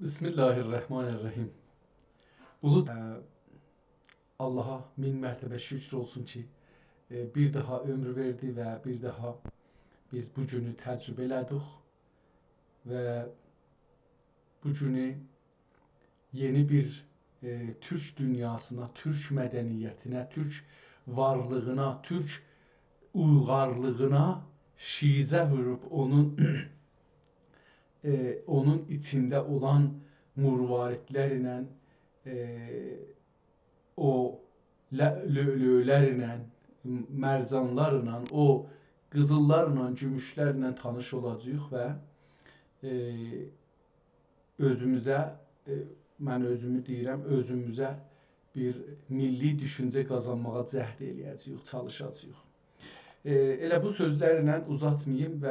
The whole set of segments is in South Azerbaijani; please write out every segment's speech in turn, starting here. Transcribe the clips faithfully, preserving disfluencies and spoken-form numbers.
بسم الله الرحمن الرحیم. اولو، ائ، آللاها مین مرتبه شکر اولسون کی، ائ، بیر داها عؤمور وئردی و بیر داها بیز بو گونو تجربه ائله‌دیک و بو گونو یئنی بیر، ائ، تورک دونیاسینا، تورک مدنیتینه، تورک وارلیغینا، تورک اویغارلیغینا شیزه ووروب اونون، ائ، اونون ایچینده اولان مرواریدلرله، ائ، او ل-، لؤلؤلرله، مرجانلارلا، او قیزیللارلا، گوموشلرله تانیش اولاجاغیق و، ائ، اؤزوموزه، ائ، من اؤزومو دئییرم، اؤزوموزه بیر میللی دوشونجه قازانماغا جهد ائله‌یه‌جه‌ییک، چالیشاجاغیق. ائ، ائله بو سؤزلرله اوزاتماییم و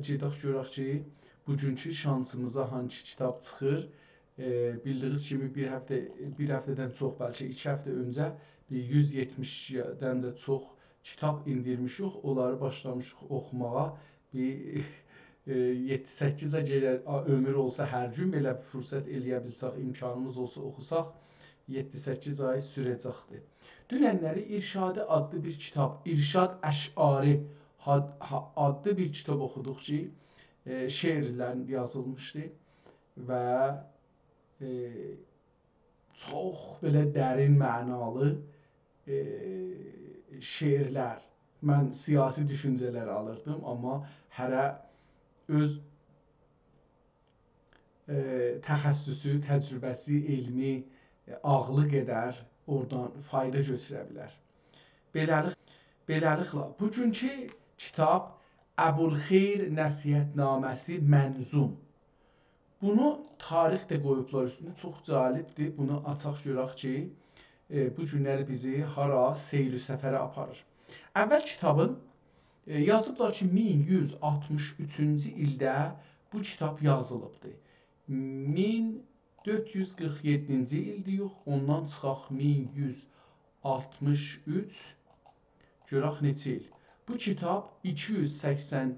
گئدک گؤرک کی، بوگونکو شانسیمیزا هانسی کیتاب چیخیر. ائ، بیلدیگینیز کیمی بیر هفته، بیر هفته‌دن چوخ، بلکه ایکی هفته اؤنجه بیر یوز یئتمیشدن ده چوخ کیتاب ایندیرمیشیک. اونلاری باشلامیشیق اوخوماغا. بیر، ائ، یئددی-سککیز آی گرک، آ، عؤمور اولسا هر گون بئله فرصت ائله‌یه بیلسک، امکانیمیز اولسا اوخوساق، یئددی-سککیز آی سوره‌جکدیر. دوننلری ارشادی آدلی بیر کیتاب، ارشاد اشعاری هاد-، ها-، آدلی بیر کیتاب اوخودوق کی، ائ، شعرلرین یازیلمیشدی و، ائ، چوخ بئله درین معنالی، ائ، شعرلر. من سیاسی دوشونجه‌لر آلیردیم، آمما هره اؤز، ائ، تخصصو، تجربه‌سی، علمی، ائ، عاغلی قدر اورادان فایدا گؤتوره بیلر. بئله‌لیک-، بئله‌لیکله، بوگونکو کیتاب ابوالخیر نصیحت‌نامه‌سی منظوم. بونو تاریخ ده قویوبلار اوستونه، چوخ جالبدیر. بونو آچاق گؤرک کی، ائ، بو گونلری بیزی هارا سیر و سفره آپاریر. اول کیتابین، ائ، یازیبلار کی، مین یوز آلتمیش اوچونجو ایلده بو کیتاب یازیلیبدیر. مین دؤرد یوز قیرخ یئددینجی ایل دئییک، اوندان چیخاق مین یوز آلتمیش اوچ، گؤرک نئچه ایل. بو کیتاب ایکی یوز سکسن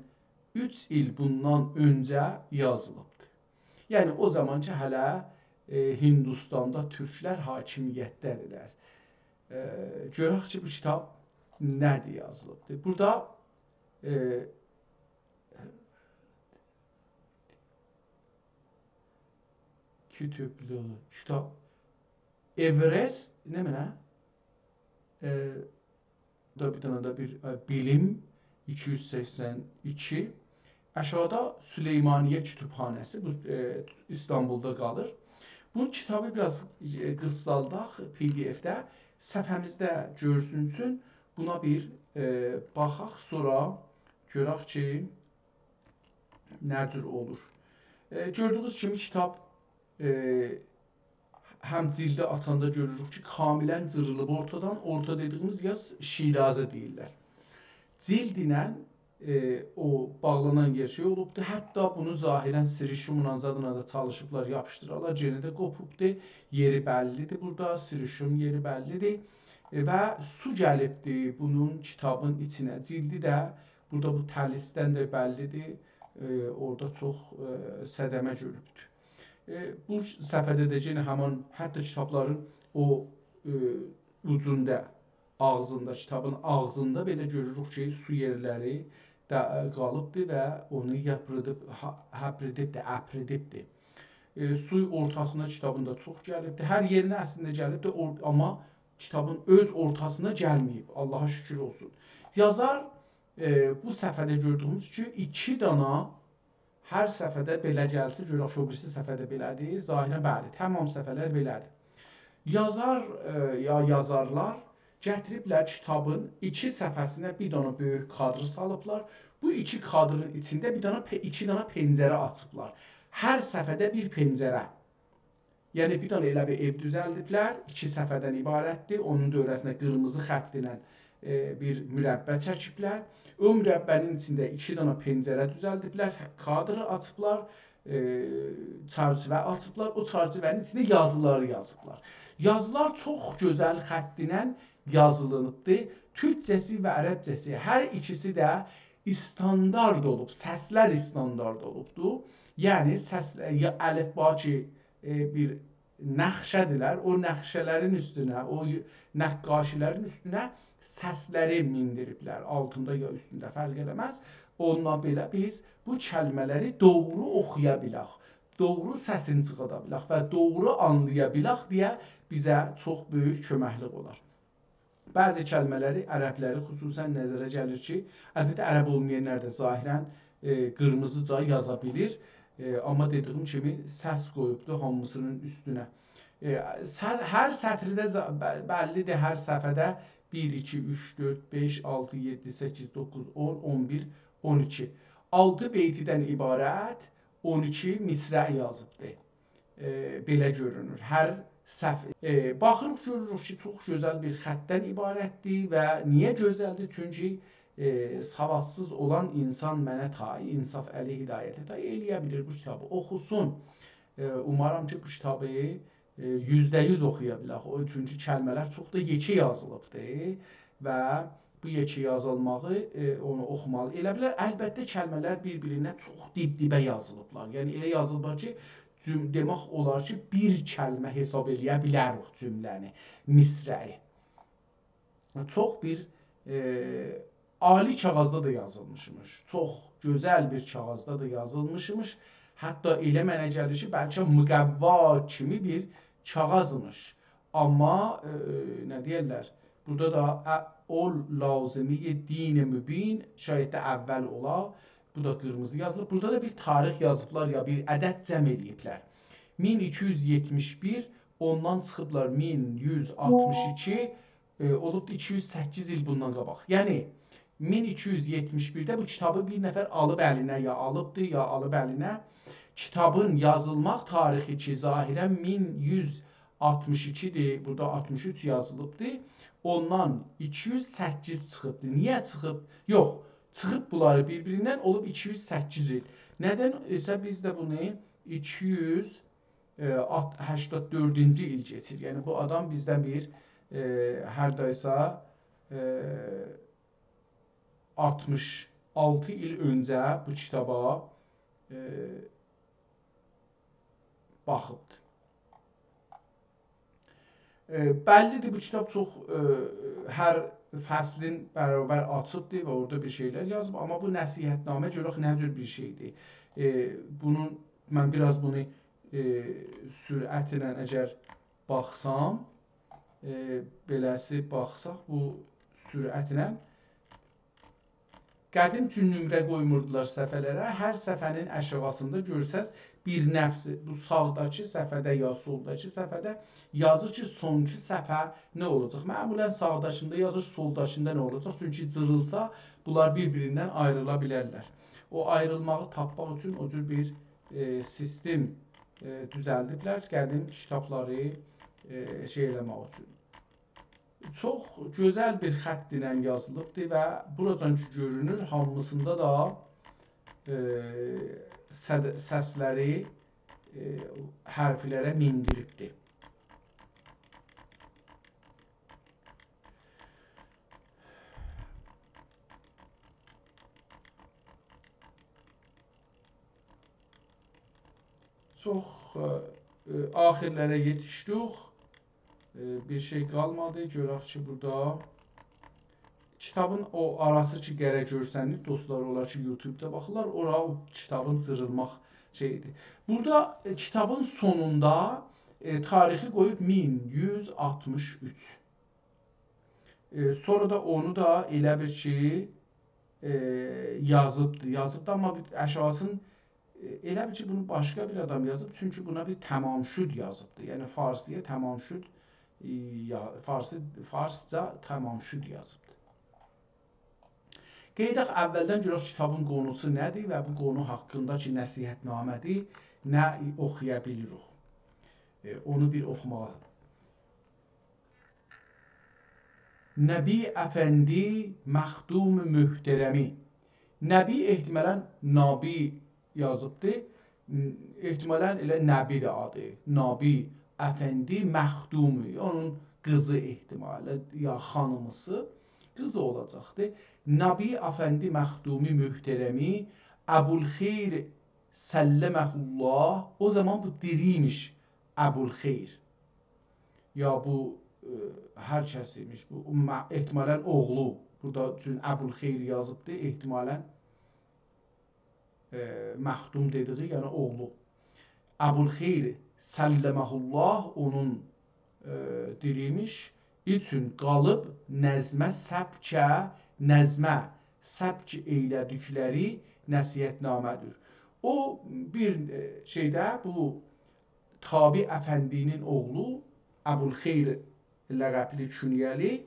اوچ ایل بوندان اؤنجه یازیلیبدیر. یعنی، او زامان کی، هله، ائ، هیندوستاندا تورکلر حاکمیتده‌دیرلر. ائ، گؤرک کی، بو کیتاب نه‌دیر یازیلیبدیر. بورادا، ائ، کیتابلی، کیتاب، اورست، نمنه؟ ائ، دا بیر دنه ده بیر، ائ، بیلیم، ایکی یوز سکسن ایکی. آشاغیدا سلیمانیه کتابخانه‌سی، بو، ائ، ایستانبولدا قالیر. بو کیتابی بیر آز، ائ، قیسالداق پی دی اف‌ده، صفحه‌میزده گؤرسونسون. بونا بیر، ائ، باخاق، سونرا گؤرک کی، نه جور اولور. ائ، گؤردویونوز کیمی کیتاب، ائ، هم جیلدی آچاندا گؤروروک کی، کاملاً جیریلیب اورتادان. اورتا دئدیگیمیز یئر شیرازه دئییرلر. جیلدله، ائ، او باغلانان یئر شئی اولوبدو. حتی بونو ظاهراً سیریشوملا زادلا دا چالیشیبلار یاپیشدیرالار. یئنه ده قوپوبدو. یئری بللیدیر بورادا، سیریشوم یئری بللیدیر. ائ، و سو گلیبدی بونون کیتابین ایچینه. جیلدی ده بورادا بو تلیسدن ده بللیدیر. ائ، اورادا چوخ، ائ، صدمه گؤروبدور. ائ، بو صفحه‌ده ده یئنه همان، حتی کیتابلارین او، ائ، اوجوندا، آغزیندا، کیتابین آغزیندا بئله گؤروروک کی، سو یئرلری ده، ائ، قالیبدی و اونو یاپریدیب، ها-، هپریدیبدی، اپریدیبدی. ائ، سو اورتاسینا کیتابین دا چوخ گلیبدی. هر یئرینه اصلینده گلیبدی، اور-، آمما کیتابین اؤز اورتاسینا گلمه‌ییب. آللاها شوکور اولسون. یازار، ائ، بو صفحه‌ده گؤردویوموز کی، ایکی دانا هر صفحه‌ده بئله گلسه، گؤرک کی، او بیریسی صفحه‌ده بئله‌دیر. ظاهراً، بلی، تمام صفحه‌لر بئله‌دیر. یازار، ائ، یا یازارلار گتیریبلر کیتابین ایکی صفحه‌سینه بیر دانا بؤیوک کادر سالیبلار. بو ایکی کادرین ایچینده بیر دانا پئ-، ایکی دانا پنجره آچیبلار. هر صفحه‌ده بیر پنجره. یعنی، بیر دانا ائله بیر ائو دوزلدیبلر، ایکی صفحه‌دن عبارتدیر. اونون دؤوره‌سینده قیرمیزی خط ایله، ائ، بیر مربع چکیبلر. او مربع‌نین ایچینده ایکی دانا پنجره دوزلدیبلر، کادر آچیبلار، ائ، چرچیوه آچیبلار. او چرچیوه‌نین ایچینده یازیلاری یازیبلار. یازیلار چوخ گؤزل خط ایله یازیلیبدیر. تورکجه‌سی و عربجه‌سی، هر ایکیسی ده استاندارد اولوب، سسلر استاندارد اولوبدور. یعنی، سس، یا الفبا کی، ائ، بیر نقشه‌دیرلر. او نقشه‌لرین اوستونه، او ی-، نقاشی‌لرین اوستونه سسلری میندیریبلر. آلتیندا یا اوستونده فرق ائله‌مز. اونونلا بئله بیز بو کلمه‌لری دوغرو اوخویا بیلک، دوغرو سسینی چیخادا بیلک و دوغرو آنلایا بیلک دئیه بیزه چوخ بؤیوک کؤمکلیک اولار. بعضی کلمه‌لری، عربلری خصوصاً نظره گلیر کی، البته عرب اولمایانلار دا ظاهراً، ائ، قیرمیزیجا یازا بیلیر. ائ، آمما دئدیگیم کیمی سس قویوبدو هامیسینین اوستونه. ائ، سر-، هر سطرده ز-، ب-، بللی‌دیر، هر صفحه‌ده بیر، ایکی، اوچ، دؤرد، بئش، آلتی، یئددی، سککیز، دوققوز، اون، اون بیر، اون ایکی. آلتی بیتیدن عبارت اون ایکی مصرع یازیبدی. ائ، بئله گؤرونور. هر صفحه. ائ، باخیریق، گؤروروک کی، چوخ گؤزل بیر خطدن عبارتدیر و نییه گؤزلدیر؟ چونکی، ائ، سوادسیز اولان اینسان منه تای، انصافعلی هدایته تای ائلیه بیلیر بو کیتابی اوخوسون. ائ، اومارام کی، بو کیتابی، ائ، یوزده یوز اوخویا بیلک. او، چونکی کلمه‌لر چوخ دا یئکه یازیلیبدیر و بو یئکه یازیلماغی، ائ، اونو اوخومالی. ائله بیلر، البته، کلمه‌لر بیر-بیرینه چوخ دیب-دیبه یازیلیبلار. یعنی، ائله یازیلیبلار کی، جوم-، دئمک اولار کی، بیر کلمه حساب ائلیه بیلریک جومله‌نی، مصرعی. چوخ بیر، ائ، عالی کاغیذدا دا یازیلمیشمیش. چوخ گؤزل بیر کاغیذدا دا یازیلمیشمیش. حتی ائله منه گلیر کی، بلکه مقوا کیمی بیر کاغیذمیش. آمما، ائ، نه دئیرلر؟ بورادا دا ا-، «اول لازمی دین مبین»، شاید ده اول اولا. بو دا قیرمیزی یازیلیب. بورادا دا بیر تاریخ یازیبلار، یا بیر عدد جمع ائله‌ییبلر. مین ایکی یوز یئتمیش بیر، اوندان چیخیبلار مین یوز آلتمیش ایکی، ائ، اولوبدو ایکی یوز سککیز ایل بوندان قاباق. یعنی، مین ایکی یوز یئتمیش بیرده بو کیتابی بیر نفر آلیب الینه، یا آلیبدی، یا آلیب الینه. کیتابین یازیلماق تاریخی کی، ظاهراً مین یوز آلتمیش ایکی‌دیر، بورادا آلتمیش اوچ یازیلیبدی. اوندان ایکی یوز سککیز چیخیبدی. نییه چیخیب؟ یوخ، چیخیب بونلاری بیر-بیریندن، اولوب ایکی یوز سککیز ایل. ندن ایسه بیز ده بونو ایکی یوز، ائ، آت-، هشتاد دؤردونجو ایل کئچیر. یعنی بو آدام بیزدن بیر، ائ، هاردایسا، ائ، آلتمیش آلتی ایل اؤنجه بو کیتابا، ائ، باخیبدیر. ائ، بللی‌دیر، بو کیتاب چوخ، ائ، هر فصلین برابر آچیبدیر و اورادا بیر شئیلر یازیب، آمما بو نصیحت‌نامه گؤرک نه جور بیر شئیدیر. ائ، بونون، من بیر آز بونو، ائ، سرعتله اگر باخسام، ائ، بئله‌سی باخساق، بو سرعتله قدیم اوچون نمره قویموردولار صفحه‌لره. هر صفحه‌نین آشاغیسیندا گؤرسز بیر نفسی، بو ساغداکی صفحه‌ده یا سولداکی صفحه‌ده یازیر کی، سونکی صفحه نه اولاجاق؟ معمولاً ساغداکیندا یازیر، سولداکیندا نه اولاجاق؟ چونکی جیریلسا، بونلار بیر-بیریندن آیریلا بیلرلر. او آیریلماغی تاپماق اوچون او جور بیر، ائ، سیستم، ائ، دوزلدیبلر قدیم کیتابلاری، ائ، شئی ائله‌مک اوچون. چوخ گؤزل بیر خط ایله یازیلیبدیر و بوراجان کی گؤرونور، هامیسیندا دا، ائ، سد-، سسلری، ائ، حرفلره میندیریبدیر. چوخ، ائ، ائ، آخیرلره یئتیشدیک. ائ، بیر شئی قالمادی. گؤرک کی، بورادا کیتابین او آراسی کی، قره گؤرسنیر، دوستلار، اولار کی، یوتیوبدا باخیرلار، اورا او کیتابین جیریلماق شئییدیر. بورادا، ائ، کیتابین سونوندا، ائ، تاریخی قویوب مین یوز آلتمیش اوچ. ائ، سونرا دا اونو دا ائله بیل کی، ائ، یازیبدی، یازیبدی، آمما بیر آشاغیسین، ائ، ائله بیل کی، بونو باشقا بیر آدام یازیب، چونکی بونا بیر تمام‌شد یازیبدی. یعنی فارسی‌یا تمام‌شد، ائ، یا، فارسی، فارسجا تمام‌شد یازیبدی. قئیداق اولدن گؤرک کیتابین قونوسو نه‌دیر و بو قونو حاقیندا کی، نصیحت‌نامه‌دیر، نه اوخویا بیلیریک. ائ، اونو بیر اوخوماغا. نبی افندی مخدوم محترمی. نبی احتمالاً نابی یازیبدی. احتمالاً ائله نبی‌دیر آدی. نابی افندی مخدومی، اونون قیزی احتمالاً، یا خانیمیسی، قیزی اولاجاقدی. نبی افندی مخدومی محترمی، ابوالخیر سلمه الله، او زامان بو دیری ایمیش. ابوالخیر. یا بو، ائ، هر کس ایمیش، بو م-، احتمالاً اوغلو. بورادا چون ابوالخیر یازیبدی، احتمالاً، ائ، مخدوم دئدیگی، یعنی اوغلو. ابوالخیر، سلمه الله، اونون، ائ، دیری ایمیش، اوچون قالیب نظمه سبکه، نظمه سبک ائیله‌دیکلری نصیحت‌نامه‌دیر. او بیر، ائ، شئیده بو تابع افندی‌نین اوغلو، ابوالخیر لقبلی، کنیه‌لی،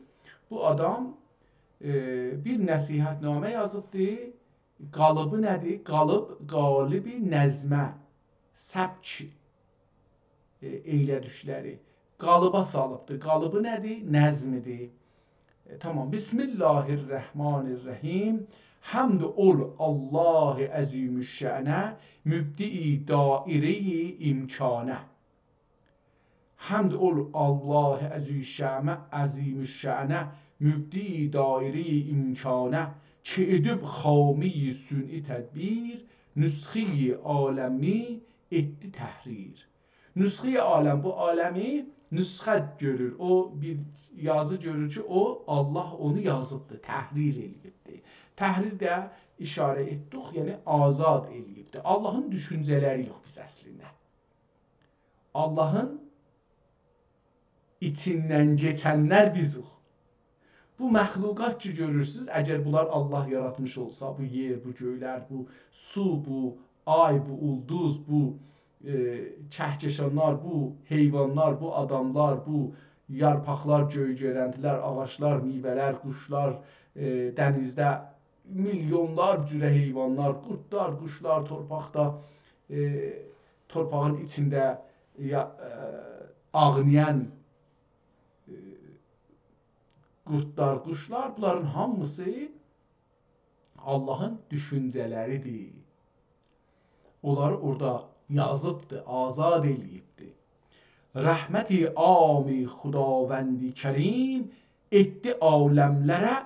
بو آدام، ائ، بیر نصیحت‌نامه یازیبدی. قالیبی نه‌دیر؟ قالیب، قالیبی نظمه، سبک، ائ، ائیله‌دیکلری. قالیبا سالیبدی. قالیبی نه‌دیر؟ نظم‌دیر. ائ، تامام. بسم الله الرحمن الرحیم. حمد اول الله عظیم الشأنه، مبدی دایره‌ی امکانه. حمد اول الله عظیم الشأنه، عظیم الشأنه، مبدی دایره‌ی امکانه، کی ائدیب خامه‌ی صنعی تدبیر، نسخه‌ی عالمی ائتدی تحریر. نسخه‌ی عالم، بو عالمی نسخه گؤرور. او بیر یازی گؤرور کی، او، الله اونو یازیبدی، تحریر ائله‌ییبدی. تحریر ده اشاره ائتدیک، یعنی آزاد ائله‌ییبدی. اللهین دوشونجه‌لری یوخ بیز اصلینده. اللهین ایچیندن کئچنلر بیزیک. بو مخلوقات کی گؤرورسونوز، اگر بونلار الله یاراتمیش اولسا، بو یئر، بو گؤیلر، بو سو، بو آی، بو اولدوز، بو، ائ، کهکشانلار، بو حیوانلار، بو آداملار، بو یارپاقلار، گؤی گؤرنتی‌لر، آغاجلار، میوه‌لر، قوشلار، ائ، دنیزده میلیونلار جوره حیوانلار، قوردلار، قوشلار، تورپاقدا، ائ، تورپاغین ایچینده یا، ائ، آغنایان، ائ، قوردلار، قوشلار، بونلارین هامیسی اللهین دوشونجه‌لری‌دیر. اونلاری اورادا یازیبدی، آزاد ائله‌ییبدی. رحمت عام خداوند کریم، ائتدی عالم‌لره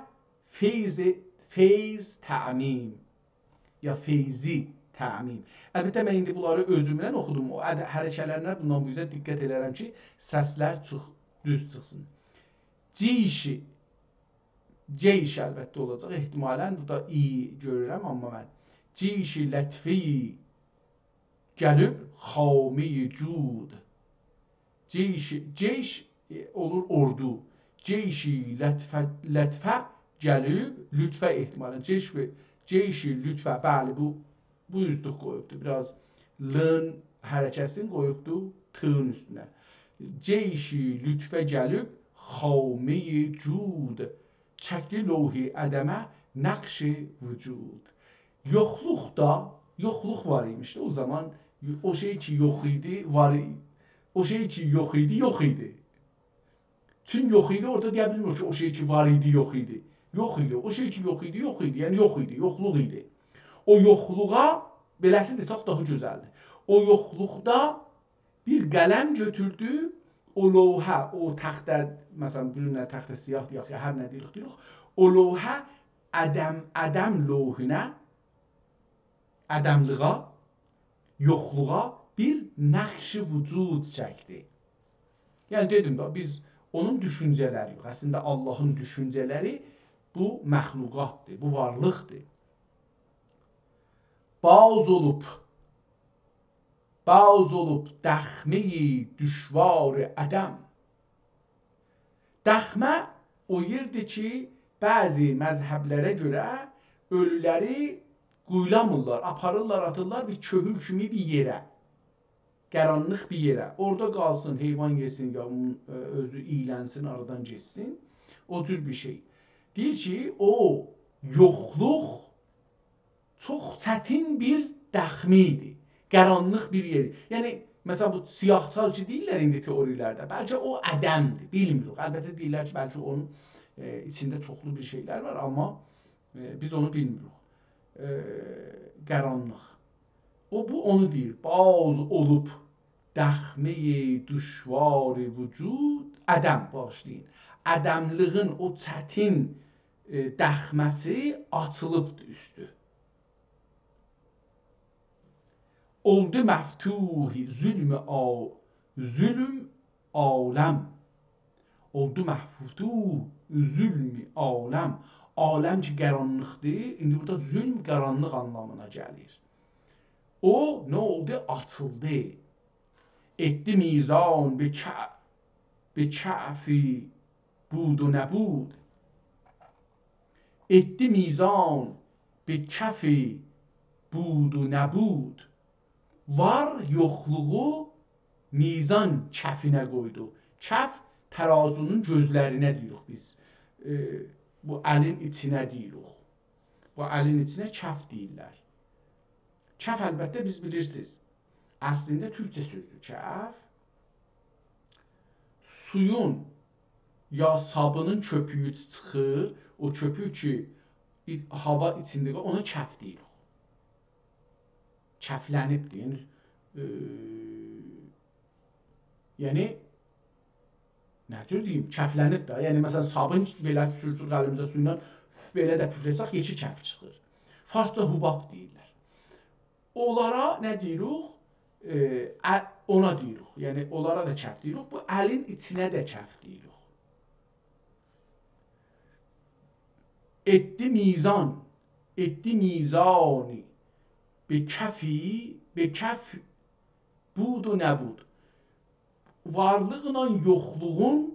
فیض، فیض تعمیم. یا فیضی تعمیم. البته، من ایندی بونلاری اؤزومدن اوخودوم. او اد-، حرکه‌لرینه بوندان بو اوزه دقت ائدرم کی، سسلر چیخ-، دوز چیخسین. جیشی، جیش البته اولاجاق، احتمالاً. بورادا ای گؤرورم، آمما من. جیشی لطفی گلیب خامه‌ی جود. جیش، جیش، ائ، اولور اوردو. جیشی لطفه، لطفه گلیب، لطفه احتمالاً. جیش و، جیشی لطفه، بلی، بو، بو اوزلوک قویوبدو. بیر آز ل‌نین حرکتینی قویوبدو ت‌نین اوستونه. جیشی لطفه گلیب خامه‌ی جود، چکدی لوح عدمه نقش وجود. یوخلوقدا، یوخلوق وار ایمیش ده او زامان، او شئی کی یوخ ایدی، وار ای-، او شئی کی یوخ ایدی، یوخ ایدی. چون یوخ ایدی، اورادا دئیه بیلمیر کی، او شئی کی وار ایدی، یوخ ایدی. یوخ ایدی. او شئی کی یوخ ایدی، یوخ ایدی. یعنی یوخ ایدی، یوخلوق ایدی. او یوخلوغا، بئله‌سینی دئسک داها گؤزلدیر. او یوخلوقدا بیر قلم گؤتوردو، او لوحه، او تخته، مثلاً، بو گون نه تخته سیاهدیر، یاخود هر نه دئییریک، دئییریک، او لوحه، عدم، عدم لوحونه، عدم‌لیغا، یوخلوغا بیر نقش وجود چکدی. یعنی، دئدیم ده، بیز اونون دوشونجه‌لری یوخ. اصلینده، اللهین دوشونجه‌لری بو مخلوقاتدیر، بو وارلیقدیر. باز اولوب، باز اولوب دخمه‌ی دشوار عدم. دخمه او یئردیر کی، بعضی مذهب‌لره گؤره اؤلولری قویلامیرلار، آپاریرلار، آتیرلار بیر کؤهول کیمی بیر یئره. قارانلیق بیر یئره. اورادا قالسین، حیوان یئسین، یا اونون، ائ، اؤزو اییلنسین، آرادان گئتسین. او جور بیر شئی. دئییر کی، او یوخلوق چوخ چتین بیر دخمه ایدی. قارانلیق بیر یئر. یعنی، مثلاً، بو سیاهچال کی دئییرلر ایندی تئوری‌لرده، بلکه او عدم‌دیر، بیلمیریک. البته، دئییرلر کی، بلکه اونون، ائ، ایچینده چوخلو بیر شئیلر وار، آمما، ائ، بیز اونو بیلمیریک. ائ، قارانلیق. او، بو اونو دئییر. باز اولوب دخمه‌ی دشوار وجود، عدم، باغیشلایین. عدم‌لیغین او چتین، ائ، دخمه‌سی آچیلیبدی اوستو. اولدو مفتوح ظلم آ-، ظلم عالم. اولدو محفوظ ظلم عالم. عالم کی قارانلیقدیر، ایندی بورادا ظلم قارانلیق آنلامینا گلیر. او نه اولدو؟ آچیلدی. ائتدی میزان به کع-، به کفی بود و نبود. ائتدی میزان به کفی بود و نبود. وار یوخلوغو میزان کفینه قویدو. کف ترازونون گؤزلرینه دئییریک بیز. ائ، بو الین ایچینه دئییریک. بو الین ایچینه کف دئییرلر. کف البته بیز بیلیرسینیز. اصلینده تورکجه سؤزدور کف. سویون یا صابونون کؤپویو چیخیر، او کؤپوک کی، ای-، هاوا ایچینده قال-، اونا کف دئییریک. کفلنیبدیر. یعنی، ائ، یعنی، نه جور دئییم، کفلنیب ده. یعنی، مثلا، صابون بئله سورسوک الیمیزه سویونان، بئله ده پوفله‌سک، یئکه کف چیخیر. فارسجا حباب دئییرلر. اونلارا نه دئییریک؟ ائ، ا-، اونا دئییریک. یعنی، اونلارا دا کف دئییریک. بو الین ایچینه ده کف دئییریک. ائتدی میزان، ائتدی میزانی، به کفی، به کف بود و نبود. وارلیقلا یوخلوغون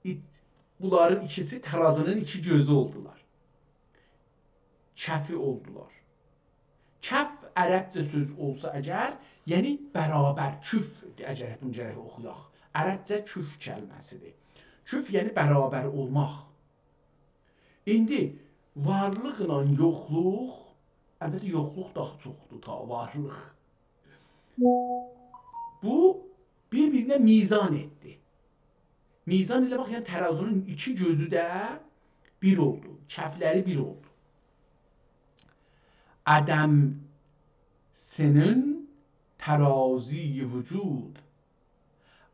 ایت-، بونلارین ایکیسی ترازینین ایکی گؤزو اولدولار. کفی اولدولار. کف عربجه سؤز اولسا اگر، یعنی برابر، کفء، اگر بونو گرک اوخویاق. عربجه کفء کلمه‌سیدیر. کفء یعنی برابر اولماق. ایندی وارلیقلا یوخلوق، البته یوخلوق داها چوخدور تا وارلیق. بو بیر-بیرینه میزان ائتدی. میزان ائله باخ، یعنی ترازونون ایکی گؤزو ده بیر اولدو، کفلری بیر اولدو. عدم سنین ترازی وجود.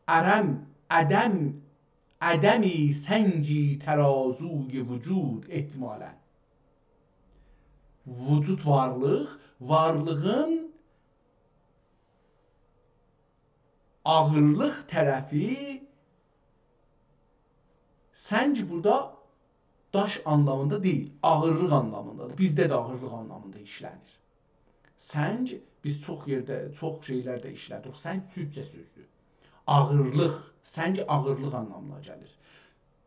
عرم، عدم، عدمی سنگی ترازوی وجود، احتمالا. وجود وارلیق، وارلیغین آغیرلیق طرفی، سنگ بورادا داش آنلامیندا دئییل، آغیرلیق آنلامیندادیر. بیزده ده آغیرلیق آنلامیندا ایشله‌نیر. سنگ، بیز چوخ یئرده، چوخ شئیلرده ایشله‌دیریک. سنگ تورکجه سؤزدور. آغیرلیق، سنگ آغیرلیق آنلامینا گلیر.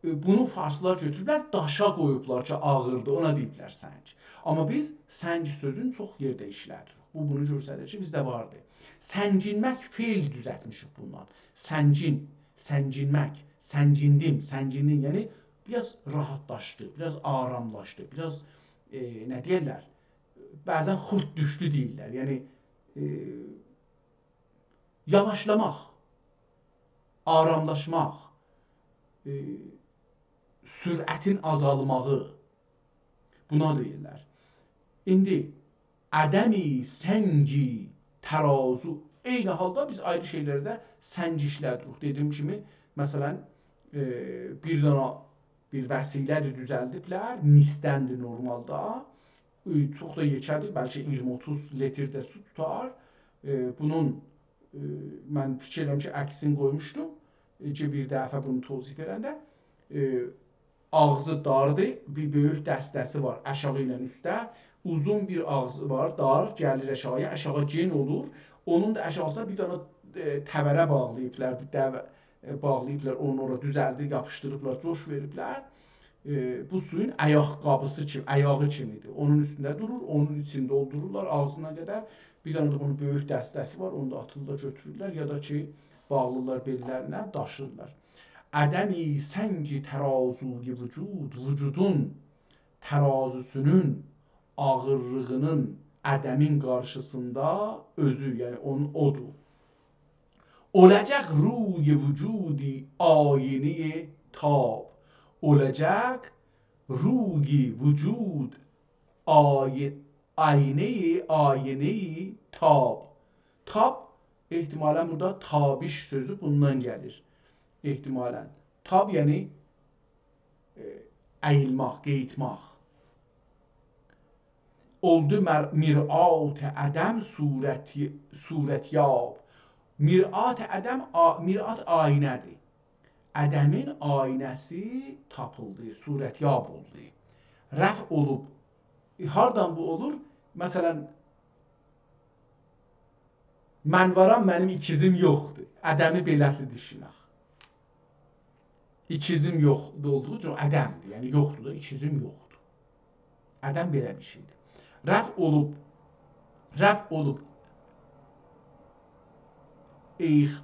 ائ، بونو فارسلار گؤتوروبلر، داشا قویوبلار کی، آغیردیر، اونا دئییبلر سنگ. آمما بیز سنگ سؤزونو چوخ یئرده ایشله‌دیریک. بو، بونو گؤستریر کی، بیزده واردیر. سنگینمک فعل دوزلتمیشیک بوندان. سنگین، سنگینمک، سنگیندیم، سنگیندین، یعنی بیر آز راحاتلاشدی، بیر آز آراملاشدی، بیر آز، ائ، نه دئیرلر، بعضا خورد دوشدو دئییرلر. یعنی، ائ، یاواشلاماق، آراملاشماق، ائ، سرعتین آزالماغی، بونا دئییرلر. ایندی عدمی سنگی ترازو، عینی حالدا بیز آیری شئیلرده سنگ ایشله‌دیریک. دئدیییم کیمی، مثلا، ائ، بیر دنه بیر وسیله‌دیر، دوزلدیبلر، مسدندیر نورمالدا. ائ، چوخ دا یئکه‌دیر، بلکه اییرمی اوتوز لیتر ده سو توتار. ائ، بونون، ائ، من فیکیر ائدیرم کی، عکسینی قویموشدوم. ائ، کی، بیر دفعه بونو توضیح وئرنده، ائ، آغزی داردیر، بیر بؤیوک دسته‌سی وار، آشاغی ایله اوسته. اوزون بیر آغزی وار، دار، گلیر آشاغییا، آشاغی گئن اولور. اونون دا آشاغیسینا بیر دنه، ائ، تبره باغلاییبلار، بیر دوه-، ائ، باغلاییبلار، اونو اورا دوزلدیب، یاپیشدیریبلار، جوش وئریبلر. ائ، بو سویون آیاق‌قابیسی کیمی، آیاغی کیمیدیر. اونون اوستونده دورور، اونون ایچینده دولدورورلار آغزینا قدر. بیر دنه ده بونون بؤیوک دسته‌سی وار، اونو دا آتیرلار، گؤتورورلر، یا دا کی، باغلیرلار بئللرینه، داشیرلار. عدمی سنگ ترازوی وجود، وجودون ترازوسونون آغیرلیغینین، عدمین قارشیسیندا اؤزو، یعنی اونون اودور. اولاجاق روی وجودی آینه‌ی تاب. اولاجاق روی وجود آی-، آینه‌ی، آینه‌ی تاب. تاب، احتمالا بورادا تابش سؤزو بوندان گلیر. احتمالا. تاب، یعنی، ائ، اییلماق، قئییتماق. اولدو مر-، مرآت عدم صورت-، صورتیاب. مرآت عدم، آ-، مرآت آینه‌دیر. عدمین آینه‌سی تاپیلدی، صورتیاب اولدو. رفع اولوب. ائ، هاردان بو اولور؟ مثلا، من وارام، منیم ایکیزیم یوخدور. عدمی بئله‌سی دوشونک. ایکیزیم یوخ اولدوغو اوچون عدمدیر. یعنی یوخدور دا، ایکیزیم یوخدور. عدم بئله بیر شئیدیر. رفع اولوب، رفع اولوب ایخ-،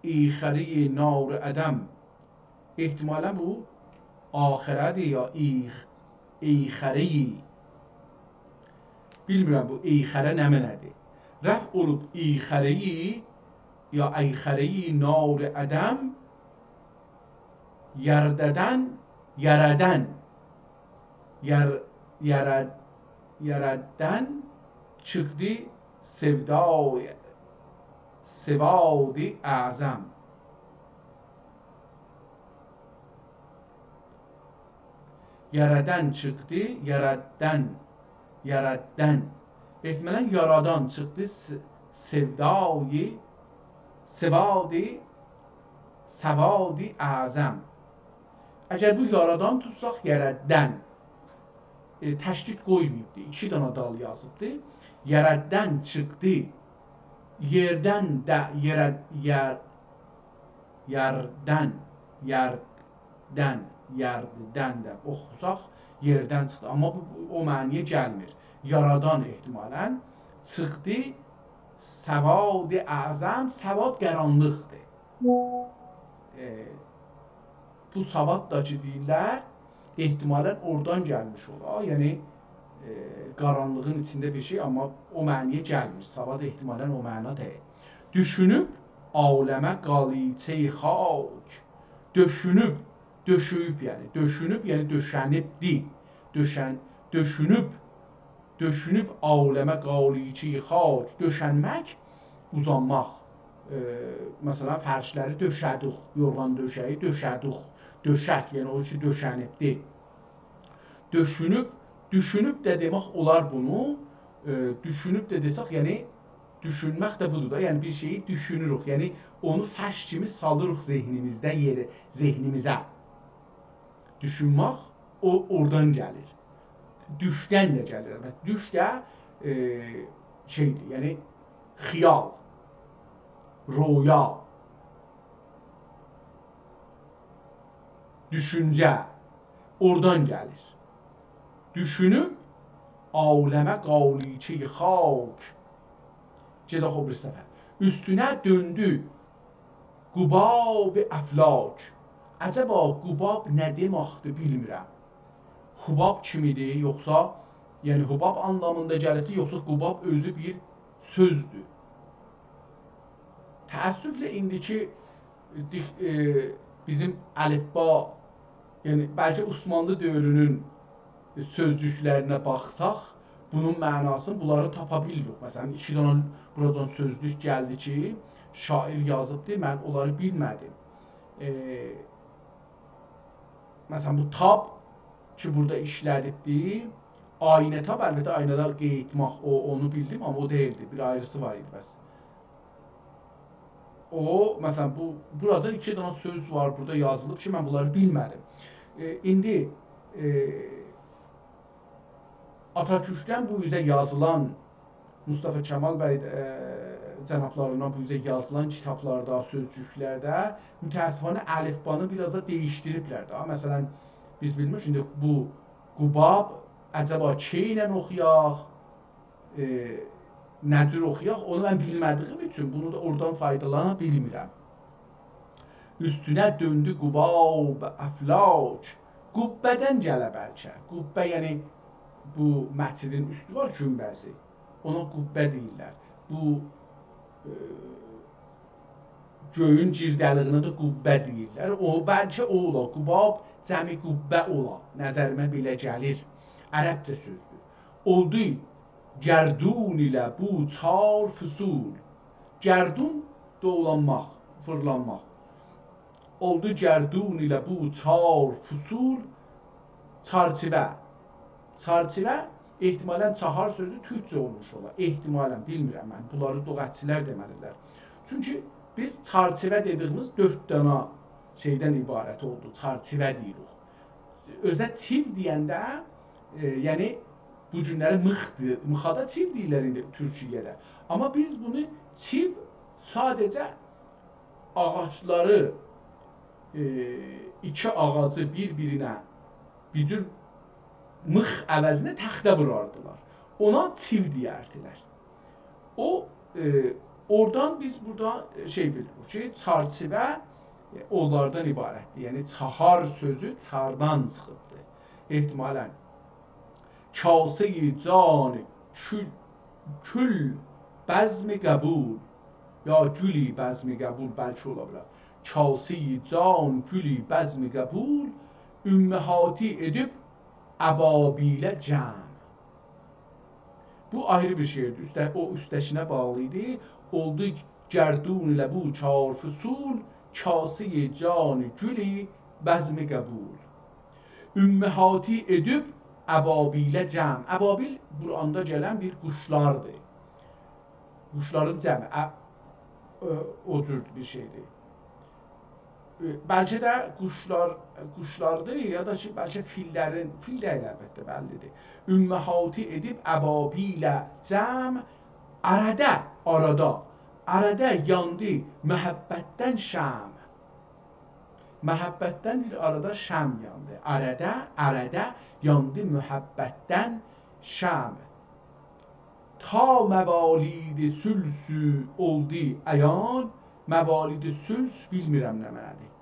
ایخری نار عدم. احتمالا بو آخره‌دیر یا ایخ-، ایخری. بیلمیرم بو ایخره نه معنادیر. رفع اولوب ایخری یا ایخری نار عدم، یرددن، یرددن، یر-، یرد-، یرددن چیخدی سودای، سواد اعظم. یرددن چیخدی، یرددن، یرددن. احتمالا یارادان چیخدی، س-، سودای، سواد، سواد اعظم. اگر بو یارادان توتساق، یرددن، ائ، تشدید قویماییبدی. ایکی دانا دال یازیبدی. یرددن چیخدی. یئردن ده، یئره، یئر-، یردن، یردن، یردن ده اوخوساق، یئردن چیخدی. آمما بو، بو او معنایا گلمیر. یارادان احتمالا چیخدی، سواد اعظم، سواد قارانلیقدیر. ائ، بو سواد دا کی دئییرلر، احتمالا اورادان گلمیش اولا. یعنی، ائ، قارانلیغین ایچینده بیر شئی، آمما او معنایا گلمیر. سواد احتمالا او معنا دئییل. دوشونوب عالمه قالیچه‌ی خاک. دؤشونوب، دؤشویوب یعنی. دؤشونوب یعنی دؤشنیبدی. دؤشن-، دؤشونوب، دؤشونوب عالمه قالیچه‌ی خاک، دؤشنمک، اوزانماق. ائ، مثلا، فرشلری دؤشه‌دیک، یورغان دؤشه‌یی دؤشه‌دیک. دؤشک، یعنی او کی دؤشنیبدی. دؤشونوب، دوشونوب ده دئمک اولار بونو، ائ، دوشونوب ده دئسک، یعنی دوشونمک ده بودور دا، یعنی بیر شئیی دوشونوروک، یعنی اونو فرش کیمی سالیریق ذهنیمیزده یئره، ذهنیمیزه. دوشونمک، او اورادان گلیر. دوشدن ده گلیر. البته، دوش ده، ائ، شئیدیر، یعنی خیال، رؤیا، دوشونجه اورادان گلیر. دوشونوب عالمه قالیچه‌ی خاک. گئدک او بیری صفحه. اوستونه دؤندو قباب افلاک. عجبا قباب نه دئمکدیر، بیلمیرم. حباب کیمیدیر، یوخسا، یعنی حباب آنلامیندا گلیبدیر، یوخسا قباب اؤزو بیر سؤزدور؟ تأسفله ایندیکی دیخ-، ائ، بیزیم الفبا، یعنی بلکه عثمانلی دؤورونون سؤزجوکلرینه باخساق، بونون معناسینی، بونلاری تاپا بیلمیریک. مثلا، ایکی دنه بوراجان سؤزجوک گلدی کی، شاعر یازیبدی، من اونلاری بیلمه‌دیم. ائ، مثلا، بو تاب کی، بورادا ایشله‌دیبدی، آینه تاب، البته، آینادا قئییتماق، او، اونو بیلدیم، آمما او دئییلدی، بیر آیریسی وار ایدی بس. او، مثلا، بو، بوراجان ایکی دنه سؤز وار بورادا یازیلیب کی، من بونلاری بیلمه‌دیم. ائ، ایندی، ائ، آتاکوکدن بو اوزه یازیلان، مصطفی کمال بی، ائ، جنابلاریندان بو اوزه یازیلان کیتابلاردا، سؤزجوکلرده، متأسفانه، الفبانی بیر آز دا دییشدیریبلر ده. مثلا، بیز بیلمیریک، ایندی بو قباب عجبا کی ایله اوخویاق، ائ، نه جور اوخویاق، اونو من بیلمه‌دیییم اوچون بونو دا اورادان فایدالانا بیلمیرم. اوستونه دؤندو قباب افلاک. قبه‌دن گله بلکه. قبه، یعنی بو مسجدین اوستو وار، گونبذی. اونا قبه دئییرلر. بو، ائ، گؤیون گیرده‌لیگینه ده قبه دئییرلر. او، بلکه او اولا، قباب جمع قبه اولا. نظریمه بئله گلیر. عربجه سؤزدور. اولدو گردون ایله بو چار فصول. گردون، دوولانماق، فیرلانماق. اولدو گردون ایله بو چار فصول، چارچیوه. چارچیوه، احتمالا چهار سؤزو تورکجه اولموش اولا. احتمالا، بیلمیرم من. بونلاری لغتچیلر دئمه‌لیدیرلر. چونکی بیز چارچیوه دئدیگیمیز دؤرد دانا شئیدن عبارت اولدو. چارچیوه دئییریک. اؤزه چیو دئینده، ائ، یعنی بو گونلری میخدیر. میخا دا چیو دئییرلر ایندی تورکیه‌ده. آمما بیز بونو چیو ساده‌جه آغاجلاری، ائ، ایکی آغاجی بیر-بیرینه بیر جور میخ عوضینه تخته ووراردیلار. اونا چیو دئیردیلر. او، ائ، اورادان بیز بورادا، ائ، شئی بیلیریک کی، چارچیوه، ائ، اونلاردان عبارتدیر. یعنی، چهار سؤزو چاردان چیخیبدیر. احتمالاً، کاسهٔ جان کل، کل بزم قبول، یا گلی بزم قبول بلکه اولا بیلر. کاسهٔ جان گلی بزم قبول، امهاتی ائدیب ابابیله جمع. بو آیری بیر شعردیر. اوسته، او اوسته‌کینه باغلی ایدی. اولدو گردون ایله بو چار فصول، کاسهٔ جان گلی بزم قبول. امهاتی ائدیب ابابیله جمع. ابابیل قرآندا گلن بیر قوشلاردیر. قوشلارین جمعی. ا-، ا-، او جور بیر شئیدیر. ائ، بلکه ده قوشلار، قوشلاردیر، یا دا کی، بلکه فیللرین، فیل دئییل البته، بللیدیر. امهاتی ائدیب ابابیله جمع، آرادا، آرادا، آرادا یاندی محبتدن شمع. محبتدن دئییر، آرادا شمع یاندی. آرادا، آرادا یاندی محبتدن شمع. تا موالید ثلث اولدو عیان، موالید ثلث بیلمیرم نه معنادیر.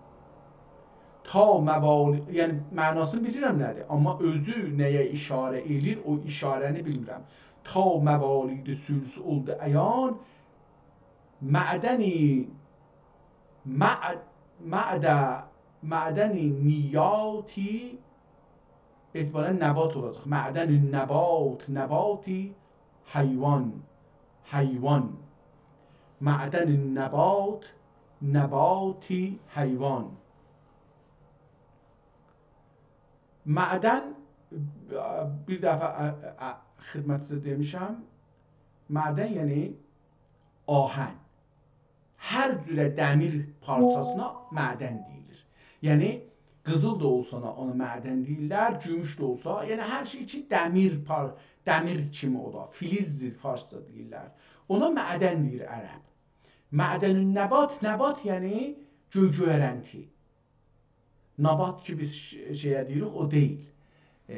تا موالید، یعنی معناسینی بیلیرم نه‌دیر، آمما اؤزو نه‌یه اشاره ائله‌ییر، او اشاره‌نی بیلمیرم. تا موالید ثلث اولدو عیان، معدنی، مع-، معد-، معدن نیاتی، احتمالاً نبات اولاجاق. معدن نبات، نباتی حیوان، حیوان. معدن نبات، نباتی حیوان. معدن، بیر دفعه، ا، ا، خدمتینیزه دئمیشم، معدن یعنی آهن. هر جوره دمیر پارچاسینا معدن دئییلیر. یعنی، قیزیل دا اولسا اونا معدن دئییرلر، گوموش ده اولسا، یعنی هر شئی کی، دمیر پار-، دمیر کیمی او دا، فلزدیر فارسجا دئییرلر. اونا معدن دئییر عرب. معدن نبات، نبات یعنی گؤی-گؤیرنتی. نبات کی، بیز ش-، شئیه دئییریک، او دئییل. ائ،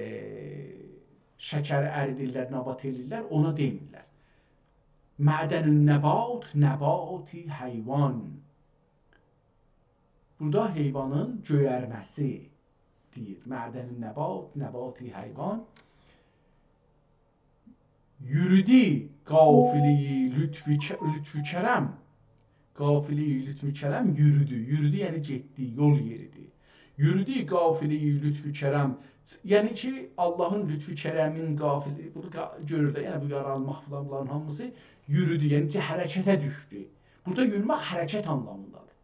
شکری اریدیرلر، نبات ائله‌ییرلر، اونا دئمیرلر. معدن نبات، نباتی حیوان. بورادا حیوانین گؤیرمه‌سی دئییر. معدن نبات، نباتی حیوان. یورودو قافله‌ی لطف و ک-، لطف و کرم. قافله‌ی لطف و کرم یورودو. یورودو، یعنی گئتدی، یول یئریدی. یورودو قافله‌ی لطف و کرم. یعنی کی، آللاهین لطف و کرمین قافله، بونو قا-، گؤرور ده، یعنی بو یارالماق فلان، بونلارین هامیسی یورودو، یعنی کی، حرکته دوشدو. بورادا یورومک حرکت آنلامیندادیر.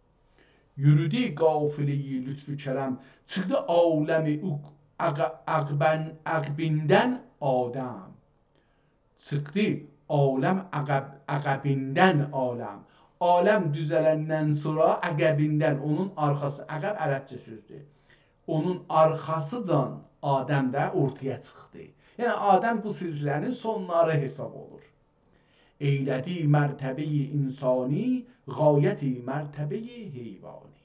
یورودو قافله‌ی لطف و کرم، چیخدی عالم عق-، عق-، عقبن-، عقبیندن آدم. چیخدی عالم عقب-، عقبیندن عالم. عالم دوزلندن سونرا عقبیندن، اونون آرخاسی، عقب عربجه سؤزدور. اونون آرخاسیجان آدم ده اورتایا چیخدی. یعنی آدم بو سلسله‌نین سونلاری حساب اولور. ائیله‌دی مرتبه‌ی انسانی، غایت مرتبه‌ی حیوانی.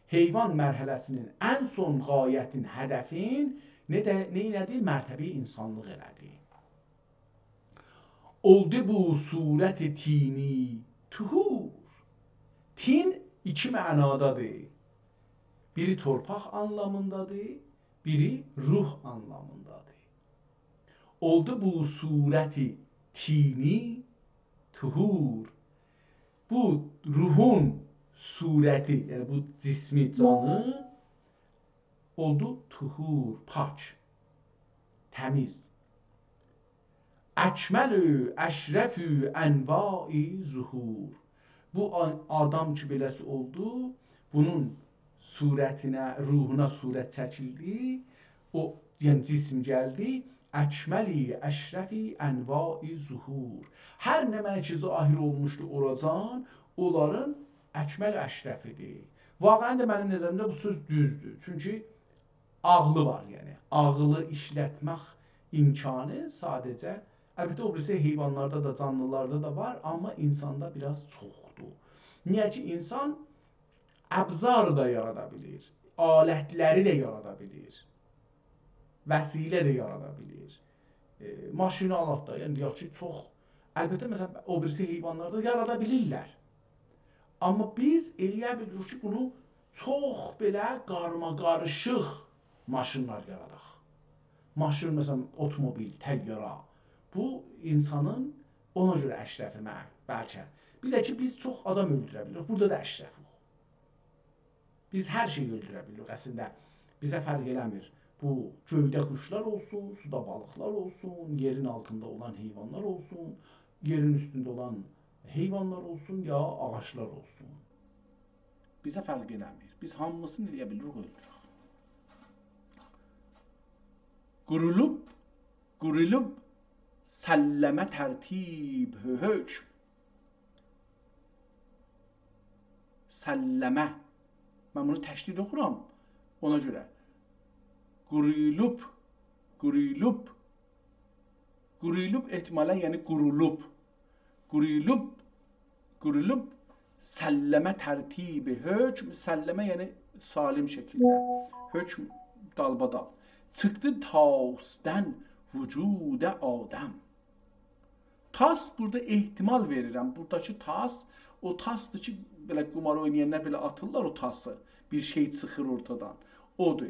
حیوان مرحله‌سینین ان سون غایتین، هدفین نه ده، نئینه‌دی؟ مرتبه‌ی انسانلیق ائله‌دی. اولدو بو صورت طینی طهور. طین ایکی معنادادیر. بیری تورپاق آنلامیندادیر، بیری روح آنلامیندادیر. اولدو بو صورت طینی طهور. بو روحون صورتی، یعنی بو جسمی، جانی اولدو طهور، پاک، تمیز. اکمل و اشرف و انواع ظهور. بو آ-، آدام کی، بئله‌سی اولدو، بونون صورتینه، روحونا صورت چکیلدی، او، یعنی جسم گلدی، اکمل اشرف انواع ظهور. هر نمنه کی ظاهر اولموشدو اوراجان، اونلارین اکمل اشرفی‌دیر. واقعاً ده منیم نظریمده بو سؤز دوزدور. چونکی عاغلی وار، یعنی عاغلی ایشلتمک امکانی ساده‌جه، البته، او بیریسی حیوانلاردا دا، جانلیلاردا دا وار، آمما اینساندا بیر آز چوخدور. نییه کی، اینسان ابزار دا یارادا بیلیر، آلتلری ده یارادا بیلیر، وسیله ده یارادا بیلیر. ائ، ماشینی آلاق دا، یعنی دئیک کی، چوخ، البته، مثلاً، او بیریسی حیوانلاردا یارادا بیلیرلر. آمما بیز ائلیه بیلیریک کی، بونو چوخ بئله قارماقاریشیق ماشینلار یاراداق. ماشین، مثلاً، اوتوموبیل، طیاره. بو اینسانین اونا گؤره اشرفی، بلکه. بیر ده کی، بیز چوخ آدام اؤلدوره بیلیریک. بورادا دا اشرفیک. بیز هر شئیی اؤلدوره بیلیریک اصلینده. بیزه فرق ائله‌میر. بو گؤیده قوشلار اولسون، سودا بالیقلار اولسون، یئرین آلتیندا اولان حیوانلار اولسون، یئرین اوستونده اولان حیوانلار اولسون، یا آغاجلار اولسون. بیزه فرق ائله‌میر. بیز هامیسینی ائلیه بیلیریک اؤلدورک. قورولوب، قورولوب، سلّمه ترتیب حکم. سلّمه. من بونو تشدید اوخورام. اونا گؤره. قورولوب، قورولوب. قورولوب احتمالاً، یعنی قورولوب. قورولوب، قورولوب، سلّمه ترتیب حکم. سلّمه یعنی سالم شکیلده. حکم دالبادال. چیخدی طاسدن وجود آدم. طاس بورادا احتمال وئریرم. بوراداکی طاس، او طاسدیر کی، بئله قومار اوینایاندا بئله آتیرلار او طاسی. بیر شئی چیخیر اورتادان. اودور.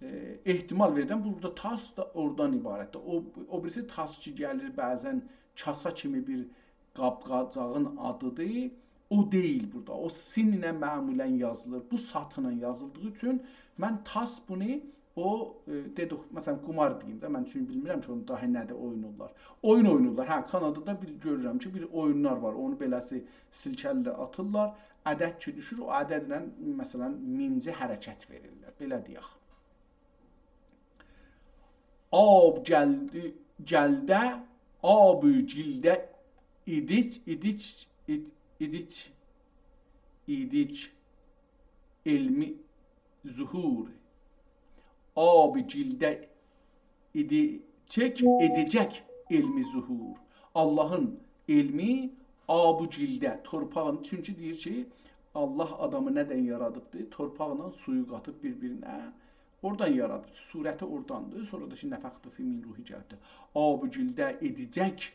ائ، احتمال وئریرم، بورادا طاس دا اورادان عبارتدیر. او، او بیریسی طاس کی گلیر بعضاً کاسا کیمی بیر قاب-قاجاغین آدیدیر. او دئییل بورادا. او سین ایله معمولاً یازیلیر. بو ساتینان یازیلدیغی اوچون من طاس بونو او، ائ، دئدیک، مثلاً، قومار دئییم ده، من چونکی بیلمیرم کی، اونو داها نه‌ده اویناییرلار. اویون اویناییرلار. هه، کانادادا بیر گؤرورم کی، بیر اویونلار وار. اونو بئله‌سی سیلکه‌لیرلر، آتیرلار. عدد کی دوشور، او عددله، مثلاً، مینجی حرکت وئریرلر. بئله دئیک. آب گلدی، گلده، آب گیلده، ایدیک، ایدیک، اید-، ایدیک، ایدیک، علمی ظهور. آب گیلده ایدیجک، ائدیجک علمی ظهور. آللاهین علمی آب گیلده، تورپاغین، چونکی دئییر کی، آللاه آدامی نه‌دن یارادیبدی؟ تورپاقلا سویو قاتیب بیر-بیرینه، اورادان یارادیبدی. صورتی اوراداندیر. سونرا دا کی، نفخت فیه من روحی گلیبدیر. آب گیلده ائدیجک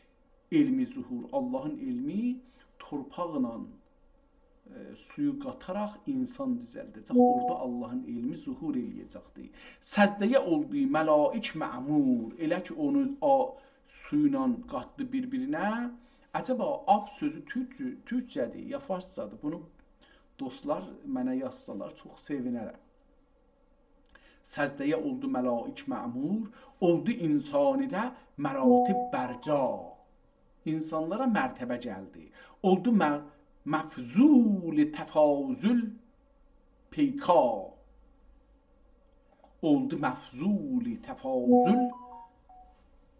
علمی ظهور. آللاهین علمی تورپاقلا، ائ، سویو قاتاراق اینسان دوزلده‌جک. اورادا آللاهین علمی ظهور ائله‌یه‌جکدی. سجده‌یه اولدو ملائک مأمور. ائله کی، اونو آ-، سو ایله قاتدی بیر-بیرینه. عجبا، آب سؤزو تورکجه-، تورکجه‌دیر، یا فارسجادیر؟ بونو دوستلار منه یازسالار، چوخ سئوینرم. سجده‌یه اولدو ملائک مأمور، اولدو انسانیده مراتب برجا. اینسانلارا مرتبه گلدی. اولدو م-، مفضول تفاضل پیکا. اولدو مفضول تفاضل،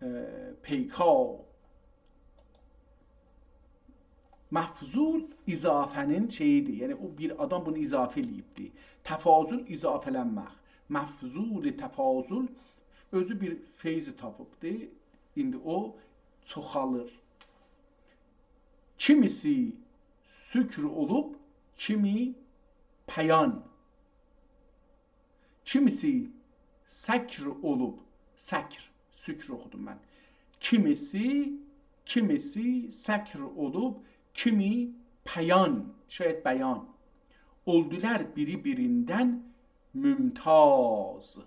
ائ، پیکا. مفضول اضافه‌نین شئییدیر. یعنی، او بیر آدام بونو اضافه ائله‌ییبدی. تفاضل اضافه‌لنمک. مفضول تفاضل اؤزو بیر فیض تاپیبدی. ایندی او چوخالیر. کیمیسی سکر اولوب، کیمی پیان. کیمیسی سکر اولوب، سکر، سکر اوخودوم من. کیمیسی، کیمیسی سکر اولوب، کیمی پیان، شاید بیان. اولدولار بیری بیریندن ممتاز.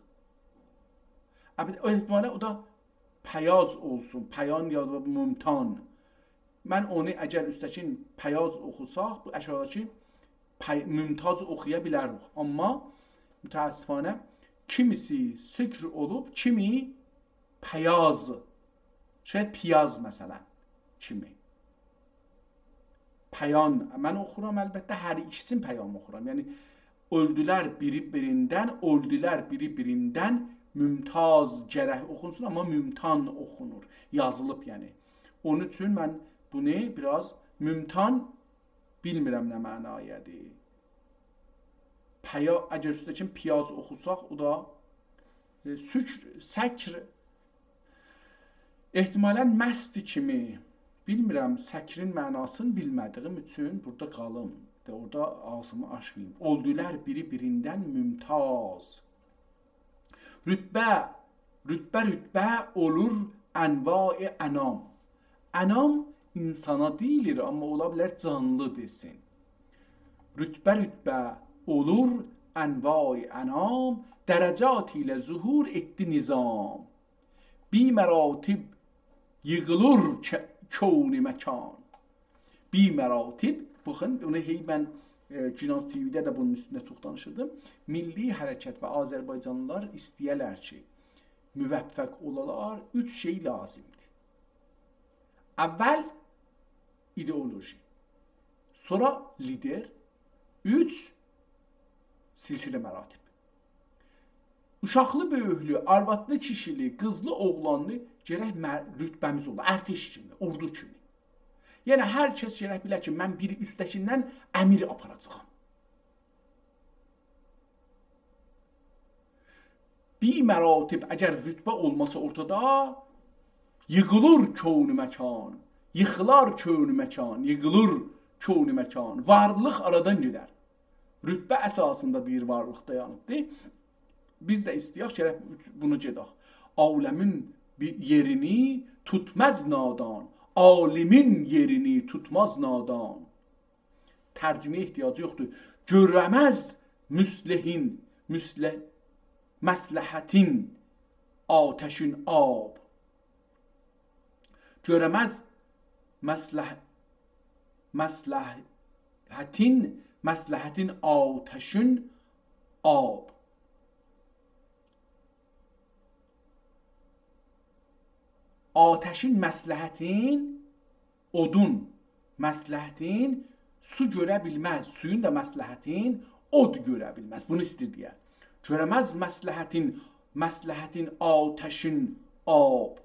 البته، او احتماله او دا پیاز اولسون، پیان یا دا ممتان. من اونو اگر اوسته‌کین پیاز اوخوساق، بو آشاغیداکی پی-، ممتاز اوخویا بیلریک. آمما متأسفانه کیمیسی سکر اولوب، کیمی پیاز. شاید پیاز، مثلا، کیمی. پیان، من اوخورام، البته، هر ایکیسینی پیان اوخورام. یعنی، اولدولار بیری بیریندن، اولدولار بیری بیریندن ممتاز گرک اوخونسون، آمما ممتان اوخونور. یازیلیب، یعنی. اونون اوچون من بونو بیر آز ممتان بیلمیرم نه معنایه‌دیر. پیا، اگر اوسته‌کین پیاز اوخوساق، او دا، ائ، سکر، سکر احتمالاً مست کیمی. بیلمیرم، سکرین معناسینی بیلمه‌دیگیم اوچون بورادا قالیم. دا اورادا آغزیمی آچماییم. اولدولار بیری بیریندن ممتاز. رتبه، رتبه رتبه اولور انواع انام. انام اینسانا دئییلیر، آمما اولا بیلر جانلی دئسین. رتبه رتبه اولور انواع انام، درجات ایله ظهور ائتدی نظام. بی مراتب ییغیلیر ک-، کون مکان. بی مراتب، باخین، بونو هئی من، ائ، گوناز تی‌وی‌ده ده بونون اوستونده چوخ دانیشیردیم. میللی حرکت و آذربایجانلیلار ایسته‌یه‌لر کی، موفق اولالار، اوچ شئی لازیمدیر. اول، ایدئولوژی. سونرا لیدر. اوچ، سلسله مراتب. اوشاقلی، بؤیوکلو، آروادلی، کیشیلی، قیزلی، اوغلانلی گرک مر-، رتبه‌میز اولا، ارتش کیمی، اوردو کیمی. یعنی هر کس گرک بیله کی، من بیر اوستده‌کیندن امر آپاراجاغام. بی مراتب، اگر رتبه اولماسا اورتادا، ییغیلیر کون مکان، ییخیلار کون مکان، ییغیلیر کون مکان، وارلیق آرادان گئدر. رتبه اساسیندا دئییر، وارلیق دایانیبدیر. بیز ده ایسته‌یک، گرک بونو گئدک. عالمین بیر یئرینی توتماز نادان، عالیمین یئرینی توتماز نادان. ترجمه‌یه احتیاجی یوخدور. گؤره‌مز مصلحین، مصلح-، مصلحتین آتشین آب. گؤره‌مز مصلح-، مصلحتین، مصلحتین آتشین آب. آتشین، مصلحتین اودون، مصلحتین سو گؤره بیلمز، سویون دا مصلحتین اود گؤره بیلمز. بونو ایسته‌ییر دئیه. گؤره‌مز مصلحتین، مصلحتین آتشین آب.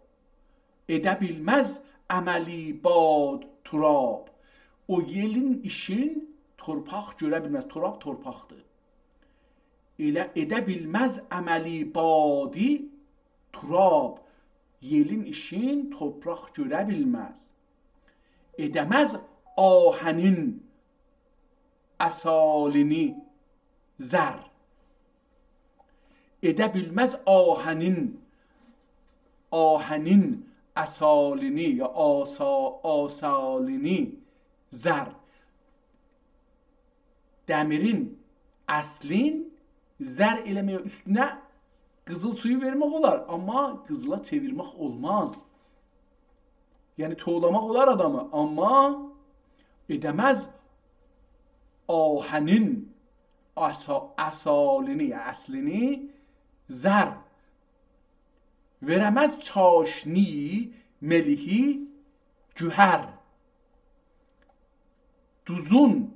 ائده بیلمز عملی باد تراب. او یئلین ایشین تورپاق گؤره بیلمز. تراب تورپاقدیر. ائله ائده بیلمز عملی بادی تراب. یئلین ایشین تورپاق گؤره بیلمز. ائده‌مز آهنین اصالینی زر. ائده بیلمز آهنین، آهنین اصالینی یا آسا-، آصالینی زر. دمیرین اصلین زر ائله‌مک، اوستونه قیزیل سویو وئرمک اولار، آمما قیزیلا چئویرمک اولماز. یعنی توولاماق اولار آدامی، آمما ائده‌مز آهنین اصا-، اصالینی، یا اصلینی زر. وئره‌مز چاشنی ملحی گوهر. دوزون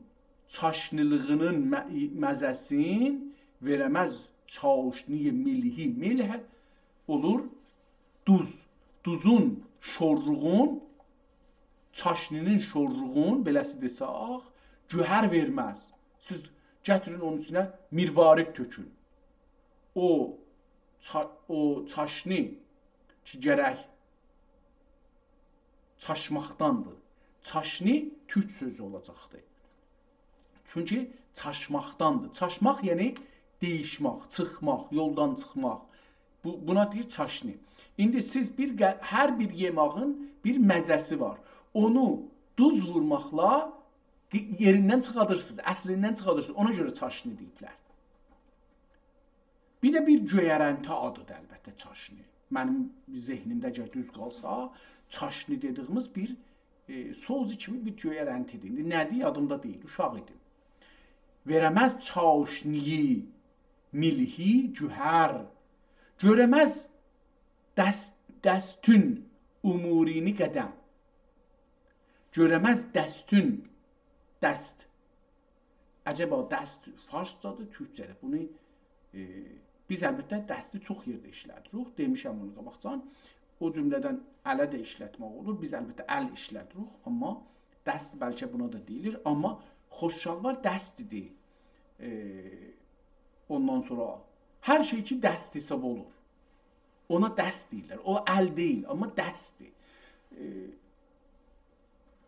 چاشنیلیغینین مه-، مزه‌سین وئره‌مز چاشنی ملحی. ملح اولور دوز. دوزون شورلوغون، چاشنی‌نین شورلوغون، بئله‌سی دئسک، گوهر وئرمز. سیز گتیرین اونون ایچینه مروارید تؤکون. او چا-، او چاشنی کی، گرک چاشماقداندیر. چاشنی تورک سؤزو اولاجاقدیر. چونکی چاشماقداندیر. چاشماق، یعنی دییشمک، چیخماق، یولدان چیخماق. بو، بونا دئییر چاشنی. ایندی سیز بیر قه-، هر بیر یئماغین بیر مزه‌سی وار. اونو دوز وورماقلا دی-، یئریندن چیخادیرسینیز، اصلیندن چیخادیرسینیز. اونا گؤره چاشنی دئییبلر. بیر ده بیر گؤیرنتی آدیدیر البته چاشنی. منیم ذهنیمده اگر دوز قالسا، چاشنی دئدیگیمیز بیر، ائ، سؤز کیمی بیر گؤیرنتی‌دیر. ایندی نه‌دیر، یادیمدا دئییل، اوشاق ایدیم. وئره‌مز چاشنی ملحی گوهر، گؤره‌مز دست، دستون امورینی قدم. گؤره‌مز دستون، دست. عجبا دست فارسجادیر، تورکجه‌دیر؟ بونو، ائ، بیز البته دستی چوخ یئرده ایشله‌دیریک. دئمیشم بونو قاباقجان. او جمله‌دن اله ده ایشلتمک اولور. بیز البته ال ایشله‌دیریک، آمما دست بلکه بونا دا دئییلیر. آمما خوش‌شالوار دستدیر. ائ، اوندان سونرا هر شئی کی دست حساب اولور، اونا دست دئییرلر. او ال دئییل، آمما دستدیر. ائ،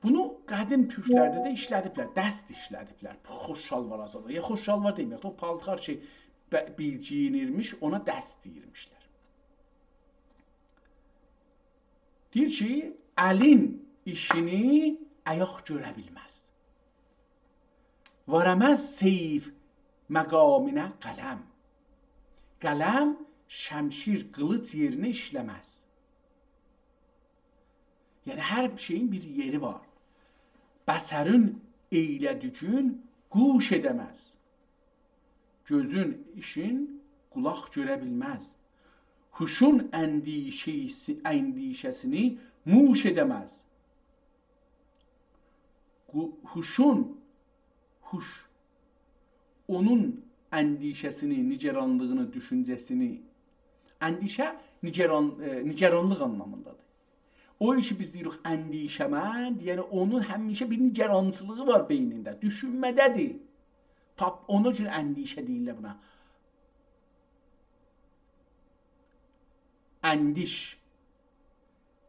بونو قدیم تورکلرده ده ایشله‌دیبلر، دست ایشله‌دیبلر. خوش‌شالوار آزادا. یا خوش‌شالوار دئمه‌یک، او پالتار کی، به-، بیر گئیینیرمیش، اونا دست دئییرمیشلر. دئییر کی، الین ایشینی آیاق گؤره بیلمز. واراماز سیف مقامینه قلم. قلم شمشیر، قیلیج یئرینه ایشله‌مز. یعنی، هر شئیین بیر یئری وار. بصرین ائیله‌دیگین گوش ائده‌مز. گؤزون ایشین قولاق گؤره بیلمز. هوشون اندیشه‌سی-، اندیشه‌سینی موش ائده‌مز. قو-، هوشون، هوش، اونون اندیشه‌سینی، نگرانلیغینی، دوشونجه‌سینی، اندیشه نگران-، ائ، نگرانلیق آنلامیندادیر. او ایشی بیز دئییریک اندیشه‌مند، یعنی اونون همیشه بیر نگرانچیلیغی وار بئینینده، دوشونمه‌ده‌دیر. تاپ، اونون اوچون اندیشه دئییرلر بونا. اندیش،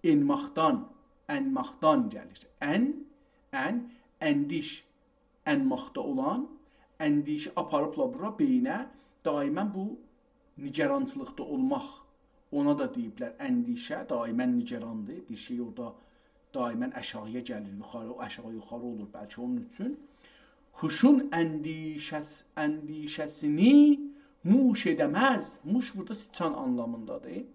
انماقدان، انماقدان گلیر. ان، ان، اندیش، انماقدا اولان، اندیشه آپاریبلار بورا بئیینه، دائماً بو نگرانچیلیقدا اولماق، اونا دا دئییبلر اندیشه، دائماً نگراندیر. بیر شئی اورادا دائماً آشاغییا گلیر، یوخاری، او آشاغی یوخاری اولور بلکه اونون اوچون. هوشون اندیشه‌س-، اندیشه‌سینی موش ائده‌مز. موش بورادا سیچان آنلامیندادیر.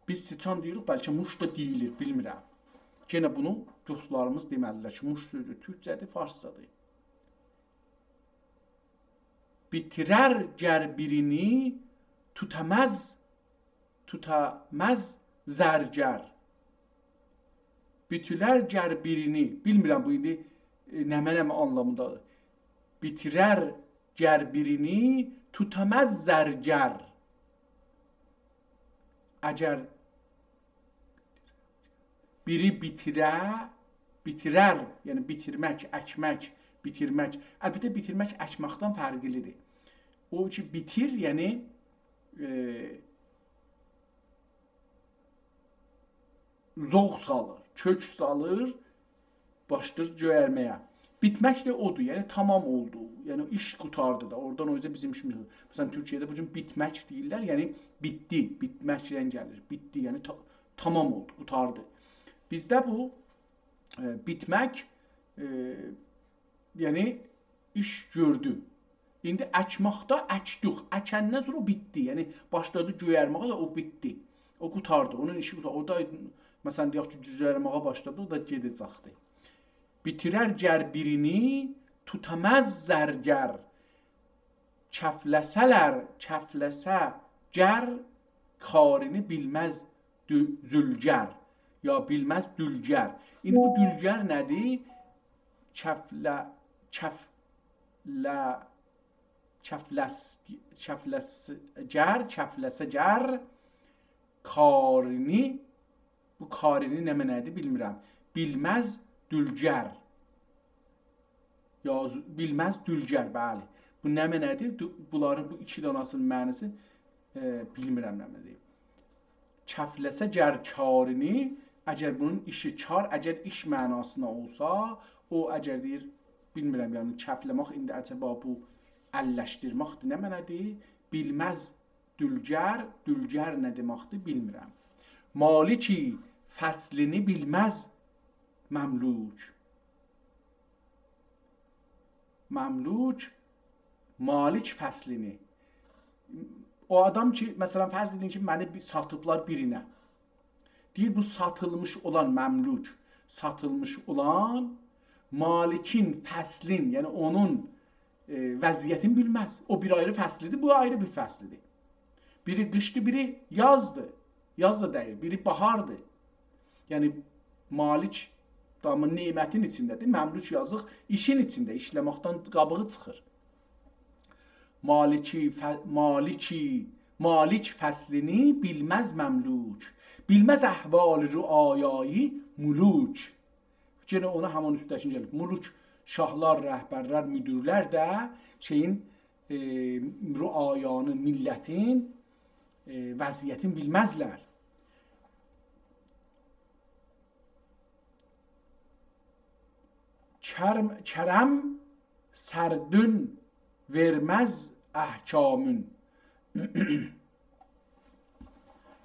بیز سیچان دئییریک، بلکه موش دا دئییلیر، بیلمیرم. یئنه بونو دوستلاریمیز دئمه‌لی‌دیرلر کی، موش سؤزو تورکجه‌دیر، فارسجادیر. بیتیرر گر بیرینی، توتاماز، توتاماز زرگر. بیتیرر گر بیرینی، بیلمیرم بو ایندی، ائ، نمنه آنلامیندادیر. بیتیرر گر بیرینی، توتاماز زرگر. اگر بیری بیتیره، بیتیرر، یعنی بیتیرمک، اکمک، بیتیرمک. البته، بیتیرمک اکمکدن فرقلی‌دیر. او کی بیتیر، یعنی، ائ، زوغ سالیر، کؤک سالیر، باشلاییر گؤیرمه‌یه. بیتمک ده اودور، یعنی تمام اولدو. یعنی ایش قوتاردی دا. اورادان او اوزه بیزیم ایشیمیز یوخ. مثلاً، تورکیه‌ده بو گون بیتمک دئییرلر، یعنی بیتدی، بیتمکدن گلیر. بیتدی، یعنی تا-، تمام اولدو، قوتاردی. بیزده بو، ائ، بیتمک، ائ، یعنی ایش گؤردو. ایندی اکماقدا اکدوخ. اکندن سونرا او بیتدی. یعنی باشلادی گؤیرمه‌یه ده او بیتدی. او قوتاردی. اونون ایشی قوتاردی. اورادا، مثلاً، دئیک کی، دوزلمه‌یه باشلادی، او دا گئده‌جکدی. بیتیرر گر بیرینی، توتاماز زرگر. کفله‌سه‌لر، کفله‌سه گر، کارینی بیلمز دو-، زولگر. یا بیلمز دولگر. ایندی بو دولگر نه‌دیر؟ کفله-، کفله-، کفلس-، کفلسگر، کفلسه‌گر، کارینی، بو کارینی نمنه‌دیر بیلمیرم. بیلمز دولگر. یا ز-، بیلمز دولگر، بلی. بو نمنه‌دیر؟ دو-، بونلارین، بو ایکی داناسینین معناسی، ائ، بیلمیرم نمنه‌دیر. کفلسه‌گر کارینی، اگر بونون ایشی کار، اگر ایش معناسینا اولسا، او اگر دئییر، بیلمیرم، یعنی کفله‌مک ایندی عجبا بو اللشدیرمکدیر، نمنه‌دیر؟ بیلمز دولگر، دولگر نه دئمکدیر، بیلمیرم. مالکی فصلینی بیلمز مملوک. مملوک، مالک فصلینی. او آدام کی، مثلاً، فرض ائدین کی، منی بیر ساتیبلار بیرینه. دئییر، بو ساتیلمیش اولان مملوک، ساتیلمیش اولان مالکین فصلین، یعنی اونون، ائ، وضعیتینی بیلمز. او بیر آیری فصلیدیر، بو آیری بیر فصلیدیر. بیری قیشدیر، بیری یازدیر. یاز دا دئییل، بیری باهاردیر. یعنی، مالک دامی نعمتین ایچینده‌دیر، مملوک یازیق ایشین ایچینده، ایشله‌مکدن قابیغی چیخیر. مالکی ف-، مالکی، مالک فصلینی بیلمز مملوک، بیلمز احوال رعایای ملوک. یئنه اونا همان اوستده‌کین گلیب. ملوک، شاهلار، رهبرلر، مدیرلر ده شئیین، ائ، رعایانین، میللتین، ائ، وضعیتین بیلمزلر. کرم، کرم سردون وئرمز احکامون.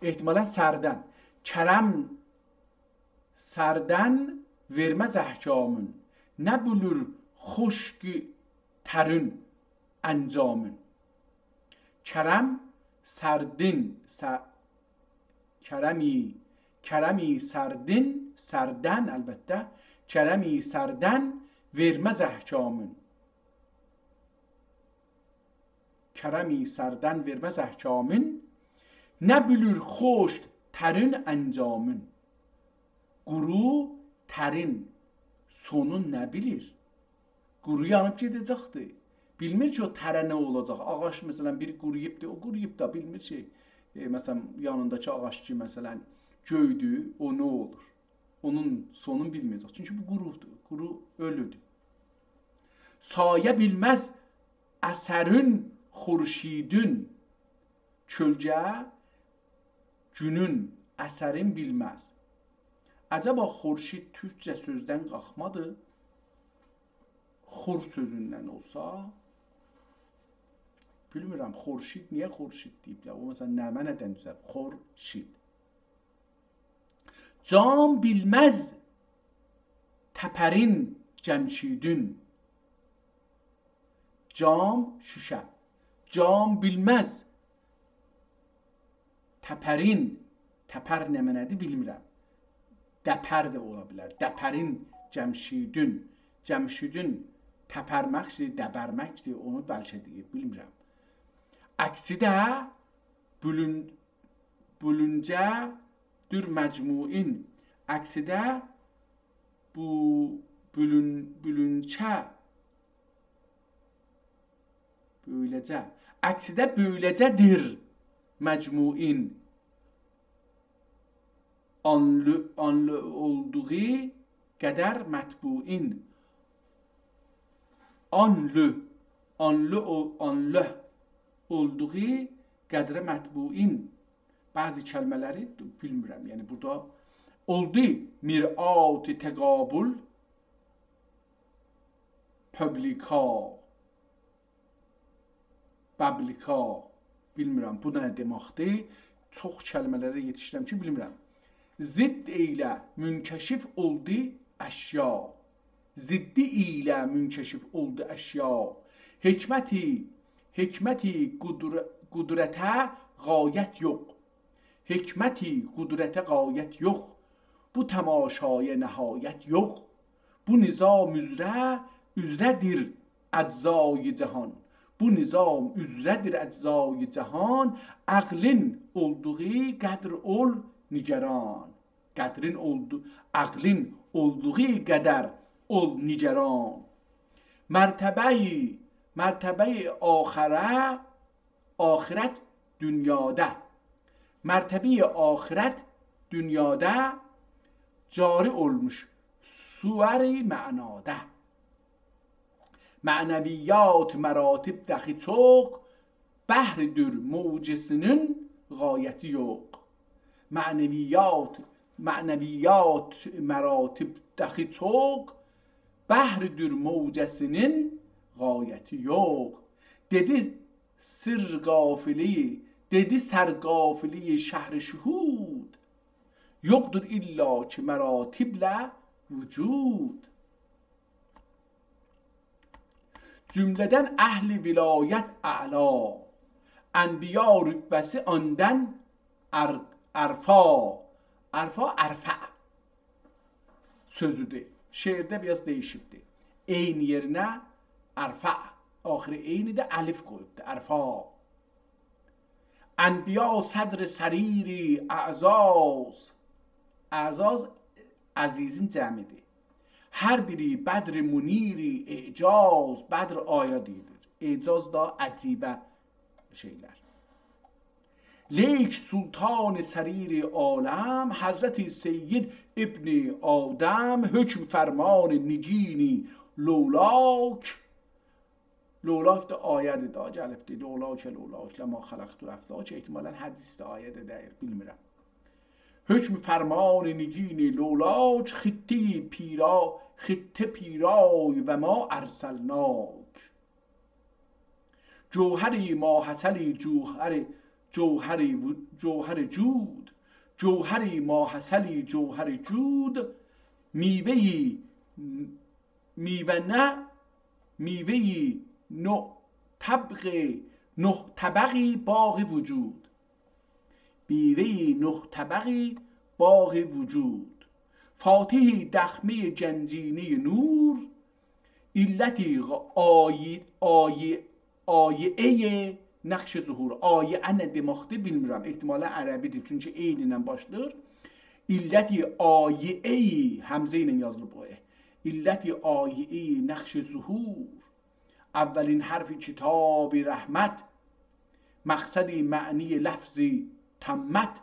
احتمالاً سردن. کرم سردن وئرمز احکامون، نه بیلیر خشک ترون انجامون. کرم سردین، س-، کرمی، کرمی سردین، سردن البته، کرمی سردن وئرمز احکامون. کرمی سردن وئرمز احکامون، نه بیلیر خشک ترون انجامون. قورو ترین سونون نه بیلیر؟ قورو یانیب گئده‌جکدیر. بیلمیر کی، او تره نه اولاجاق. آغاج، مثلاً، بیر قورویوبدور، او قورویوب دا بیلمیر کی، ائ، مثلاً، یانینداکی آغاج کی، مثلاً، گؤیدور، او نه اولور؟ اونون سونون بیلمه‌یه‌جک. چونکی بو قورودور، قورو اؤلودور. سایه بیلمز اثرون خورشیدون، کؤلگه گونون اثرین بیلمز. عجبا خورشید تورکجه سؤزدن قالخمادی؟ خور سؤزوندن اولسا، بیلمیرم، خورشید، نییه خورشید دئییبلر؟ او، مثلاً، نمنه‌دن دوزه‌لیب؟ خورشید. جام بیلمز تپرین جمشیدون. جام، شوشه. جام بیلمز تپرین، تپر نمنه‌دیر، بیلمیرم. دپر ده اولا بیلر. دپرین جمشیدون. جمشیدون تپرمکدیر، دبرمکدیر، اونو بلکه دئییر، بیلمیرم. عکسی ده بولون-، بولونجه دور مجموعین. عکسی ده بو-، بولون-، بولونجه، بؤیله‌جه. عکسی ده بؤیله‌جه‌دیر مجموعین. آنلی، آنلی اولدوغو قدر مطبوعین. آنلی، آنلی اول-، آنلی اولدوغو قدر مطبوعین. بعضی کلمه‌لری بیلمیرم. یعنی بورادا اولدو مرآت تقابل پوبلیکا، ببلیکا. بیلمیرم، بو نه دئمکدیر؟ چوخ کلمه‌لره یئتیشیرم کی، بیلمیرم. ضد ایله منکشف اولدو اشیا. ضدی ایله منکشف اولدو اشیا. حکمتی، حکمتی قدر-، قدرته غایت یوخ. حکمتی قدرته غایت یوخ، بو تماشایا نهایت یوخ. بو نظام اوزره، اوزره‌دیر اجزای جهان. بو نظام اوزره‌دیر اجزای جهان. عقلین اولدوغو قدر اول نگران. قدرین اولدو-، عقلین اولدوغو قدر اول نگران. مرتبه‌ی، مرتبه‌ی آخره آخرت دونیادا. مرتبه‌ی آخرت دونیادا جاری اولموش صور معنادا. معنویات مراتب دخی چوخ، بحردور موجه‌سینین غایتی یوخ. معنویات، معنویات مراتب دخی چوخ، بحردور موجه‌سینین غایتی یوخ. دئدی سر قافلی، دئدی سر قافلی شهر شهود، یوخدور الا کی مراتبله وجود. جمله‌دن اهل ولایت اعلا، انبیا رتبه‌سی آندان ار-، ارفع. ارفع، ارفع سؤزودور. شعرده بیر آز دییشیبدیر. عین یئرینه ارفع، آخیری عینی ده الف قویوبدور. ارفع. انبیا صدر سریر اعزاز. اعزاز عزیزین جمعیدیر. هر بیری بدر منیر اعجاز. بدر آیا دئییلیر. اعجاز دا عجیبه شئیلر. لیک سلطان سریر عالم، حضرت سید ابن آدم، حکم فرمان نگین لولاک. لولاک دا آیه‌دیر دا، گلیبدیر. لولاک، لولاک، لما خلقت الافلاک. احتمالاً حدیثدیر، آیه ده دئییل، بیلمیرم. حکم فرمان نگین لولاک، خطه پیرا-، خطه پیرای و ما ارسلناک. جوهری ماعسلی جوهر، جوهر و-، جوهر جود. جوهری ماعسلی جوهر جود. میوه‌ی، میوه نه، میوه‌ی نه طبق، نه طبقی باغ وجود. میوه‌ی نه طبقی باغ وجود. فاتح دخمهٔ گنجینهٔ نور، علتی آی-، آی-، آیهٔ نقش ظهور. آیه نه دئمکدیر، بیلمیرم. احتمالاً عربی‌دیر، چونکی عین ایله باشلاییر. علتی آیهٔ، همزه ایله یازیلیب او ائ. علتی آیهٔ نقش ظهور. اولین حرف کتاب رحمت، مقصد معنی لفظ تمت.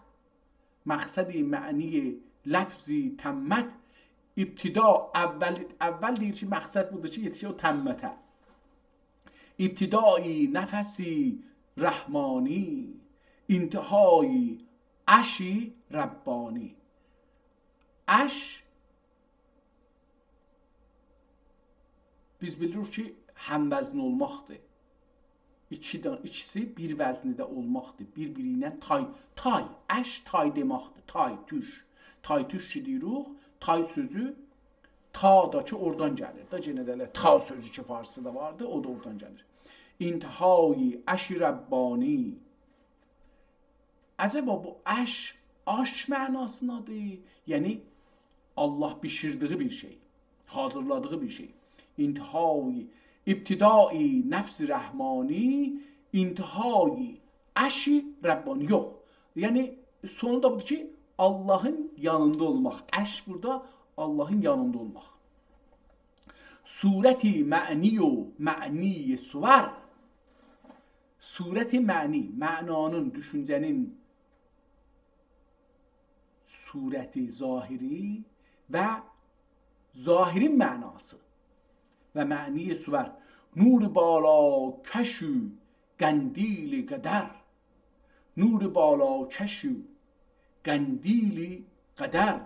مقصد معنی لفظ تمت. ابتدا، اول، اول دئییر کی، مقصد بودور کی، یئتیشک او تمته. ابتدای نفس رحمانی، انتهای عرش ربانی. عرش، بیز بیلیریک کی، هم‌وزن اولماقدیر. ایکی دنه، ایکیسی بیر وزنده اولماقدیر. بیر-بیری ایله تای، تای، عرش تای دئمکدیر. تای، توش. تای، توش کی دئییریک، تای سؤزو تا دا کی اورادان گلیر دا. یئنه ده ائله تا سؤزو کی فارسیدا واردی، او دا اورادان گلیر. انتهای عرش ربانی. عجبا بو عرش، آش معناسیندادیر؟ یعنی، الله بیشیردیگی بیر شئی، حاضیرلادیغی بیر شئی. انتهای، ابتدای نفس رحمانی، انتهای عرش ربانی. یوخ. یعنی، سونو دا بودور کی، اللهین یانیندا اولماق. عرش بورادا اللهین یانیندا اولماق. صورت معنی و معنی صور. صورت معنی، معنانین، دوشونجه‌نین صورت ظاهری و ظاهری معناسی و معنی صور. نور بالاکش و قندیل قدر. نور بالاکش و قندیل قدر.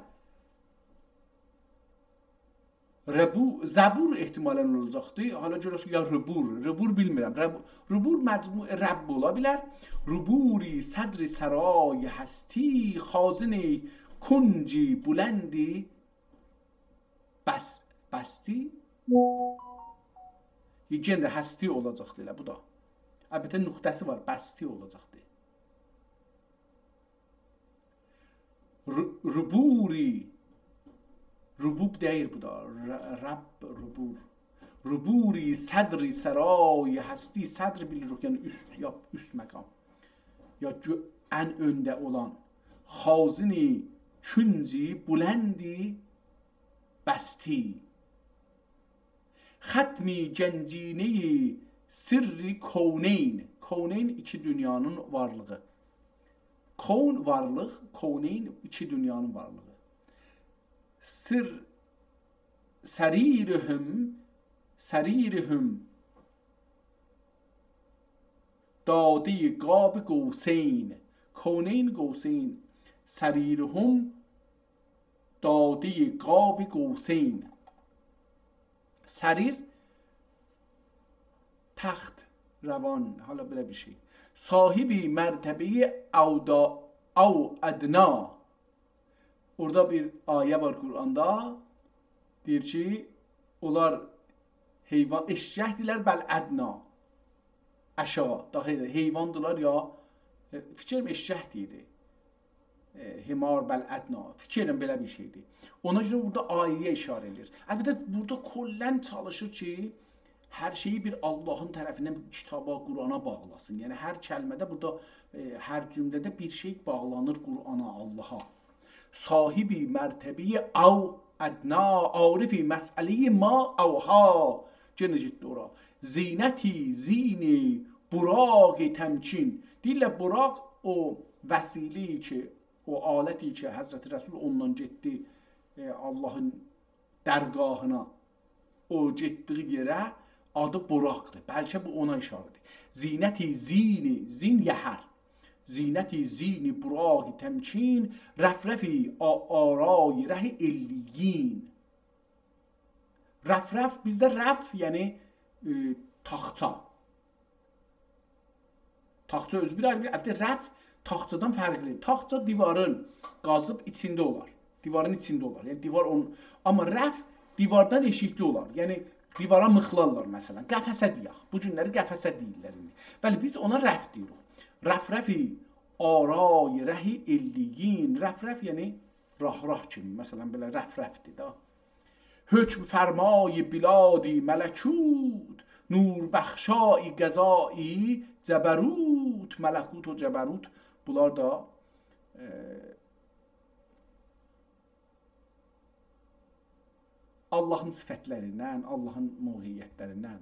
ربو-، زبور احتمالاً اولاجاقدی. حالا گؤرک، یا ربور. ربور بیلمیرم. رب-، ربور مجموع رب اولا بیلر. ربوری صدر سرای هستی، خازن کنج بلندی بس-، بستی. یئنه ده هستی اولاجاقدی ائله بو دا. البته نقطه‌سی وار، بستی اولاجاقدی. ر-، ربوری، ربوب دئییل بو دا، ر-، رب، ربور. ربوری صدر سرای هستی، صدر بیلیریک، یعنی اوست، یا اوست مقام. یا گؤ-، ان اؤنده اولان. خازن کنج بلند بستی. ختم گنجینهٔ سر کونین. کونین ایکی دونیانین وارلیغی. کون وارلیق، کونین ایکی دونیانین وارلیغی. سر، سریرهم، سریرهم دادهٔ قاب قوسین. کونین قوسین. سریرهم دادهٔ قاب قوسین. سریر، تخت، روان، حالا بئله بیر شئی. صاحب مرتبهٔ اودا-، او ادنا. اورادا بیر آیه وار قرآندا. دئییر کی، اونلار حیوان، ائششکدیرلر، بل ادنا. آشاغی، داها ائله حیواندیلار یا، ائ، فیکریم ائششک دئییردی. ائ، حمار، بل ادنا. فیکر ائلیرم بئله بیر شئیدیر. اونا گؤره بورادا آیه‌یه اشاره ائله‌ییر. البته، بورادا کلاً چالیشیر کی، هر شئیی بیر اللهین طرفیندن کیتابا، قرآنا باغلاسین. یعنی، هر کلمه‌ده بورادا، ائ، هر جمله‌ده بیر شئی باغلانیر قرآنا، اللها. صاحب مرتبهٔ او ادنا، عارف مسئلهٔ ما اوحی. یئنه گئتدی اورا. زینتی زین براق تمکین. دئییرلر، براق او وسیله کی، او آلت کی، حضرت رسول اوننان گئتدی، ائ، آللاهین درگاهینا، او گئتدیگی یئره، آدی براقدیر. بلکه بو اونا ایشاره‌دیر. زینتی زین، زین یهر. زینتی زین براق تمکین، رفرفی آ-، آرای ره علیین. رفرف، بیزده رف، یعنی، ائ، تاخچا. تاخچا اؤزو بیر آیری بیر، البته رف تاخچادان فرقلی. تاخچا دیوارین قازیب ایچینده اولار. دیوارین ایچینده اولار. یعنی دیوار اونون، آمما رف دیواردان ائشیکلی اولار. یعنی دیوارا میخلارلار مثلا. قفسه دئیک. بو گونلری قفسه دئییرلر ایندی. بلی، بیز اونا رف دئییریک. رفرفی آرای ره علیین. رفرف یعنی راه راه کیمی، مثلا، بئله رفرفدیر دا. حکم فرمای بلادی ملکوت، نور بخشای قضایی جبروت. ملکوت و جبروت، بونلار دا، ائ، آللاهین صفتلریندن، آللاهین موقعیتلریندن.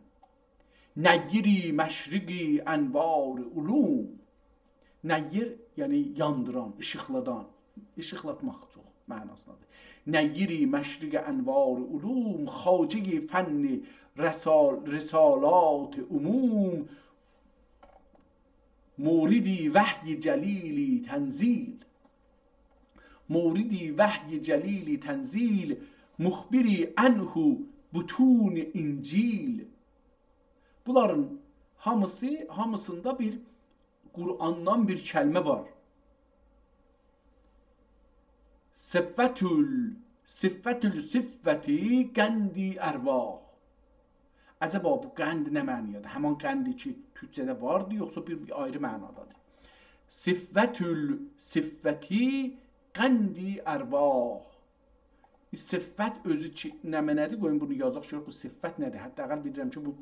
نیر مشرق انوار علوم. نیر، یعنی یاندیران، ایشیقلادان، ایشیقلاتماق چوخ معناسیندادیر. نیر مشرق انوار علوم، خواجهٔ فن رسال-، رسالات عموم، مورد وحی جلیل تنزیل. مورد وحی جلیل تنزیل، مخبر عنه بطون انجیل. بونلارین هامیسی، هامیسیندا بیر قرآندان بیر کلمه وار. صفوة ال-، صفوة الصفوة قند ارواح. عجبا بو قند نه معنادیر؟ همان قندی کی، تورکجه‌ده واردی، یوخسا بیر، بیر آیری معنادادیر؟ صفوة الصفوة قند ارواح. صفوت اؤزو کی، نمنه‌دیر؟ قویون بونو یازاق، گؤرک بو صفوت نه‌دیر؟ حداقل بیلیرم کی، بو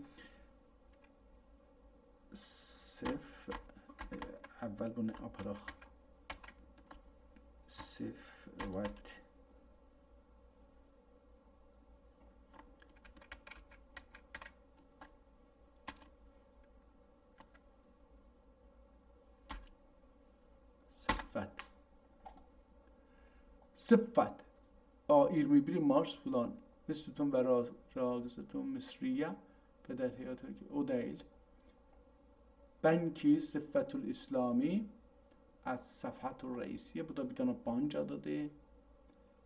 صف-، اول بونو آپاراق. صفوت. صفوت. صفوت. آ، ایگیرمی بیر مارس فلان. مصرتون و را-، راقصتون مصریه. پدر حیات، او دئییل. بانک صفوت الاسلامی، الصفحة الرئیسیه. بو دا بیر دنه بانک آدیدیر.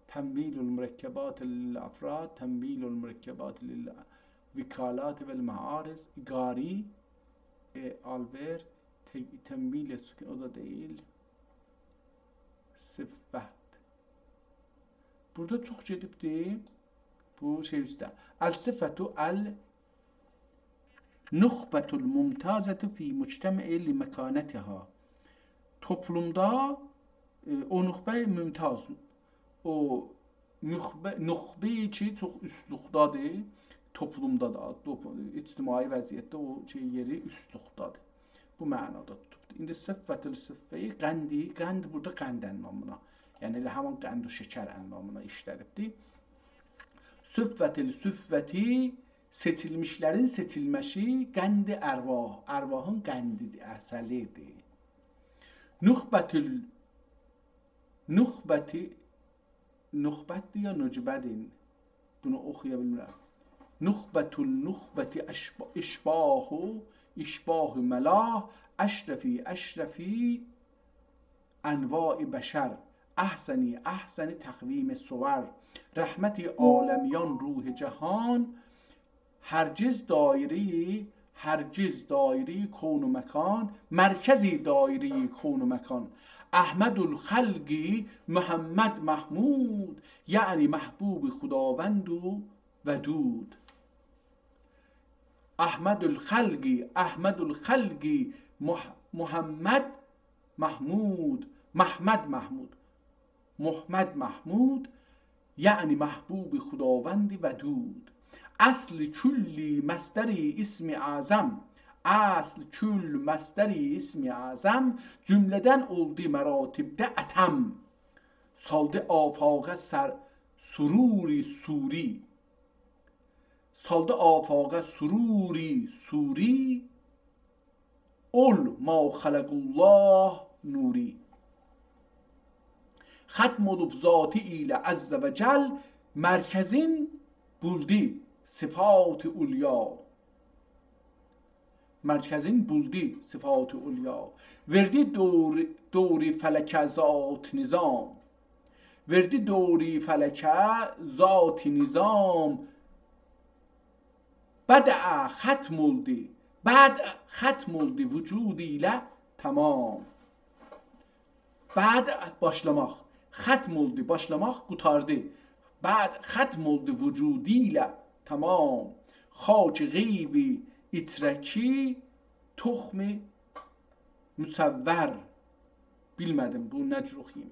تمویل المرکبات للافراد، تمویل المرکبات للوکالات و المعارض، گاری، ائ، آلوئر، ت-، تمویل سکون، او دا دئییل. صفوت. بورادا چوخ گئدیبدی بو شئی اوسته. الصفوة النخبة الممتازة فی مجتمع لمکانتها. توپلومدا، ائ، او نخبه ممتاز، او نخبه، نخبه کی، چوخ اوستلوکده‌دیر، توپلومدا دا، توپ-، اجتماعی وضعیتده او شئی یئری اوستلوکده‌دیر. بو معنادا توتوبدور. ایندی صفوة الصفوة قندی، قند بورادا قند انلامینا، یعنی ائله همان قند و شکر انلامینا ایشله‌دیبدیر. صفوة الصفوة، سئچیلمیشلرین سئچیلمه‌سی، قند ارواح، ارواحین قندیدیر، عسلیدیر. نخبة ال-، نخبة، نخبت‌دیر یا نجبه‌دیر؟ بونو اوخویا بیلمیرم. نخبة النخبة اشب-، اشباح، اشباح ملاح، اشرفی، اشرفی انواع بشر، احسنی، احسن تقویم صور، رحمت عالمیان، روح جهان، هرگز دایره‌ی، هرگز دایره‌ی کون و مکان، مرکز دایره‌ی کون و مکان. احمد الخلق محمد محمود، یعنی محبوب خداوند و ودود. احمد الخلق، احمد الخلق مح-، محمد محمود، محمد محمود، محمد محمود، یعنی محبوب خداوند ودود. اصل کل مصدر اسم اعظم، اصل کل مصدر اسم اعظم، جمله‌دن اولدو مراتبده اتم. سالدی آفاقه سر-، سرور صوری. سالدی آفاقه سروری، سوری، اول ما خلق الله نوری. ختم اولوب ذاتی ایله عز و جل، مرکزین بولدو صفات علیا. مرکزین بولدو صفات علیا. وئردی دور، دور فلکه ذات نظام. وئردی دور فلکه ذات نظام. بدأ ختم اولدو، بدأ ختم اولدو وجود ایله تمام. بدأ باشلاماق، ختم اولدو باشلاماق، قوتاردی. بدأ ختم اولدو وجود ایله تمام. خاک غیبی ایچره کی تخم مصور. بیلمه‌دیم بو نه جور اوخویوم.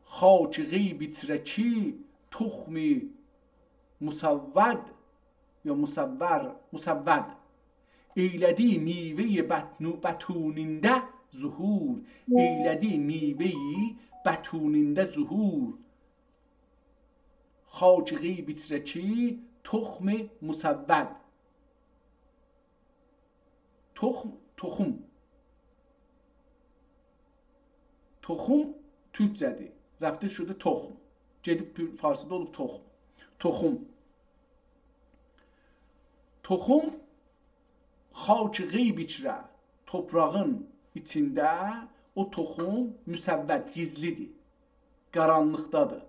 خاک غیب ایچره کی تخم مصور، یا مصور، مصور. ائیله‌دی میوهٔ بطنو-، بطونینده ظهور. ائیله‌دی میوهٔ بطونینده ظهور. خاک غیب ایچره کی تخم مصور. تخم، تخم. تخم تورکجه‌دیر. رفته شده تخم. گئدیب تور-، فارسیدا اولوب تخم. تخم. تخم خاک غیب ایچره، توپراغین ایچینده او تخم مصور، گیزلیدیر. قارانلیقدادیر.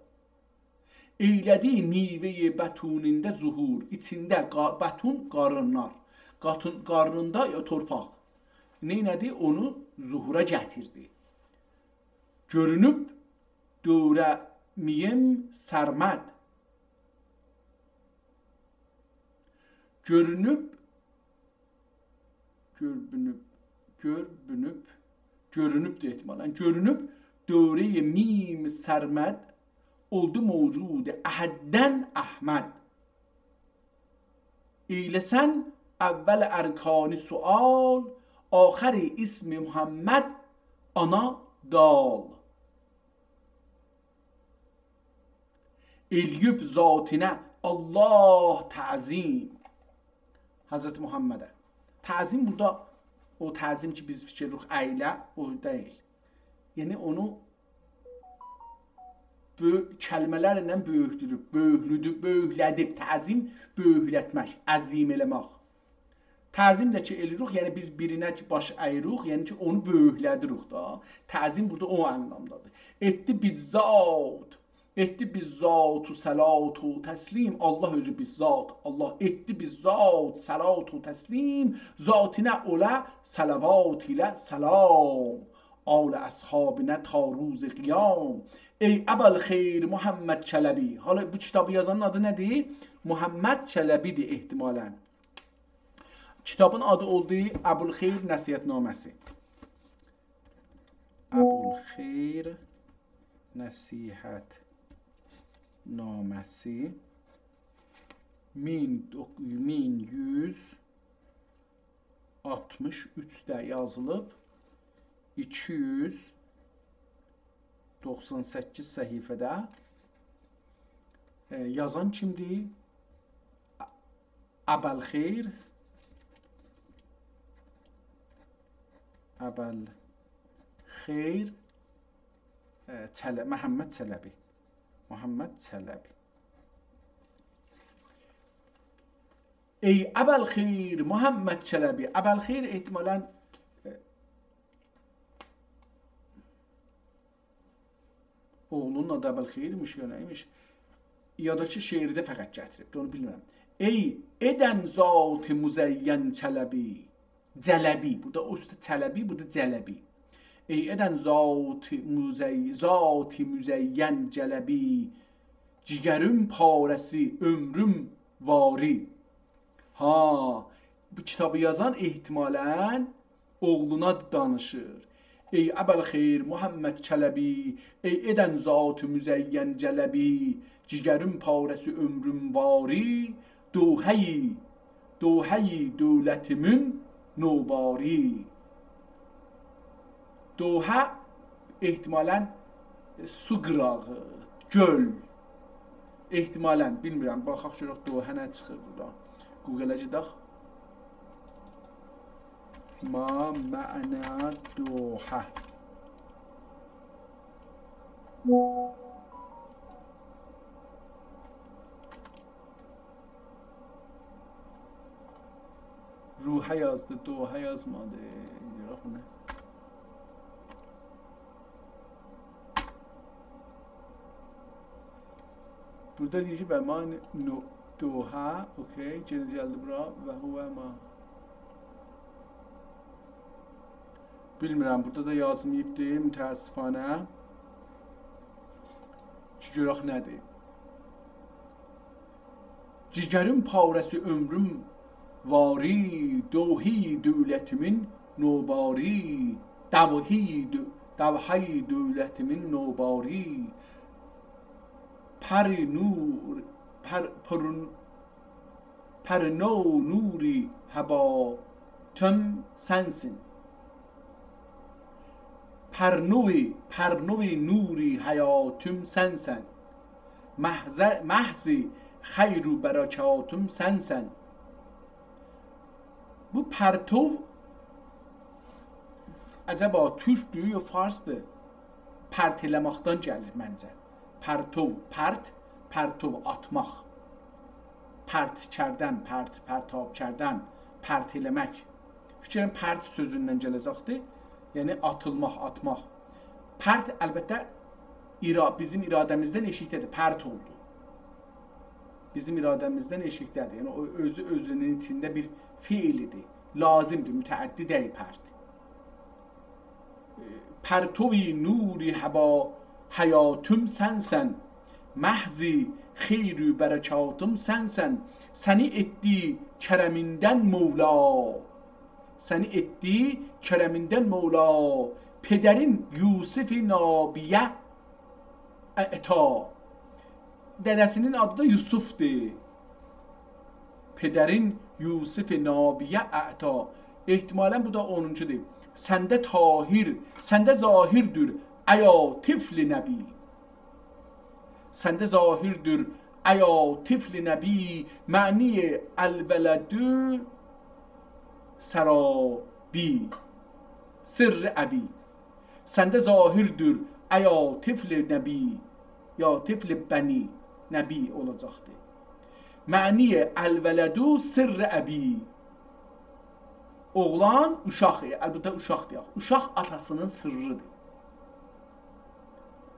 ائیله‌دی میوهٔ بطونینده ظهور. ایچینده قا-، بطون قارینلار. قاتون-، قارنیندا یا تورپاق. نئینه‌دی؟ اونو ظهورا گتیردی. گؤرونوب دؤوره‌میم سرمد. گؤرونوب، گؤربونوب، گؤربونوب، گؤرونوب ده احتمالاً. گؤرونوب دؤورهٔ میم سرمد، اولدو موجود احددن احمد. ائیله‌سن اول ارکانی سؤال، آخر اسم محمد آنا دال. ائله‌ییب ذاتینه الله تعظیم. حضرت محمده. تعظیم بورادا او تعظیم کی بیز فیکیر ائلیریک ائیله، او دئییل. یعنی اونو بؤ-، کلمه‌لرله بؤیوکلودوب، بؤیوکلودوب، بؤیوکله‌دیب. تعظیم، بؤیوکلتمک، عظیم ائله‌مک. تعظیم ده کی ائلیروخ، یعنی بیز بیرینه کی باش اَییروخ، یعنی کی اونو بؤیوکله‌دیروخ دا. تعظیم بورادا او آنلامدادیر. ائتدی بالذات، ائتدی بالذات صلات و تسلیم. الله اؤزو بالذات، الله ائتدی بالذات صلات و تسلیم. ذاتینه اولا صلوات ایله سلام، آل اصحابینه تا روز قیام. ای ابالخیر محمد چلبی. حالا بو کیتابی یازانین آدی نه‌دیر؟ محمد چلبی‌دیر احتمالاً. کیتابین آدی اولدو ابوالخیر نصیحت‌نامه‌سی. ابوالخیر نصیحت‌نامه‌سی. مین دوق-، مین یوز آلتمیش اوچده یازیلیب، ایکی یوز دوخسان سککیز صفحه‌ده. ائ، یازان کیمدیر؟ ابوالخیر، ابوالخیر، ائ، چله-، محمد چلبی. محمد چلبی. ای ابوالخیر محمد چلبی. ابوالخیر احتمالاً، ائ، اوغلونون آدی ابوالخیر ایمیش، یا نه ایمیش؟ یا دا کی شعرده فقط گتیریب، اونو بیلمیرم. ای ائدن ذات مزین چلبی. جلبی، بورادا او اوسته چلبی، بورادا جلبی. ای ائدن ذات مزی-، ذات مزین جلبی، جگریم پاره‌سی، عؤمروم واری. ها، بو کیتابی یازان احتمالاً اوغلونا دانیشیر. ای ابوالخیر محمد چلبی، ای ائدن ذات مزین جلبی، جگریم پاره‌سی عؤمروم واری، دوحه‌یی، دوحه‌یی دؤولتیمین نوباری. دوحه احتمالاً سو قیراغی، گؤل. احتمالاً، بیلمیرم، باخاق گؤرک دوحه نه چیخیر بورادا. گوگله گئدک. ما معنی دوحه؟ روحه یازدی، دوحه یازمادی. یوخ، بو نه؟ بورادا دئییر کی، به معنی نو-، دوحه، اوکی، یئنه گلدی بورا، و هو ما. بیلمیرم، بورادا دا یازماییبدی، متأسفانه. کی گؤرک نه‌دیر. جیگریم پاره‌سی عؤمروم واری، دوحه‌ی دؤولتیمین نوباری، دوحه‌ی دؤ-، دوحه‌ی دؤولتیمین نوباری. پر نور، پر، پر، پر نو نور حیاتیم سنسین. پرنوی، پرنوی نور حیاتیم سنسن. محض، محض خیر و برکاتیم سنسن. بو پرتو عجبا تورکدور، یا فارسدیر؟ پرت ائله‌مکدن گلیر منجه. پرتو، پرت، پرتو آتماق. پرت کردن، پرت، پرتاب کردن، پرت ائله‌مک. فیکر ائلیرم پرت سؤزوندن گله‌جکدیر. یعنی آتیلماق، آتماق. پرت البته ایرا-، بیزیم اراده‌میزدن ائشیکده‌دیر، پرت اولدو. بیزیم اراده‌میزدن ائشیکده‌دیر. یعنی او اؤزو اؤزونون ایچینده بیر فعل ایدی. لازمدیر، متعدی دئییل پرت. پرتوی نور حیاتیم سنسن، محض خیر و برکاتیم سنسن. سنی ائتدی کرمیندن مولا، سنی ائتدی کرمیندن مولا، پدرین یوسف نبی‌یه اعطا. دده‌سینین آدی دا یوسفدور. پدرین یوسف نبی‌یه اعطا. احتمالاً بو دا اونونکودور. سنده طاهر، سنده ظاهردور ایا طفل نبی. سنده ظاهردور ایا طفل نبی، معنی الولد سرابی، سر ابی. سنده ظاهردور ایا طفل نبی، یا طفل بنی نبی اولاجاقدی. معنی الولد سر ابی. اوغلان، اوشاق، البته اوشاق دئیک. اوشاق آتاسینین سیرریدیر.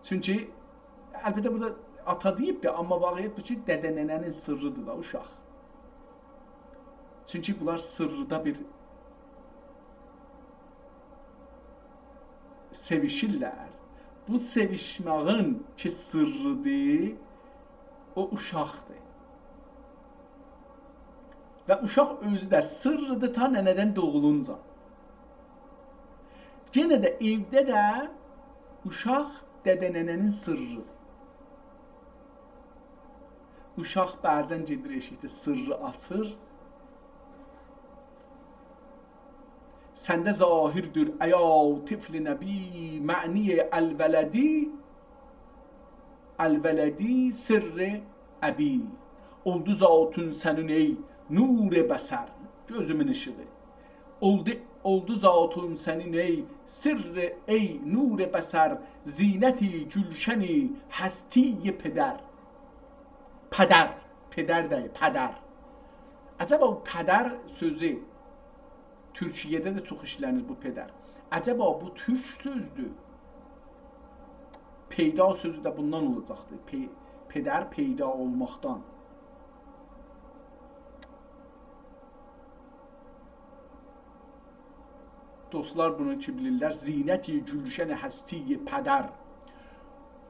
چونکی، البته بورادا آتا دئییبدیر، آمما واقعیت بو کی، دده ننه‌نین سیرریدیر دا اوشاق. چونکی بونلار سیرریدا بیر سئویشیرلر. بو سئویشمه‌یین کی سیرریدیر، او اوشاقدیر. و اوشاق اؤزو ده سیرریدیر تا ننه‌دن دوغولونجا. یئنه ده ائوده ده اوشاق دده ننه‌نین سیرریدیر. اوشاق بعضاً گئدیر ائشیکده سیرری آچیر. سنده ظاهردور ایا طفل نبی، معنی الولد، الولد سر ابی. اولدو ذاتون سنین ای نور بصر، گؤزومون ایشیغی. اولدو، اولدو ذاتون سنین ای سر، ای نور بصر، زینت گلشن هستی پدر. پدر، پدر دئییل، پدر. عجبا بو پدر سؤزو تورکیه‌ده ده چوخ ایشله‌نیر بو پدر. عجبا بو تورک سؤزدور؟ پیدا سؤزو ده بوندان اولاجاقدیر. پئ-، پدر پیدا اولماقدان. دوستلار بونو کی بیلیرلر، زینت گلشن هستی پدر.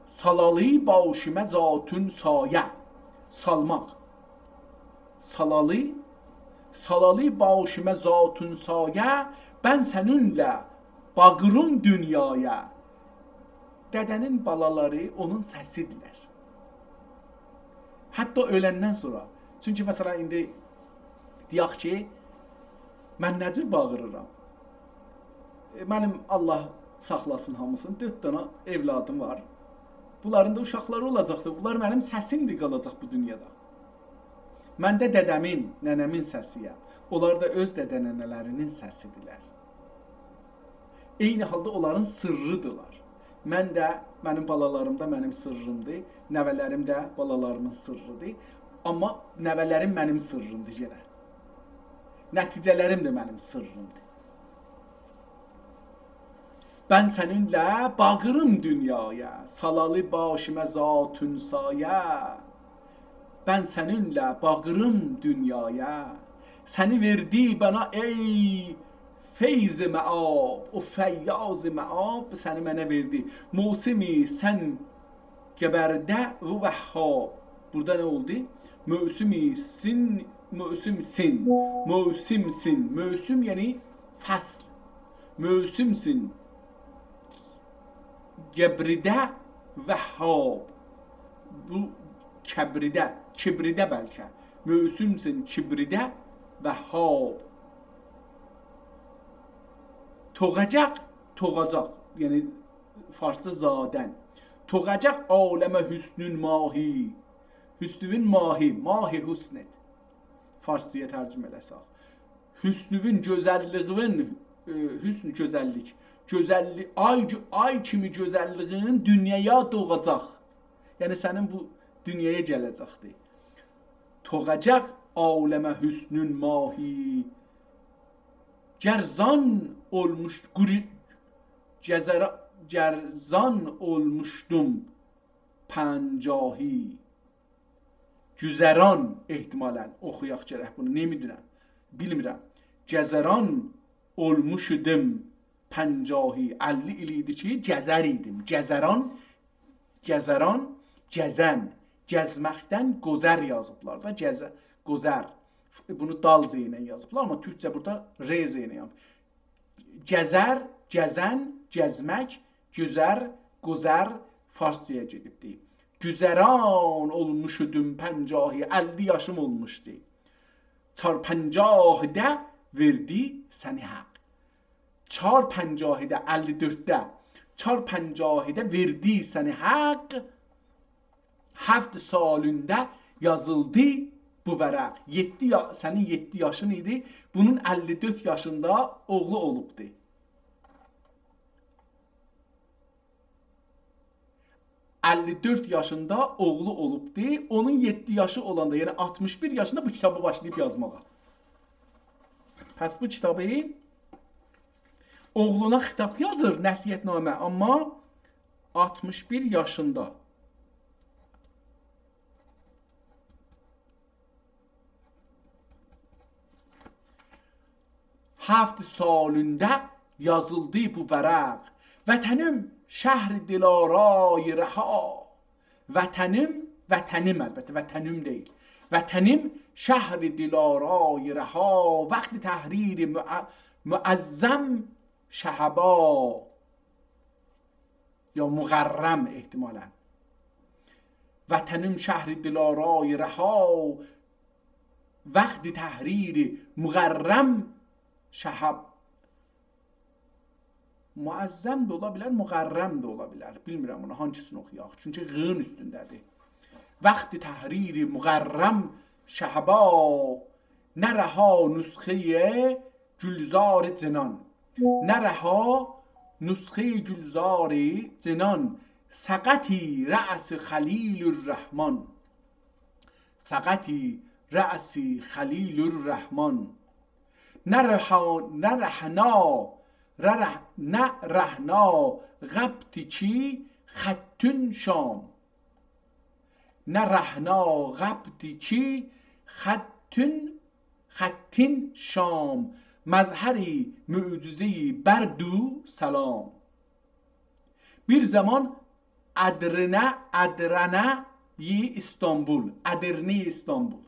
سالالی باشیمه ذاتون سایه. سالماق. سالالی، سالالی باشیمه ذاتون سایه، من سنینله باغیریم دونیایا. دده‌نین بالالاری اونون سسیدیرلر. حتی اؤلندن سونرا. چونکی، مثلاً، ایندی دئیک کی، من نه جور باغیریرام؟ ائ، منیم، الله ساخلاسین هامیسینی، دؤرد دنه اولادیم وار. بونلارین دا اوشاقلاری اولاجاقدیر. بونلار منیم سسیمدیر قالاجاق بو دونیادا. من ده دده‌مین، ننه‌مین سسی‌یم. اونلار دا اؤز دده-ننه‌لری‌نین سسی‌دیرلر. عینی حالدا اونلارین سیرّی‌دیرلار. من ده، منیم بالالاریم دا منیم سیرّیمدیر. نوه‌لریم ده بالالاریمین سیرّی‌دیر. آمما نوه‌لریم منیم سیرّیمدیر یئنه. نتیجه‌لریم ده منیم سیرّیمدیر. بن سنینله باغیریم دونیایا، سالالی باشیما ذاتون سایه. بن سنینله باغیریم دونیایا، سنی وئردی بنا ای فیض مآب، او فیاض مآب سنی منه وئردی. موسمی سن گبرده و وهاب. بورادا نه اولدو؟ موسمی سین، موسم سین، موسم سین. موسم یعنی فصل. موسم سین گبرده وهاب. بو کبرده، کبرده بلکه. موسم سین کبرده وهاب. توغاجاق، توغاجاق، یعنی فارسجا زادن. توغاجاق عالمه حسنون ماهی. حسنون ماهی، ماه حسنت. فارسجایا ترجمه ائله‌سک. حسنون، گؤزللیگین، ائ، حسن گؤزللیک. گؤزللی-، آی گؤ-، آی کیمی گؤزللیگین دونیایا دوغاجاق. یعنی سنین بو دونیایا گله‌جکدیر. توغاجاق عالمه حسنون ماهی. گرزان اولموش، قوری-، گزر-، گرزان اولموشدوم پنجاهی. گذران، احتمالاً، اوخویاق گرک بونو، نمی‌دونم، بیلمیرم. گذران اولموشدوم پنجاهی، اللی ایل ایدی کی، گذر ایدیم. گذران، گذران، گزن، گزمکدن گذر یازیبلار دا، گذ-، گذر. بونو دال ز ایله یازیبلار، آمما تورکجه بورادا ر ز ایله یازیب. گذر، گزن، گزمک، گذر، گذر فارسجایا گئدیبدی. گذران اولموشدوم پنجاهی، اللی یاشیم اولموشدو. چار پنجاهیده وئردی سنی حق. چار پنجاهیده، اللی دؤردده، چار پنجاهیده وئردی سنی حق. هفت سالوندا یازیلدی بو ورق. یئددی یا-، سنین یئددی یاشین ایدی. بونون اللی دؤرد یاشیندا اوغلو اولوبدو. اللی دؤرد یاشیندا اوغلو اولوبدو. اونون یئددی یاشی اولاندا، یعنی آلتمیش بیر یاشیندا بو کیتابی باشلاییب یازماغا. پس بو کیتابی اوغلونا خطاب یازیر، نصیحت‌نامه، آمما آلتمیش بیر یاشیندا. هفت سالوندا یازیلدی بو ورق. وطنیم شهر دلارای رها. وطنیم، وطنیم البته، وطنیم دئییل. وطنیم شهر دلارای رها. وقت تحریر مع-، معظم شهبا. یا مقرم احتمالاً. وطنیم شهر دلارای رها، وقت تحریر مقرم شهب. معظم ده اولا بیلر، مقرم ده اولا بیلر. بیلمیرم بونو هانسینی اوخویاق. چونکی غین اوستونده‌دیر. وقت تحریر مقرم شهبا، نه رها نسخهٔ گلزار جنان. نه رها نسخهٔ گلزار جنان، سقطی رأس خلیل الرحمن. سقطی رأس خلیل الرحمن. نه رها-، نه رهنا، ره-، ره-، نه رهنا قبطی کی خطون شام. نه رهنا قبطی کی خطون، خطون شام، مظهری معجزهٔ برد و سلام. بیر زامان ادرنه، ادرنه‌ی ایستانبول، ادرنه‌ی ایستانبول.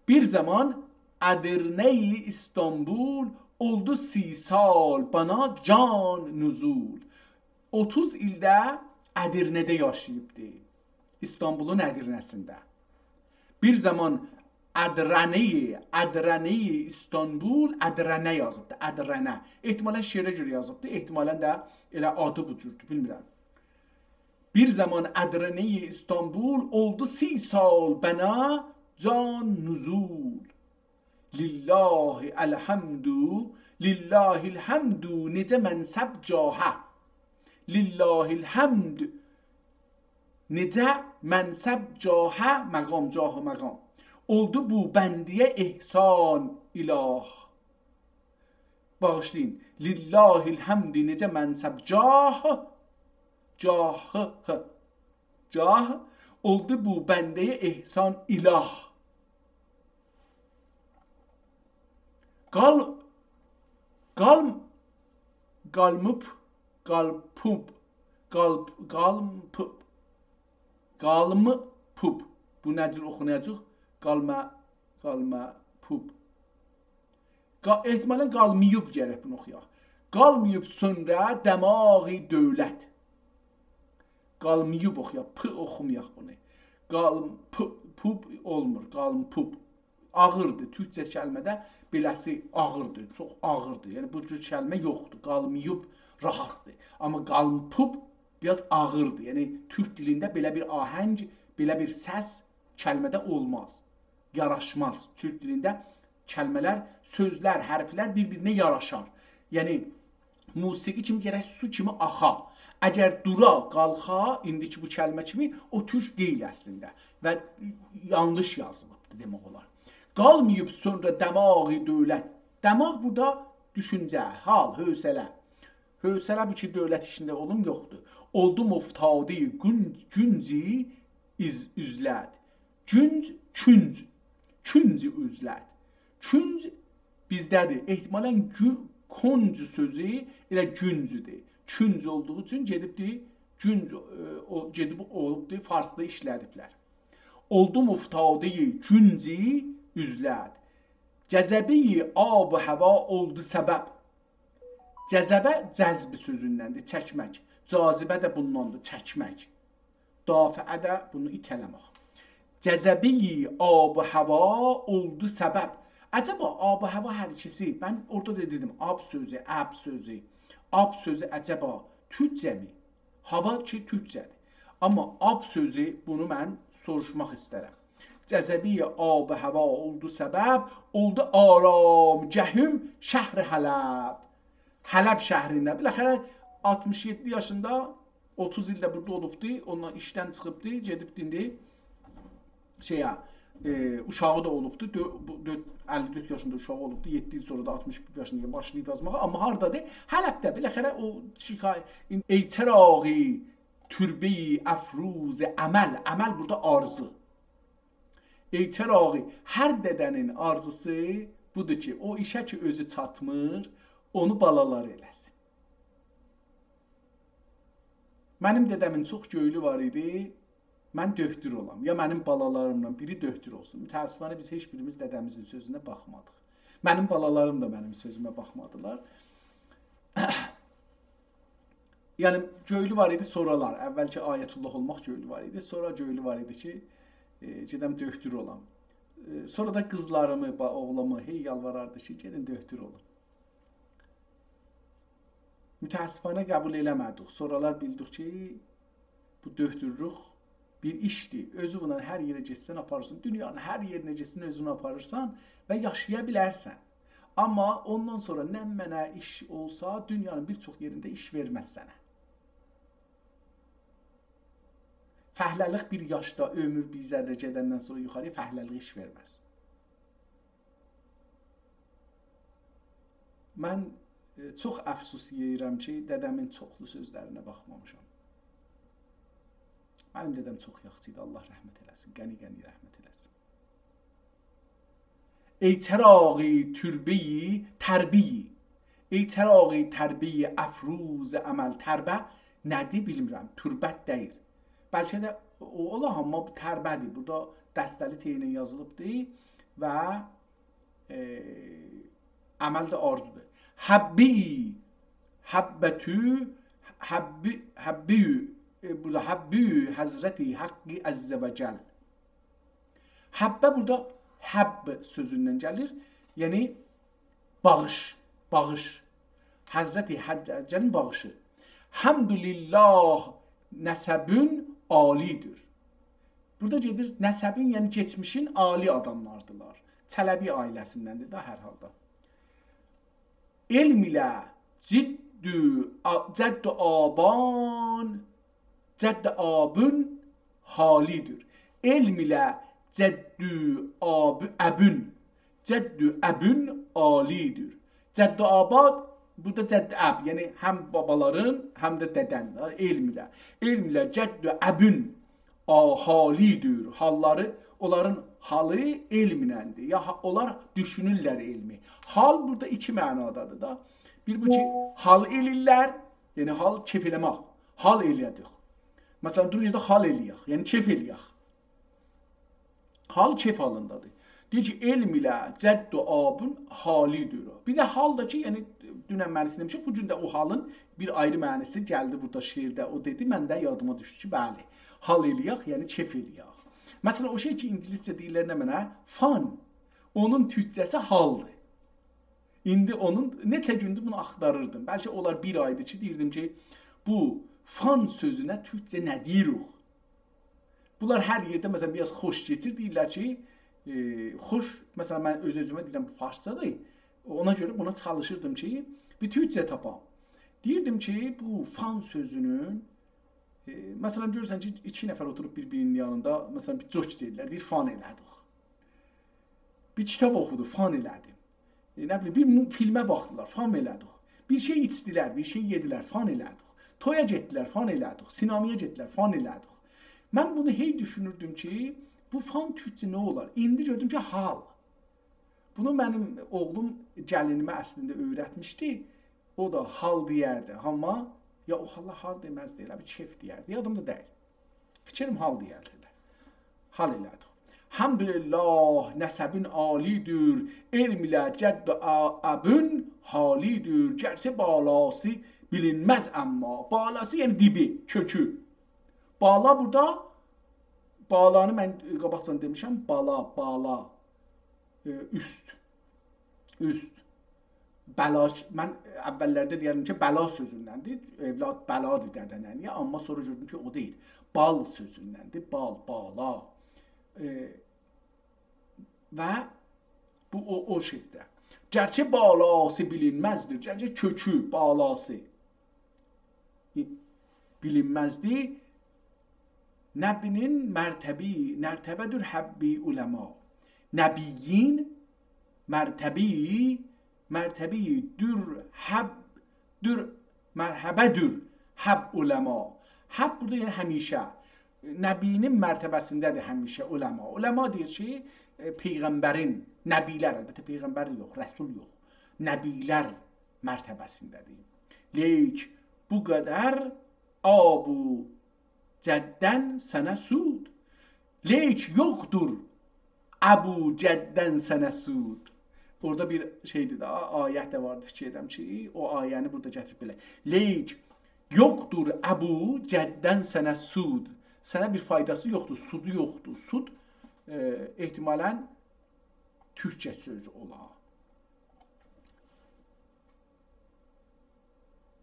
بیر زامان ادرنه‌ی ایستانبول، اولدو سی سال بنا جان نزول. اوتوز ایلده ادرنه‌ده یاشاییبدی. ایستانبولون ادرنه‌سینده. بیر زامان ادرنه‌ی، ادرنه‌ی ایستانبول، ادرنه یازیبدی، ادرنه. احتمالاً شعره گؤره یازیبدی، احتمالاً ده ائله آدی بو جوردور، بیلمیرم. بیر زامان ادرنه‌ی ایستانبول، اولدو سی سال بنا جان نزول. لله الحمد، لله الحمد، نئجه منصب جاهه. لله الحمد، نئجه منصب جاهه، مقام، جاه و مقام. اولدو بو بنده‌یه احسان اله. باغیشلایین. لله الحمد، نئجه منصب جاه، جاه، جاه، اولدو بو بنده‌یه احسان اله. قال، قال، قالموب، قالپوب، قال، قالمپوب، قالمپوب. بو نه جور اوخوناجاق؟ قالما، قالمپوب. قا-، احتمالاً قالمیوب گرک بونو اوخویاق. قالمیوب سونرا دماغی دولت. قالمیوب اوخویاق، پ اوخومایاق بونو. قالم، پ، پوب اولمور، قالمپوب. آغیردیر. تورکجه کلمه‌ده بئله‌سی آغیردیر، چوخ آغیردیر. یعنی بو جور کلمه یوخدور. قالمیوب راحتدیر. آمما قالمپوب بیر آز آغیردیر. یعنی تورک دیلینده بئله بیر آهنگ، بئله بیر سس کلمه‌ده اولماز. یاراشماز. تورک دیلینده کلمه‌لر، سؤزلر، حرفلر بیر-بیرینه یاراشار. یعنی موسیقی کیمی گرک سو کیمی آخا. اگر دورا، قالخا، ایندیکی بو کلمه کیمی، او تورک دئییل اصلینده و یانلیش یازیلیبدیر دئمک اولار. قالمیوب سونرا دماغی دولت. دماغ بورادا دوشونجه، حال، حوصله. حوصله بو کی دولت ایچینده اولوم یوخدور. اولدوم افتاده‌ی گون-، گونجی ایز-، عزلت. گونج، کونج. کونج عزلت. کونج بیزده‌دیر. احتمالاً گو-، کنج سؤزو ائله گونجدور. کونج اولدوغو اوچون گئدیبدیر، گونج، ائ، او، گئدیب اولوبدور، فارسدا ایشله‌دیبلر. اولدوم افتاده‌ی گونجی عزلت. جذبه‌ی آب و هوا اولدو سبب. جذبه جذب سؤزوندندیر، چکمک. جاذبه ده بونداندیر، چکمک. دافعه ده بونو ایته‌له‌مک. جذبه‌ی آب و هوا اولدو سبب. عجبا آب و هوا هر ایکیسی، من اورادا دا دئدیم، آب سؤزو، اب سؤزو. آب سؤزو عجبا تورکجه‌می؟ هاوا کی تورکجه‌دیر. آمما آب سؤزو، بونو من سوروشماق ایسترم. جذبه‌ی آب و هوا اولدو سبب، اولدو آرامگهیم شهر حلب. حلب شهرینده. بالاخره آلتمیش یئددی یاشیندا، اوتوز ایل ده بورادا اولوبدو، اوندان ایشدن چیخیبدی، گئدیبدی ایندی شئیه، ائ، اوشاغی دا اولوبدو، دؤ-، بو دؤرد، اللی دؤرد یاشیندا اوشاغی اولوبدو، یئددی ایل سونرا دا آلتمیش بیر یاشیندا باشلاییب یازماغا، آمما هاردادیر؟ حلبده، بالاخره او شکایت، ای چراغی تربه‌ی افروز امل، امل بورادا آرزو. ای چراغی، هر دده‌نین آرزوسو بودور کی، او ایشه کی اؤزو چاتمیر، اونو بالالاری ائله‌سین. منیم دده‌مین چوخ گؤیلو وار ایدی، من دؤکتور اولام، یا منیم بالالاریمدان بیری دؤکتور اولسون. متأسفانه بیز هئچ بیریمیز دده‌میزین سؤزونه باخمادیق. منیم بالالاریم دا منیم سؤزومه باخمادیلار. یعنی گؤیلو وار ایدی سورالار. اول کی آیت‌الله اولماق گؤیلو وار ایدی. سونرا گؤیلو وار ایدی کی، ائ، گئدم دؤکتور اولام. ائ، سونرا دا قیزلاریمی، با-، اوغلومو هئی یالواراردی کی، گئدین دؤکتور اولون. متأسفانه قبول ائله‌مه‌دیک. سونرالار بیلدیک کی، بو دؤکتورلوک بیر ایشدیر. اؤزو بونو هر یئره گئتسن آپاریرسان. دونیانین هر یئرینه گئتسن اؤزونو آپاریرسان و یاشایا بیلرسن. آمما اوندان سونرا نمنه ایش اولسا، دونیانین بیر چوخ یئرینده ایش وئرمز سنه. فهله‌لیک بیر یاشدا، عؤمور بیر ذره گئدندن سونرا یوخاری فهله‌لیک ایش وئرمز. من، ائ، چوخ افسوس یئییرم کی، دده‌مین چوخلو سؤزلرینه باخمامیشام. منیم دده‌م چوخ یاخشی ایدی، الله رحمت ائله‌سین، غنی غنی رحمت ائله‌سین. ای چراغی تربه‌ی تربه‌ی، ای چراغی تربه‌ی افروز امل. تربه نه‌دیر، بیلمیرم، تربت دئییل. بلکه ده او اولا، آمما بو تربه‌دیر. بورادا دسته‌لی ت ایله یازیلیبدیر و، ائ، امل ده آرزودور. حبی، حبتو، حبی، حبی، ائ، بورادا حبی حضرت حق عز و جل. حبه بورادا حب سؤزوندن گلیر. یعنی باغیش، باغیش. حضرت حجّاجین باغیشی. حمد لله نسبون عالی‌دیر. بورادا گئدیر نسبین، یعنی کئچمیشین عالی آداملاردیلار. چلبی عائله‌سیندندیر ده هر حالدا. علم ایله جد، آ-، جد آبان، جد آبون حالی‌دیر. علم ایله جد آب-، ابون، جد ابون عالی‌دیر. جد آباد، بورادا جد اب، یعنی هم بابالارین، هم ده ددن ده، علم ایله. علم ایله جد ابون آ-، حالی‌دیر. حاللاری، اونلارین حالی علمینندیر. یا ها-، اونلار دوشونورلر علمی. حال بورادا ایکی معنادادیر دا. بیر بو کی، حال ائله‌ییرلر، یعنی حال کئف ائله‌مک. حال ائله‌دیک. مثلا، دور گئدک حال ائله‌یک، یعنی کئف ائله‌یک. حال کئف حالیندادیر. دئییر کی، علم ایله جد آبون حالی‌دیر او. بیر ده حال دا کی، یعنی دونن معنی‌سینی دئمیشم، بو گون ده او حالین بیر آیری معنی‌سی گلدی بورادا شعرده. او دئدی، من ده یادیما دوشدو کی، بلی، حال ائله‌یک، یعنی کئف ائله‌یک. مثلا، او شئی کی، اینگیلیسجه دئییرلر نمنه؟ Fun. اونون تورکجه‌سی حالدیر. ایندی اونون نئچه گوندور بونو آختاریردیم. بلکه اولار بیر آیدیر کی، دئییردیم کی، بو fun سؤزونه تورکجه نه دئییریک؟ بونلار هر یئرده، مثلا، بیر آز خوش کئچیر، دئییرلر کی، ائ، خوش، مثلا، من اؤز-اؤزومه دئییرم، بو فارسجادیر. اونا گؤره بونا چالیشیردیم کی، بیر تورکجه تاپام. دئییردیم کی، بو fun سؤزونون، ائ، مثلا، گؤرورسن کی، ایکی نفر اوتوروب بیر-بیرینین یانیندا، مثلا، بیر جوک دئییرلر، دئییر، «Fun ائله‌دیک.» بیر کیتاب اوخودو، fun ائله‌دیم. ائ، نه بیلیم، بیر مو-، فیلمه باخدیلار، fun ائله‌دیک. بیر شئی ایچدیلر، بیر شئی یئدیلر، fun ائله‌دیک. تویا گئتدیلر، fun ائله‌دیک. سینمایا گئتدیلر، fun ائله‌دیک. من بونو هئی دوشونوردوم کی، بو fun تورکجه نه اولار؟ ایندی گؤردوم کی، حال. بونو منیم اوغلوم گلینیمه اصلینده اؤیرتمیشدی. او دا حال دئیردی، آمما یا او حالا حال دئمزدی، ائله بیر کئف دئیردی. یادیمدا دئییل. فیکریم حال دئیردی ائله. حال ائله‌دیک. حمدلله، نسبین عالی‌دیر، علم ایله جد آ-، ابون حالی‌دیر. گرچه بالاسی بیلینمز اما. بالاسی، یعنی دیبی، کؤکو. بالا بورادا، بالانی من قاباقجادان دئمیشم، بالا، بالا، ائ، اوست، اوست. بلا، من اوللرده دئیردیم کی، بلا سؤزوندندیر، اولاد بلادیر دده ننه‌یه، آمما سونرا گؤردوم کی، او دئییل. بال سؤزوندندیر، بال، بالا. ائ، و بو او، او شکیلده. گرچه بالاسی بیلینمزدیر، گرچه کؤکو، بالاسی بیلینمزدی. نبیین مرتبه‌ی، مرتبه‌دیر حبّ علما. نبیین مرتبه‌ی، مرتبه‌ی دور حبّ، دور، مرحبه‌دیر حبّ علما. حبّ بورادا یعنی همیشه. نبی‌نین مرتبه‌سینده‌دیر همیشه علما. علما دئییر کی، ائ، پیغمبرین، نبی‌لر، البته پیغمبر یوخ، رسول یوخ. نبی‌لر مرتبه‌سینده‌دیر. لیک بو قدر آب و جدّن سنه سود. لیک یوخدور ابو جدّن سنه سود. اورادا بیر شئیدیر ده، آیت ده واردی، فیکیر ائدیرم کی، او آیه‌نی بورادا گتیریب بئله. لیک یوخدور ابو جدّن سنه سود. سنه بیر فایداسی یوخدور، سودو یوخدور. سود، ائ، احتمالاً تورکجه سؤزو اولا.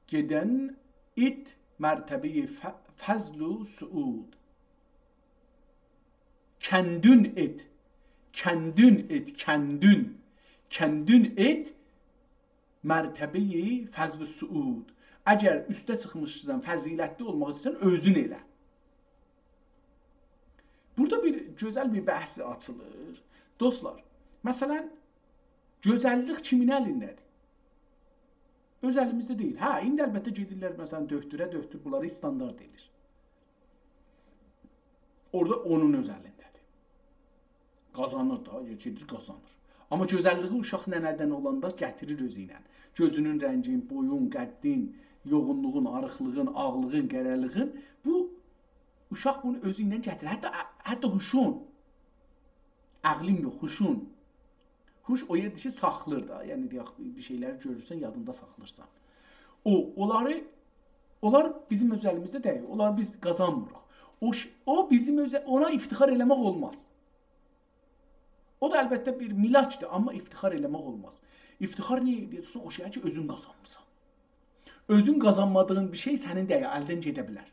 گئدن ائت مرتبه‌ی ف-، فضل و سعود. کندون ائت، کندون ائت، کندون. کندون ائت مرتبه‌ی فضل و سعود. اگر اوسته چیخمیشسان، فضیلتلی اولماق ایسته‌سن، اؤزون ائله. بورادا بیر گؤزل بیر بحث آچیلیر. دوستلار، مثلاً، گؤزللیک کیمین الینده‌دیر؟ اؤز الیمیزده دئییل. هه، ایندی البته گئدیرلر، مثلاً، دؤکتوره، دؤکتور بونلاری استاندارد ائله‌ییر. اورادا اونون اؤز الینده‌دیر. قازانیر دا، یا گئدیر، قازانیر. آمما گؤزللیگی اوشاق ننه‌دن اولاندا گتیریر اؤزو ایله. گؤزونون رنگین، بویون، قدّین، یوغونلوغون، آریقلیغین، آغلیغین، قره‌لیغین. بو، اوشاق بونو اؤزو ایله گتیریر. حتی، حتی هوشون. عقلین یوخ، هوشون. هوش او یئردیر کی، ساخلیر دا. یعنی، دئیک، بیر شئیلری گؤرورسن، یادیندا ساخلیرسان. او، اونلاری، اونلار بیزیم اؤز الیمیزده دئییل. اونلاری بیز قازانمیریق. او ش-، او بیزیم اؤز، اونا افتخار ائله‌مک اولماز. او دا البته بیر ملاکدیر، آمما افتخار ائله‌مک اولماز. افتخار نییه ائله‌ییرسن؟ او شئیه کی، اؤزون قازانمیسان. اؤزون قازانمادیغین بیر شئی سنین دئییل، الدن گئده بیلر.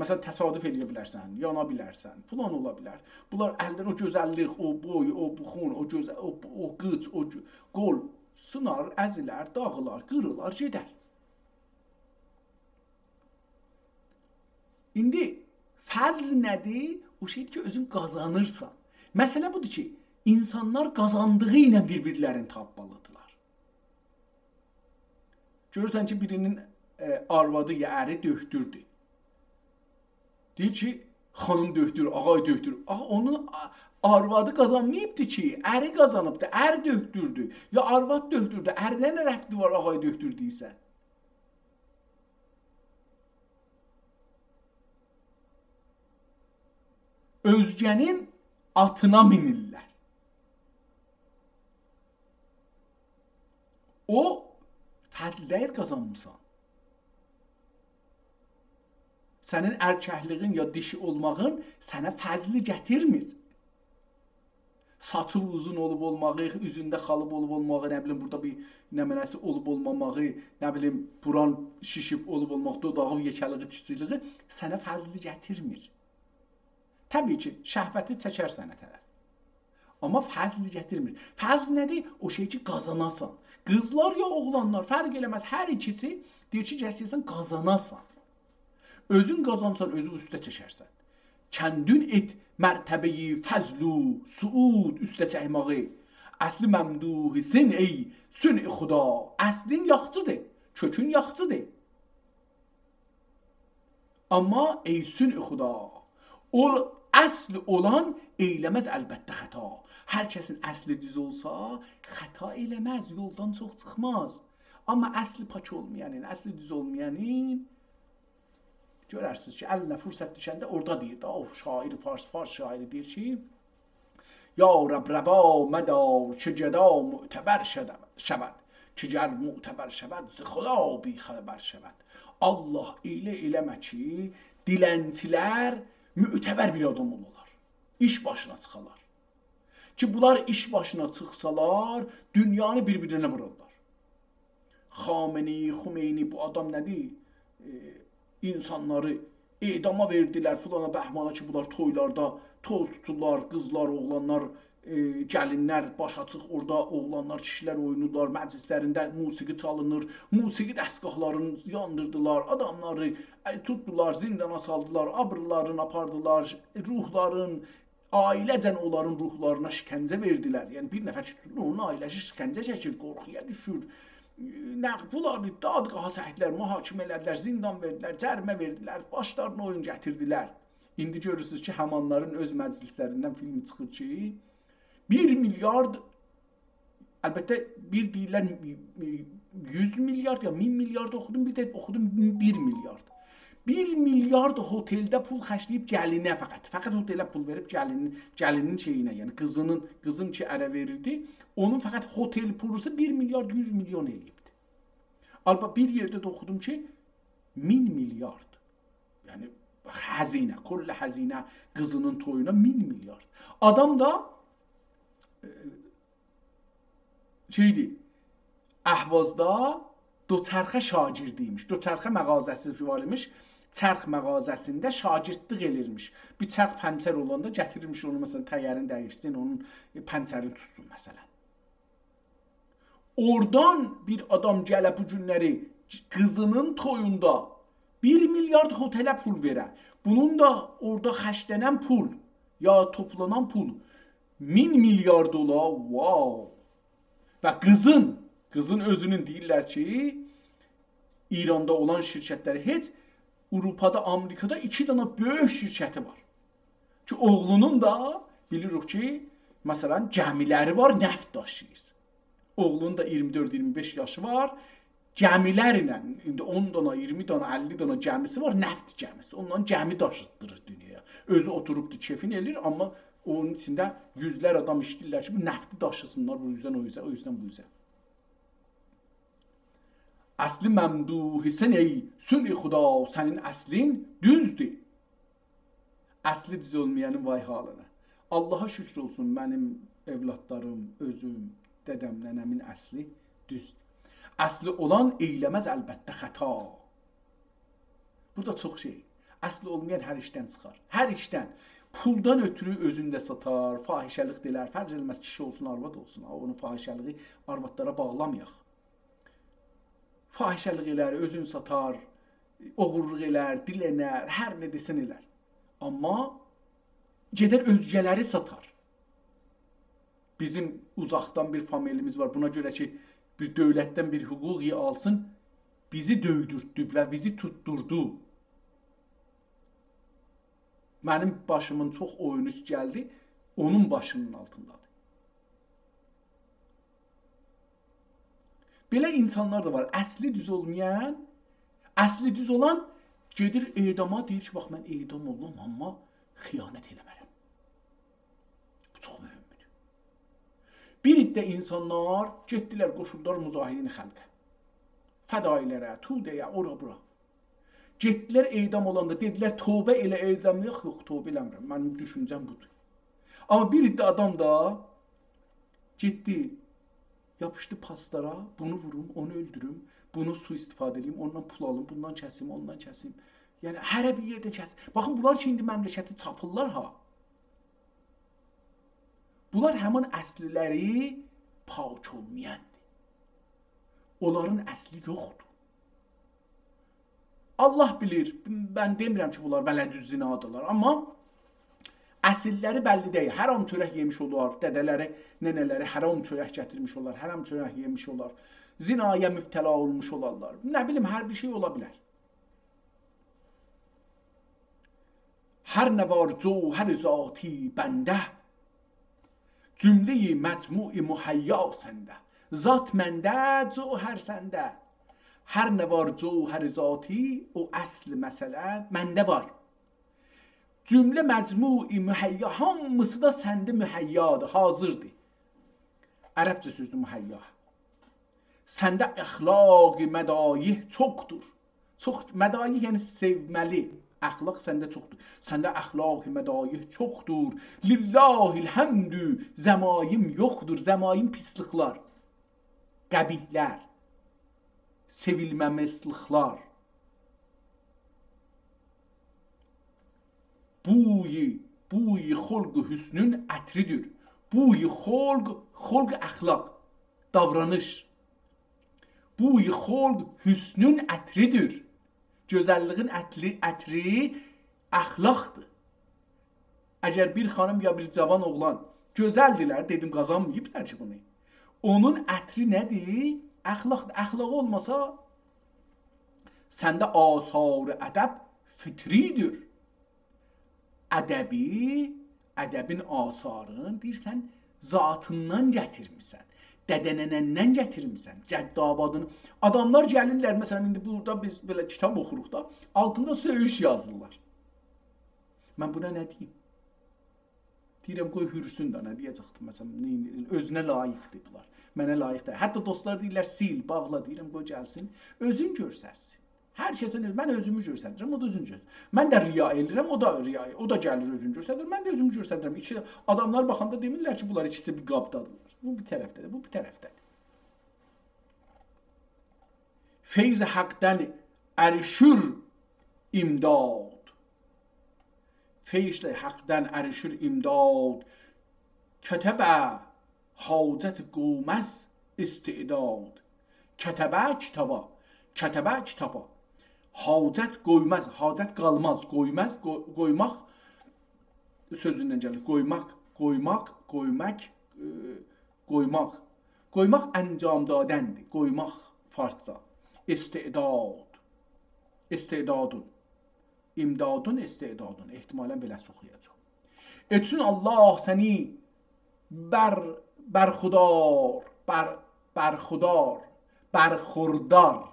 مثلا، تصادف ائله‌یه بیلرسن، یانا بیلرسن، فلان اولا بیلر. بونلار الدن او گؤزللیک، او بوی، او بوخون، او گؤز، او، او قیچ، او گؤ-، قول سینار، ازیلر، داغیلار، قیریلار، گئدر. ایندی فضل نه‌دیر؟ او شئیدیر کی، اؤزون قازانیرسان. مسئله بودور کی، اینسانلار قازاندیغی ایله بیر-بیرلرینی تاپمالیدیرلار. گؤرورسن کی، بیرینین، ائ، آروادی یا اری دؤکتوردور. دئییر کی، خانیم دؤکتور، آقای دؤکتور. آخی اونون آ-، آروادی قازانماییبدی کی، اری قازانیبدی، ار دؤکتوردو. یا آرواد دؤکتوردو، ارینه نه ربطی وار آقای دؤکتور دئییرسن؟ اؤزگه‌نین آتینا مینیرلر. او فضل دئییل قازانمیسان. سنین ارککلیگین یا دیشی اولماغین سنه فضلی گتیرمیر. ساچی اوزون اولوب اولماغی، اوزونده خالیب اولوب اولماغی، نه بیلیم، بورادا بیر نمنه‌سی اولوب اولماماغی، نه بیلیم، بوران شیشیب اولوب اولماق، دوداغی یئکه‌لیگی، کیچیکلیگی سنه فضلی گتیرمیر. طبیعی کی، شهوتی چکر سنه طرف. آمما فضلی گتیرمیر. فضل نه‌دیر؟ او شئی کی، قازاناسان. قیزلار یا اوغلانلار، فرق ائله‌مز، هر ایکیسی دئییر کی، گرک سن قازاناسان. اؤزون قازانسان، اؤزون اوسته چکرسن. کندون ائت مرتبه‌ی فضل و سعود اوسته چکمه‌یی. اصلی ممدوحی‌سن ای صنع خدا. اصلین یاخچیدیر، کؤکون یاخچیدیر. آمما ای صنع خدا، اول، اصل اولان ائیله‌مز البته خطا. هر کسین اصلی دوز اولسا، خطا ائله‌مز، یولدان چوخ چیخماز. آمما اصلی پاک اولمایانین، اصلی دوز اولمایانین، گؤررسینیز کی، الینه فرصت دوشنده اورادا دئییر دا، او شاعر، فارس، فارس شاعری دئییر کی، یا رب، روا مدار که گدا معتبر شد-، شود، که گر معتبر شود، ز خدا بی‌خبر شود. الله، ائله ائله‌مه کی، دیلنچیلر معتبر بیر آدام اولالار، ایش باشینا چیخالار. کی، بونلار ایش باشینا چیخسالار، دونیانی بیر-بیرینه وورارلار. خامنه‌ای، خمینی، بو آدام نه‌دیر؟ ائ، اینسانلاری اعداما وئردیلر، فلانا، بهمانا کی، بونلار تویلاردا توی توتورلار، قیزلار، اوغلانلار، ائ، گلینلر باش آچیق اورادا، اوغلانلار، کیشیلر اوینایرلار، مجلسلرینده موسیقی چالینیر، موسیقی دستگاهلارینی یاندیردیلار، آداملاری، ائ، توتدولار، زیندانا سالدیلار، آبریلارینی آپاردیلار، روحلارین، عائله‌جن اونلارین روحلارینا شکنجه وئردیلر. یعنی، بیر نفر کی توتولور، اونون عائله‌سی شکنجه چکیر، قورخویا دوشور. نه، بونلاری دادگاها چکدیلر، محاکمه ائله‌دیلر، زیندان وئردیلر، جریمه وئردیلر، باشلارینا اویون گتیردیلر. ایندی گؤرورسونوز کی، همانلارین اؤز مجلسلریندن فیلم چیخیر کی، بیر میلیارد، البته، بیر دئییرلر، یوز میلیارد یا مین میلیارد اوخودوم، بیر ده اوخودوم بیر میلیارد. بیر میلیارد هتلده پول خرجله‌ییب گلینه فقط. فقط هتله پول وئریب گلینین، گلینین شئیینه، یعنی قیزینین، قیزین کی اره وئریردی، اونون فقط هتل پولو بیر میلیارد یوز میلیون ائله‌ییبدی. آلبا بیر یئرده ده اوخودوم کی، مین میلیارد. یعنی هزینه، کل هزینه قیزینین تویونا مین میلیارد. آدام دا، ائ، شئیدیر، اهوازدا دوچرخه شاگردی ایمیش. دوچرخه مغازه‌سی وار ایمیش. چرخ مغازه‌سینده شاگردلیک ائلیرمیش. بیر چرخ پنچر اولاندا گتیریرمیش اونو، مثلا، تایرین دییشسین، اونون، ائ، پنچرینی توتسون، مثلا. اورادان بیر آدام گله بو گونلری قیزینین تویوندا بیر میلیارد هتله پول وئره. بونون دا اورادا خرجله‌نن پول، یا توپلانان پول مین میلیارد اولا، واو. و قیزین، قیزین اؤزونون دئییرلر کی، ایراندا اولان شرکتلری هئچ، آوروپادا، آمریکادا ایکی دنه بؤیوک شرکتی وار. کی، اوغلونون دا بیلیریک کی، مثلا، گمیلری وار، نفت داشیییر. اوغلونون دا اییرمی دؤرد، اییرمی بئش یاشی وار. گمیلرله، ایندی اون دانا، اییرمی دانا، اللی دانا گمیسی وار، نفت گمیسی. اوننان گمی داشیتدیریر دونیایا. اؤزو اوتوروبدور، کئفین ائله‌ییر، آمما اونون ایچینده یوزلر آدام ایشله‌ییرلر کی، بو نفتی داشیسینلار، بو اوزدن او اوزه، او اوزدن بو اوزه. اصلی ممدوحی‌سن ای صنع خدا، سنین اصلین دوزدور. اصلی دوز اولمایانین وای حالینا. آللاها شوکور اولسون، منیم اولادلاریم، اؤزوم، دده‌م، ننه‌مین اصلی دوزدور. اصلی اولان ائیله‌مز البته خطا. بو دا چوخ شئی. اصلی اولمایان هر ایشدن چیخار. هر ایشدن. پولدان اؤترو اؤزونو ده ساتار، فاحشه‌لیک ده ائلر. فرض ائله‌مز کیشی اولسون، آرواد اولسون. او، اونون فاحشه‌لیگی آروادلارا باغلامایاق. فاحشه‌لیک ائلر، اؤزونو ساتار، اوغورلوق ائلر، دیلنر، هر نه دئسن ائلر. آمما گئدر اؤزگه‌لری ساتار. بیزیم اوزاقدان بیر فامیلیمیز وار. بونا گؤره کی، بیر دؤولتدن بیر حقوق آلسین، بیزی دؤیدورتدو و بیزی توتدوردو. منیم باشیمین چوخ اویونو کی گلدی، اونون باشینین آلتیندادیر. بئله اینسانلار دا وار. اصلی دوز اولمایان، اصلی دوز اولان گئدیر اعداما، دئییر کی، باخ، من اعدام اولدوم، آمما خیانت ائله‌مه‌رم. بو چوخ مهمدور. بیر عده اینسانلار گئتدیلر، قوشولدولار مجاهدین خلقه. فدایی‌لره، توده‌یه، اورا بورا. گئتدیلر اعدام اولاندا، دئدیلر، توبه ائله، اعدام یوخ، یوخ، توبه ائله‌میرم. منیم دوشونجه‌م بودور. آمما بیر عده آدام دا گئتدی، یاپیشدی پاسلارا، بونو ووروم، اونو اؤلدوروم، بونو سوءاستفاده ائله‌ییم، اوندان پول آلیم، بوندان کسیم، اوندان کسیم. یعنی، هره بیر یئرده کس. باخین، بونلار کی، ایندی مملکتی چاپیرلار ها. بونلار همین اصللری پاک اولمایاندیر. اونلارین اصلی یوخدور. الله بیلیر، من دئمیرم کی، بونلار ولدالزنادیرلار، آمما اصللری بللی دئییل. حرام چؤرک یئمیش اولار، دده‌لری، ننه‌لری حرام چؤرک گتیرمیش اولار، حرام چؤرک یئمیش اولار، زنایا مبتلا اولموش اولارلار. نه بیلیم، هر بیر شئی اولا بیلر. هر نوار جوهر ذاتی بنده، جملهٔ مجموع مهیا سنده. ذات منده، جوهر سنده. هر نوار جوهر ذاتی، او اصل مسئله منده وار. جمله مجموع مهیا، هامیسی دا سنده مهیادیر، حاضردیر. عربجه سؤزدور مهیا. سنده اخلاق مدایح چوخدور. چوخ، مدایح یعنی سئومه‌لی. اخلاق سنده چوخدور. سنده اخلاق مدایح چوخدور. لله الحمد، ذمایم یوخدور. ذمایم پیسلیکلر، قبیحلر، سئویلمه‌مزلیکلر. بوی، بوی خلق حسنون عطری‌دیر. بوی خلق، خلق اخلاق، داورانیش. بوی خلق حسنون عطری‌دیر. گؤزللیگین عطری، عطری اخلاقدیر. اگر بیر خانیم یا بیر جاوان اوغلان گؤزلدیلر، دئدیم، قازانماییبلار کی بونو. اونون عطری نه‌دیر؟ اخلاقدیر. اخلاقی اولماسا، سنده آثار ادب فطری‌دیر. ادبی، ادبین آثارین، دئییر، سن ذاتیندان گتیرمیسن، دده‌ننه‌ندن گتیرمیسن، جد آبادین. آداملار گلیرلر، مثلا، ایندی بورادا بیز بئله کیتاب اوخوروق دا، آلتیندا سؤیوش یازیرلار. من بونا نه دئییم؟ دئییرم، قوی هوروسون ده، نه دئیه‌جکدیم؟ مثلا، نه، اؤزونه لایقدیر بونلار. منه لایق دئییل. حتی دوستلار دئییرلر، سیل، باغلا، دئییرم، قوی گلسین، اؤزون گؤرستسین. هر کسه اؤز، من اؤزومو گؤرستیرم، او دا اؤزونو گؤرستیر. من ده ریا ائله‌ییرم، او دا ریا، او دا گلیر اؤزونو گؤرستیر، من ده اؤزومو گؤرستیرم. ایکی آداملار باخاندا دئمیرلر کی، بونلار ایکیسی بیر قابدادیرلار. بو بیر طرفده‌دیر، بو بیر طرفده‌دیر. فیض حقدن اریشیر امداد. فیض حقدن اریشیر امداد. کتبه حاجت قوماز استعداد. کتبه کیتابا، کتبه کیتابا. حاجت قویماز، حاجت قالماز. قویماز، قو-، قویماق سؤزوندن گلیر. قویماق، قویماق، قویمک، ائ، قویماق. قویماق انجام دادندیر. قویماق فارسجا. استعداد. استعدادون. امدادون، استعدادون. احتمالا بئله‌سی اوخویاجاغام. ائتسین الله سنی بر-، برخودار، بر-، برخودار، برخوردار.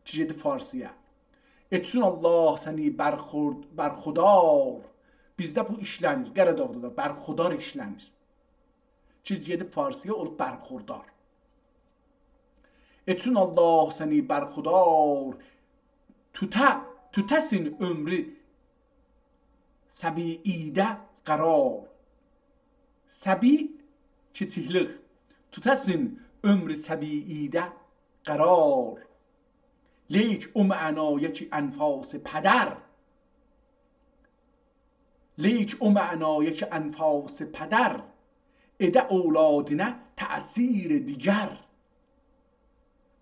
کی گئدیب فارسی‌یا. ائتسین الله سنی برخورد-، برخودار. بیزده بو ایشله‌نیر. قاراداغدا دا برخودار ایشله‌نیر. کی گئدیب فارسی‌یا، اولوب برخوردار. ائتسین الله سنی برخودار، توته، توته‌سین عؤمرو صبییده قرار. صبی، کیچیکلیک. توته‌سین عؤمرو صبییده قرار. لیک او معنایا کی انفاس پدر لیک او معنایا کی انفاس پدر، ائده اولادینا تأثیر دیگر.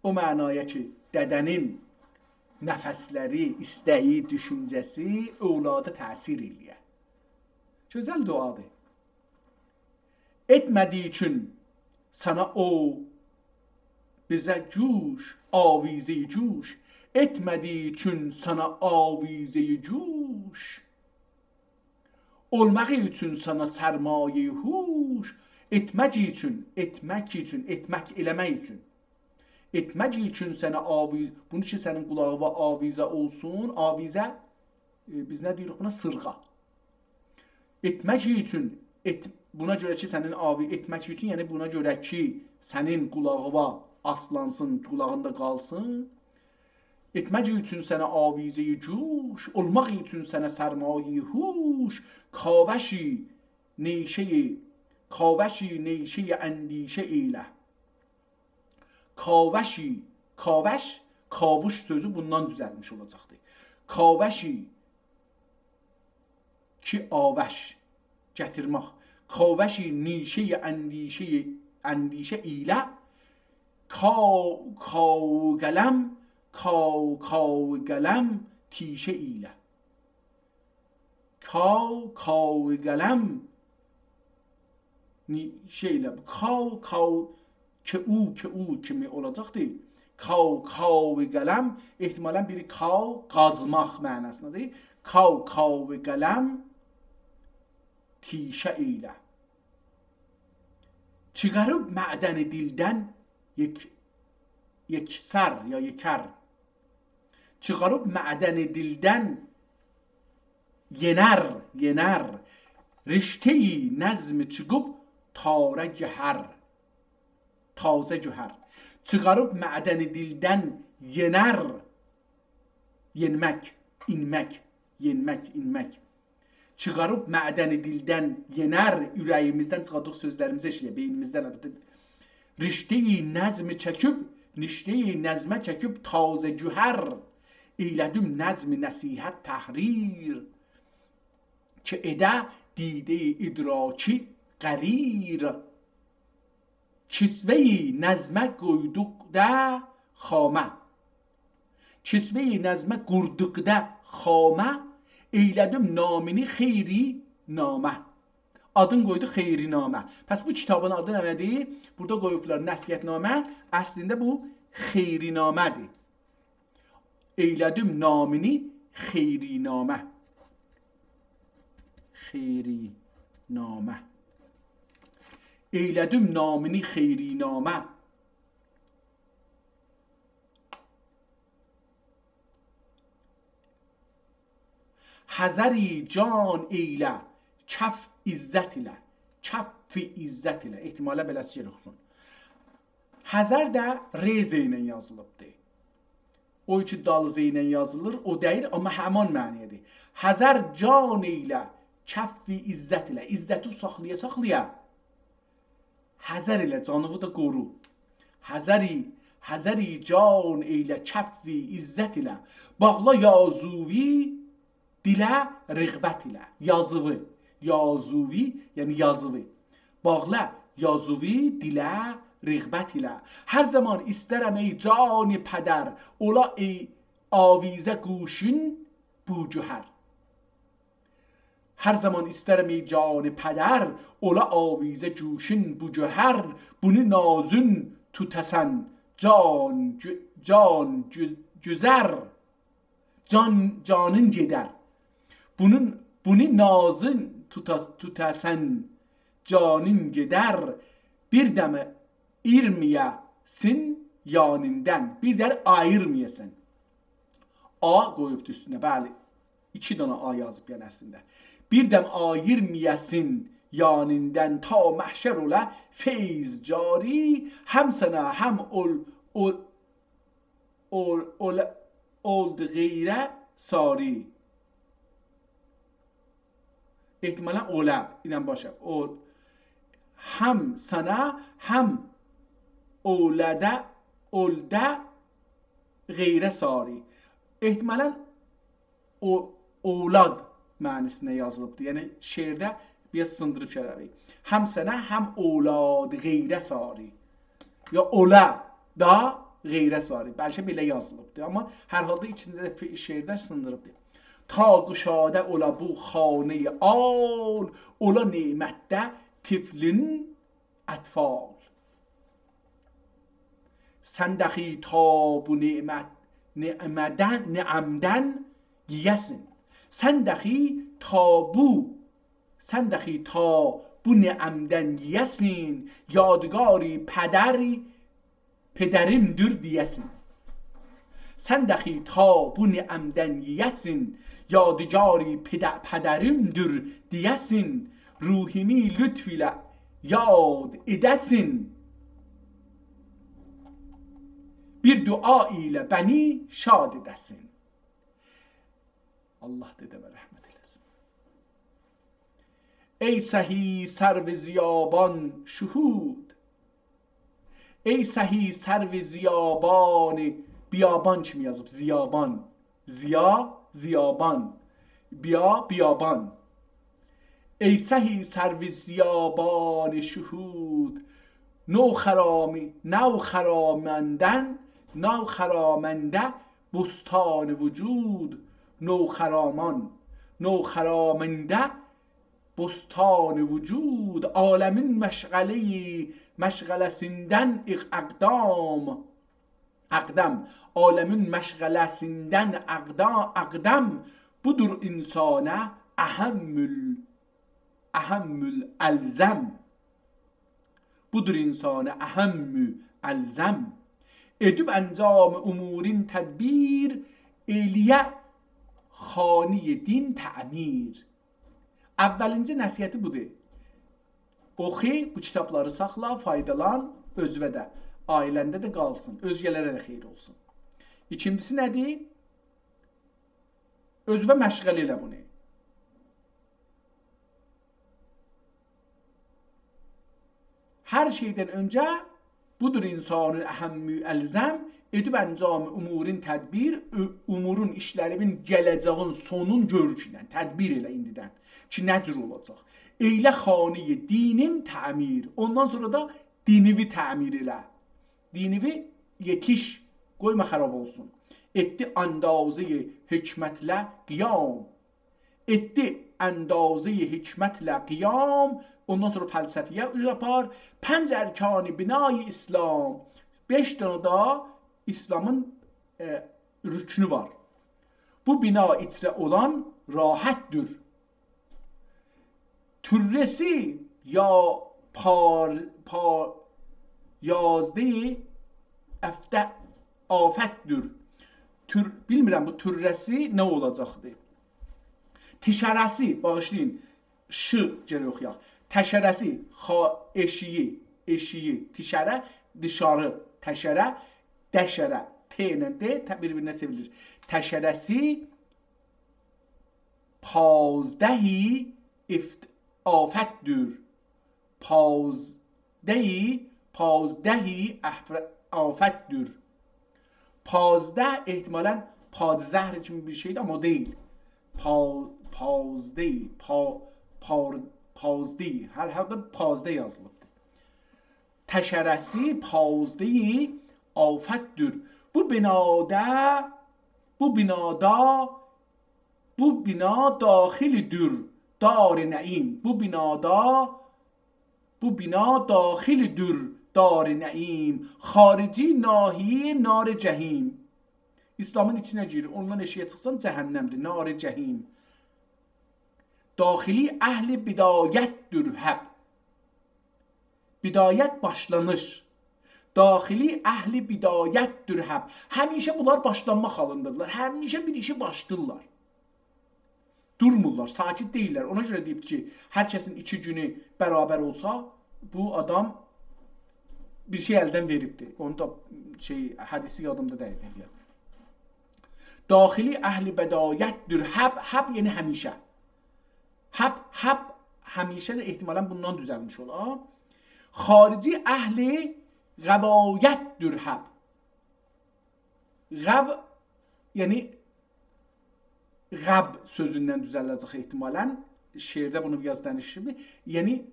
او معنایا کی دده‌نین نفسلری، ایسته‌یی، دوشونجه‌سی اولادا تأثیر ائله‌یه. گؤزل دعادیر. ائتمه‌دیگی اوچون سنه او بیزه گوش، آویزه‌ی گوش. ائتمه‌دیگی اوچون سنه آویزه‌ی گوش، اولماغی اوچون سنه سرمایه‌ی هوش. ائتمه‌دیگی اوچون، ائتمک اوچون، ائتمک، ائله‌مک اوچون. ائتمه‌دیگی اوچون سنه آویز، بونو کی سنین قولاغیوا آویزه اولسون، آویزه، ائ، بیز نه دئییریک بونا؟ سیرغا. ائتمه‌دیگی اوچون، ائت-، بونا گؤره کی سنین آوی-، ائتمه‌دیگی اوچون، یعنی بونا گؤره کی سنین قولاغیوا آسلانسین، قولاغیندا قالسین. ائتمه‌دیگی اوچون سنه آویزه‌ی گوش، اولماغی اوچون سنه سرمایه‌ی هوش، کاوشی نیشه‌ی، کاوشی نیشه‌ی اندیشه ائیله. کاوشی، کاوش، کاوش سؤزو بوندان دوزلمیش اولاجاقدی. کاوشی، کی آوش، گتیرمک. کاوشی نیشه‌ی اندیشه، اندیشه ائیله، کاو، کاو قلم، کاو، کاو قلم تیشه ائیله. کاو، کاو قلم، نی-، شئی ائله، کاو، کاو، ک، او، ک، او کیمی اولاجاقدی. کاو، کاو قلم، احتمالاً بیری کاو، قازماق معناسیندادیر. کاو، کاو قلم، تیشه ائیله. چیخاریب معدن دیلدن یک-، یکسر یا یکر. چیخاریب معدن دیلدن یئنر، یئنر. رشته‌ی نظم چیخیب تاره گهر. تازه گهر. چیخاریب معدن دیلدن یئنر. یئنمک، اینمک، یئنمک، اینمک. چیخاریب معدن دیلدن یئنر، اوره‌ییمیزدن چیخاردیق سؤزلریمیزی ائشییه، بئینیمیزدن البته. رشته‌ی نظم چکیب، رشته‌ی نظمه چکیب تازه گهر، ائیله‌دیم نظم نصیحت تحریر، کی ائده دیده‌ی ادراکی قریر. کسوه‌ی نظمه قویدوقدا خامه. کسوه‌ی نظمه قوردوقدا خامه، ائیله‌دیم نامینی خیری نامه. آدین قویدو خیری نامه. پس بو کیتابین آدی نه‌دیر؟ بورادا قویوبلار نصیحت‌نامه، اصلینده بو خیری نامه‌دیر. ائیله‌دیم نامینی خیری نامه. خیری نامه. ائیله‌دیم نامینی خیری نامه. حذری جان ائیله، کف عزت ایله. کف عزت ایله. احتمالاً بئله‌سی اوخوسون. حذر ده ر ز ایله یازیلیبدیر. او کی دال ز ایله یازیلیر، او دئییل، آمما همان معنی‌دیر. حذر جان ائیله، کف عزت ایله. عزتی ساخلایا، ساخلایا. حذر ائله، جانیوی دا قورو. حذری، حذری جان ائیله، کف عزت ایله. باغلا یازیوی دیله رغبت ایله. یازیوی، یازیوی، یعنی یازیوی. باغلا یازیوی دیله رغبت ایله. هر زمان ایسترم ای جان پدر، اولا ای آویزه گوشین بو گهر. هر زمان ایسترم ای جان پدر، اولا آویزه گوشین بو گهر، بونو نازین توتاسان جان گؤ-، جان گؤ-، گؤزر. جان، جانین گئدر. بونون، بونو نازین توتا-، توتاسان جانین گئدر، بیر دم ایرمیه‌سین یانیندان. بیر ده آییرمیه‌سین. آ قویوبدو اوستونه، بلی. ایکی دنه آ یازیب، یعنی اصلینده. بیر دم آییرمیه‌سین یانیندان، تا محشر اولا فیض جاری، هم سنه، هم اول، اول، اول، اول، اولدو غیره ساری. احتمالاً اولا، ایله باشا. او، هم سنه، هم اولده، اولده غیره ساری. احتمالاً او، اولاد، معنی‌سینه یازیلیبدیر. یعنی شعرده بیر آز سیندیریب شرفی. هم سنه، هم اولاد غیره ساری. یا اولا دا غیره ساری. بلکه بئله یازیلیبدیر. آمما هر حالدا ایچینده ده فی-، شعرده سیندیریبدیر. تا گشاده اولا بو خانه‌ی عال، اولا نعمتده طفلین اطفال. سن دخی تا بو نعمت، نعمدن، نعمدن ییه‌سین. سن دخی تا بو، سن دخی تا بو نعمدن ییه‌سین، یادگاری پدر، پدریمدیر دئیه‌سین. سن دخی تا بو نعمدن ییه‌سین، یادگاری پده-، پدریمدیر دئیه‌سین، روحیمی لطف ایله یاد ائده‌سین، بیر دعا ایله بنی شاد ائده‌سین. الله دده‌مه رحمت ائله‌سین. ای سهی سرو ضیابان شهود، ای سهی سرو ضیابان، بیابان کیمی یازیب، ضیابان. ضیا، ضیابان. بیا، بیابان. ای سهی سرو ضیابان شهود، نوخرامی-، نوخرامندن، نوخرامنده بستان وجود، نوخرامان، نوخرامنده بستان وجود، عالمین مشغله‌ی، مشغله‌سیندن اق-، اقدام، اقدم، عالمین مشغله‌سیندن اقدا-، اقدم، بودور انسانه اهم ال-، اهم الالزم. بودور انسانه اهم الالزم. ائدیب انجام امورین تدبیر، ائله‌یه خانه‌ی دین تعمیر. اوّلینجی نصیحتی بودور. اوخو، بو کیتابلاری ساخلا، فایدالان، اؤزووه ده، عائله‌نده ده قالسین، اؤزگه‌لره ده خیر اولسون. ایکینجیسی نه‌دیر؟ اؤزووه مشغله ائله بونو. هر شئیدن اؤنجه بودور انسانین اهم الالزم، ائدیب انجام امورین تدبیر، اؤ-، امورون، ایشلریوین، گله‌جه‌یین سونون گؤرور کی، یعنی تدبیر ائله ایندیدن کی، نه جور اولاجاق. ائیله خانه‌ی دینین تعمیر، اوندان سونرا دا دینیوی تعمیر ائله. دینیوی یئتیش، قویما خراب اولسون. ائتدی اندازه‌ی حکمتله قیام، ائتدی اندازه‌ی حکمتله قیام، اوندان سونرا فلسفه‌یه اوز آپار. پنج ارکان بنای اسلام، بئش دنه ده اسلامین، ائ، رکنو وار. بو بنا ایچره اولان راحتدیر. طره‌سی یا پار-، پا-، یازده افته-، آفتدیر. طر-، بیلمیرم بو طره‌سی نه اولاجاقدی. تیشره‌سی، باغیشلایین، ش گرک اوخویاق. تشره‌سی، خا-، ائشیگی، ائشیگی، تیشره، دیشاری، تشره، دشره، ت ایله د ته-، بیر-بیرینه چئوریلیر. تشره‌سی پانزدهی افت-، آفتدیر. پانزدهی، پانزدهی افر-، آفتدیر. پانزده احتمالاً پادزهر کیمی بیر شئیدیر، آمما او دئییل. پا-، پانزدهی، پا-، پار-، پانزدهی. هر حالدا پانزده یازیلیبدیر. تشره‌سی پانزدهی آفتدیر. بو بنادا، بو بنادا، بو بنا داخلدیر دار نعیم. بو بنادا، بو بنا داخلدیر دار نعیم، خارجی ناحیه‌ی نار جحیم. اسلامین ایچینه گیریر، اوندان ائشیگه چیخسان جهنمدیر، نار جحیم. داخلی اهل بدایتدیر حب. بدایت باشلانیش. داخلی اهل بدایتدیر حب. همیشه بونلار باشلانماق حالیندادیرلار. همیشه بیر ایشی باشلاییرلار. دورمورلار، ساکت دئییللر. اونا گؤره دئییب کی، هر کسین ایکی گونو برابر اولسا، بو آدام بیر شئی الدن وئریبدیر. اونو دا شئی، حدیثی یادیمدا دئییل، دئییل. داخلی اهل بدایتدیر حب، حب یعنی همیشه. حب، حب همیشه ده احتمالاً بوندان دوزلمیش اولا. خارجی اهل غوایتدیر حب. غو، یعنی غب سؤزوندن دوزله‌جک احتمالاً. شعرده بونو بیر آز دانیشیب. یعنی،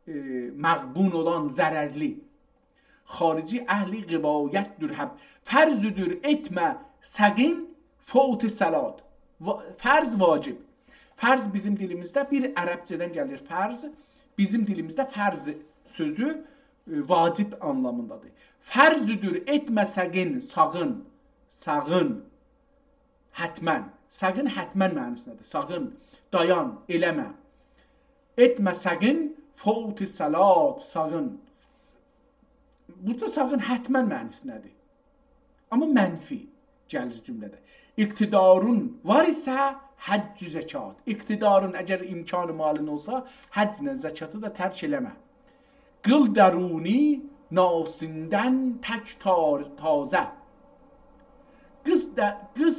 ائ، مغبون اولان، ضررلی. خارجی اهل غوایت‌دیر حب. فرض‌دور ائتمه سقین فوت صلات. وا-، فرض واجب. فرض بیزیم دیلیمیزده بیر عربجه‌دن گلیر فرض. بیزیم دیلیمیزده فرض سؤزو، ائ، واجب آنلامیندادیر. فرض‌دور ائتمه سقین، ساغین، ساغین. حتماً. ساغین حتماً معنی‌سینده‌دیر. ساغین، دایان، ائله‌مه. ائتمه سقین فوت صلات، ساغین. بورادا ساغین حتماً معنی‌سینده‌دیر. آمما منفی گلیر جمله‌ده. اقتدارون وار ایسه حج زکات. اقتدارون، اگر امکان مالین اولسا، حجله زکاتی دا ترک ائله‌مه. قیل درونی ناسیندن تک تار-، تازه. قیل ده-، قیل،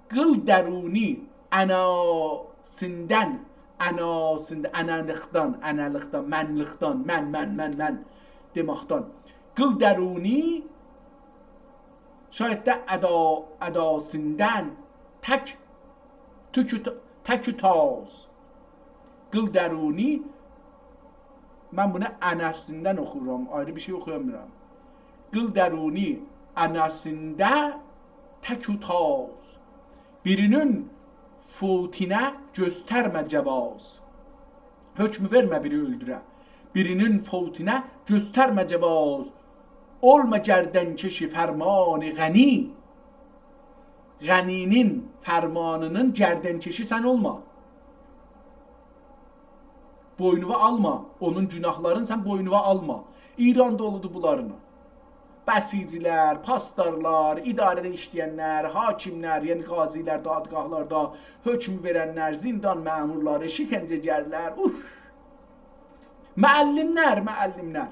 قیل درونی اناسیندن، اناسیندن، انالیقدان، انالیقدان، منلیقدان، من، من، من، من دئمکدن. قیل درونی، شاید ده ادا-، اداسیندن تک، تک و ت-، تک و تاز. قیل درونی، من بونو اناسیندن اوخورام، آیری بیر شئی اوخویامیرام. قیل درونی اناسیندا تک و تاز. بیرینین فوتینه گؤسترمه جواز. حکم وئرمه بیری اؤلدوره. بیرینین فوتینه گؤسترمه جواز. اولما گردنکش فرمان غنی. غنی‌نین فرمانینین گردنکشی سن اولما. بوینووا آلما. اونون گوناهلارینی سن بوینووا آلما. ایران دولودور بونلارینان. بسیجی‌لر، پاسدارلار، اداره‌ده ایشله‌ینلر، حاکیم‌لر، یعنی قاضی‌لر، دادگاه‌لاردا حکم وئرنلر، زندان مأمورلاری، شکنجه‌گرلر، اوف. معلم‌لر، معلم‌لر.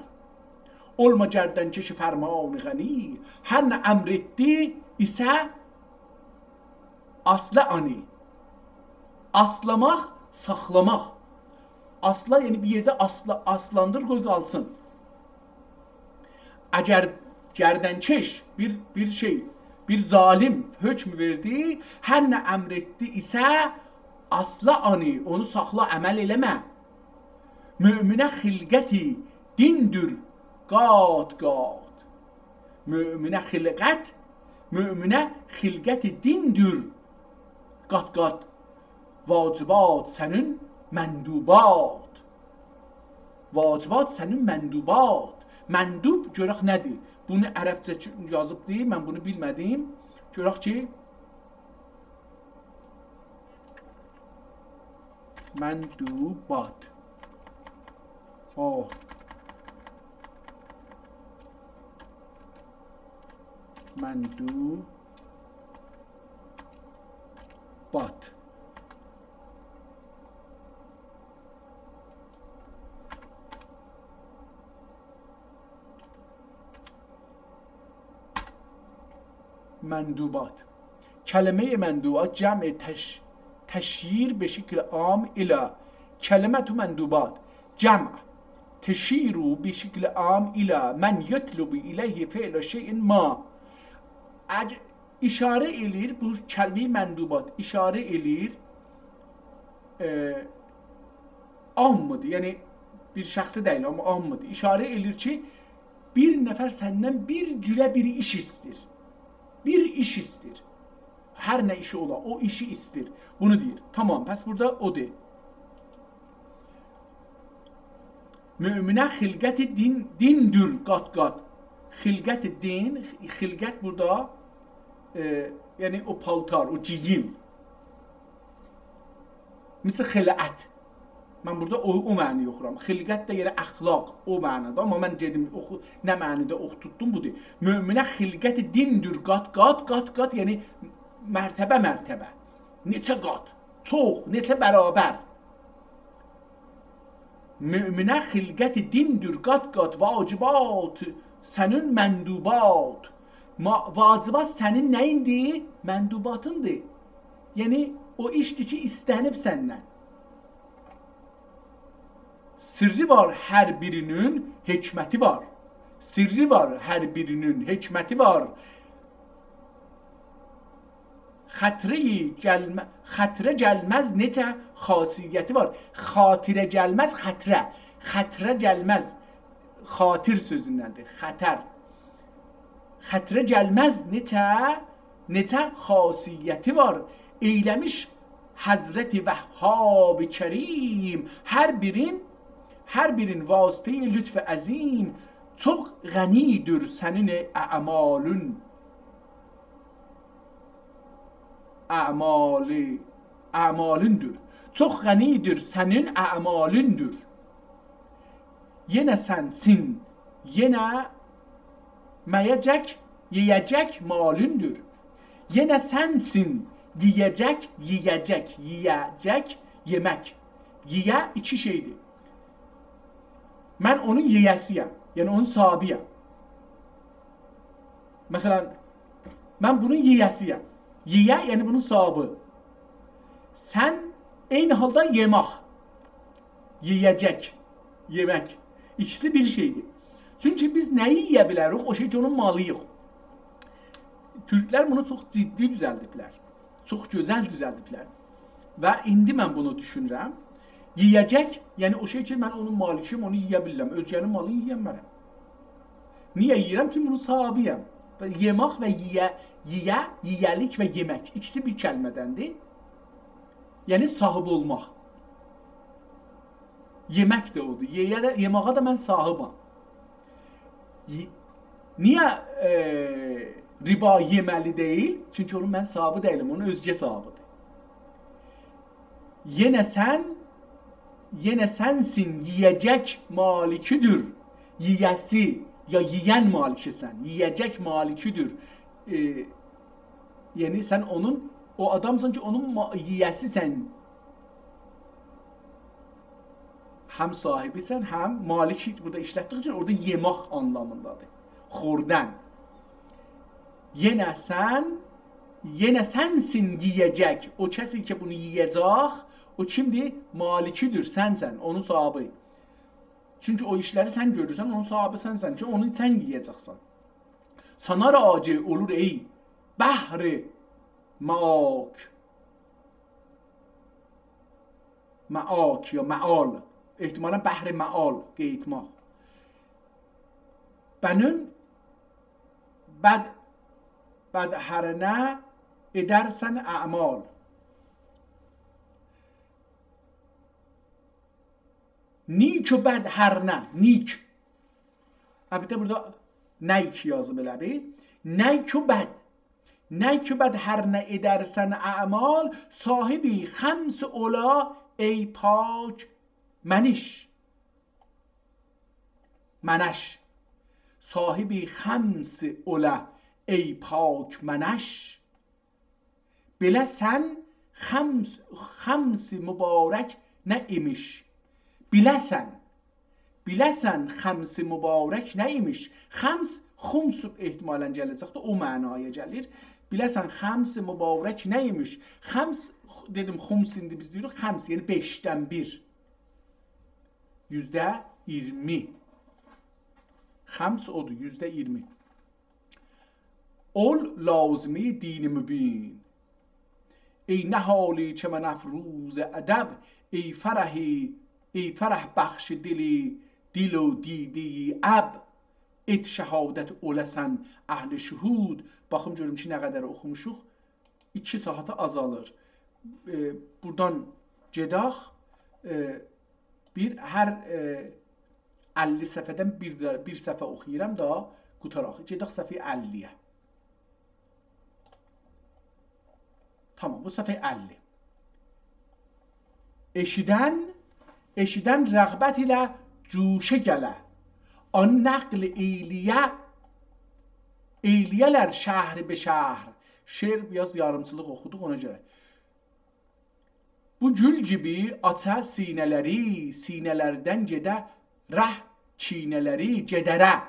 اولما گردنکش فرمان غنی، هر نه امر ائتدی ایسه آسلا آنی. آسلاماق، ساخلاماق. آسلا، یعنی بیر یئرده آسلا-، آسلاندیر، قوی قالسین. اگر گردنکش بیر، بیر شئی، بیر ظالم حکم وئردی، هر نه امر ائتدی ایسه، آسلا آنی، اونو ساخلا، عمل ائله‌مه. مؤمنه خلقتی دیندور قات قات. مؤمنه خلقت، مؤمنه خلقتی دیندور قات قات. واجبات سنین مندوبات. واجبات سنین مندوبات. مندوب گؤرک نه‌دیر؟ بونو عربجه کی-، یازیبدی، من بونو بیلمه‌دیم. گؤرک کی، مندوبات. آه. مندوبات. مندوبات. کلمهٔ مندوبات جمع تش-، تشییر به شکل عام الی. کلمة مندوبات. جمع. تشیر به شکل عام الی من یطلب الیه فعل شیء ما. اج-، اشاره ائله‌ییر، بو کلمهٔ مندوبات اشاره ائله‌ییر، ائ، عامدیر، یعنی بیر شخصه دئییل، آمما عامدیر. اشاره ائله‌ییر کی، بیر نفر سندن بیر جوره بیر ایش ایسته‌ییر. بیر ایش ایسته‌ییر. هر نه ایشی اولا، او ایشی ایسته‌ییر. بونو دئییر. تامام، پس بورادا او دئییر. مؤمنه خلقت دین، دیندور قات قات. خلقت دین، خلقت بورادا، ائ، یعنی او پالتار، او گئییم. مثل خلعت. من بورادا او، او معنی اوخورام. خلقت ده یئنه اخلاق، او معنادا. آمما من دئدیم، اوخو-، نه معنیده اوخوتدوم، بودور. مؤمنه خلقت دیندور قات قات، قات قات، یعنی مرتبه مرتبه. نئچه قات، چوخ، نئچه برابر. مؤمنه خلقت دیندور قات قات، واجبات سنین مندوبات. ما-، واجبات سنین نه‌ییندیر؟ مندوباتیندیر. یعنی او ایشدیر کی، ایسته‌نیب سندن. سرّی وار هر بیرینین، حکمتی وار. سرّی وار هر بیرینین، حکمتی وار. خاطره گلم-، خاطره گلمز نئچه خاصیتی وار. خاطره گلمز خاطره. خاطره گلمز. خاطر سؤزوندندیر. خطر. خاطره گلمز نئچه، نئچه خاصیتی وار. ائیله‌میش حضرت وهاب کریم هر بیرین، هر بیرین واسطه‌ی لطف عظیم. چوخ غنی‌دور سنین اعمالین. اعمالی، اعمالیندور. چوخ غنی‌دیر سنین اعمالیندور. یئنه سنسین، یئنه مه‌یه‌جک، یئیه‌جک مالیندور. یئنه سنسین، یئیه‌جک، یئیه‌جک، یئیه‌جک، یئمک. یئیه ایکی شئیدیر. من اونون یئیه‌سی‌یم، یعنی اونون صاحابی‌یم. مثلا، من بونون یئیه‌سی‌یم. یئیه، یعنی بونون صاحابی. سن عینی حالدا یئماق. یئیه‌جک، یئمک. ایکیسی بیر شئیدیر. چونکی بیز نه‌یی یئیه بیلریک؟ او شئی کی، اونون مالی‌ییق. تورکلر بونو چوخ جدی دوزلدیبلر. چوخ گؤزل دوزلدیبلر. و ایندی من بونو دوشونورم. یئیه‌جک، یعنی او شئی کی، من اونون مالیکی‌یم، اونو یئیه بیلیرم. اؤزگه‌نین مالینی یئیه‌نمرم. نییه یئییرم؟ چونکی بونون صاحابی‌یم. و یئماق و یئیه، یئیه، یئیه‌لیک و یئمک. ایکیسی بیر کلمه‌دندیر. یعنی صاحیب اولماق. یئمک ده اودور. یئیه ده، یئماغا دا من صاحیبم. ی-، نییه، ائ، ربا یئمه‌لی دئییل؟ چونکی اونون من صاحابی دئییلم، اونون اؤزگه صاحابیدیر. یئنه سن، یئنه سنسین یئیه‌جک مالیکیدیر. یئیه‌سی، یا یئین مالیکی‌سن. یئیه‌جک مالیکیدیر. ائ، یعنی سن اونون، او آدامسان کی، اونون ما-، یئیه‌سی‌سن. هم صاحیبی‌سن، هم مالیکی. بورادا ایشلتدیگی اوچون اورادا یئماق آنلامیندادیر. خوردن. یئنه سن، یئنه سنسین یئیه‌جک. او کسی کی، بونو یئیه‌جک، او کیمدیر؟ مالیکیدیر، سنسن، اونون صاحابی. چونکی او ایشلری سن گؤرورسن، اونون صاحابی سنسن کی، اونو سن یئیه‌جکسن. سانا راجع اولور ای بحر معاک. معاک یا معال. احتمالا بحر معال، قئییتماق. بنون بد، بد هر نه ائدرسن اعمال. نیک و بد هر نه، نیک. البته بورادا نیک یازیب ائله بیل. نیک و بد. نیک و بد هر نه ائدرسن اعمال، صاحب خمس اولا ای پاک منش. منش. صاحب خمس اولا ای پاک منش. بیله‌سن خمس، خمس مبارک نه ایمیش؟ بیله‌سن، بیله‌سن خمس مبارک نه ایمیش؟ خمس، خمس احتمالا گله‌جکدیر، او معنایا گلیر. بیله‌سن خمس مبارک نه ایمیش؟ خمس، دئدیم، خمس ایندی بیز دئییریک، خمس، یعنی بئشدن بیر. یوزده اییرمی. خمس اودور، یوزده اییرمی. اول لازمی دین مبین. ای نهال چمن‌افروز ادب، ای فرحی، ای فرح‌بخش دلی، دل و دیده‌ی اب. ائت شهادت اوله‌سن اهل شهود. باخیم گؤروم کی، نه قدر اوخوموشوق. ایکی ساعاتا آزالیر. ائ، بورادان گئدک. ائ، بیر، هر، ائ، اللی صفحه‌دن بیر، بیر صفحه اوخویورام دا، قوتاراق. گئدک صفحه اللی‌یه. تامام، بو صفحه اللی. ائشیدن، ائشیدن رغبت ایله جوشه گله. آن نقل ائیله‌یه، ائیله‌یه‌لر شهر به شهر. شعر بیر آز یاریمچیلیق اوخودوق، اونا گؤره. بو گول کیمی آچا سینه‌لری، سینه‌لردن گئده ره کینه‌لری، گئده‌ره.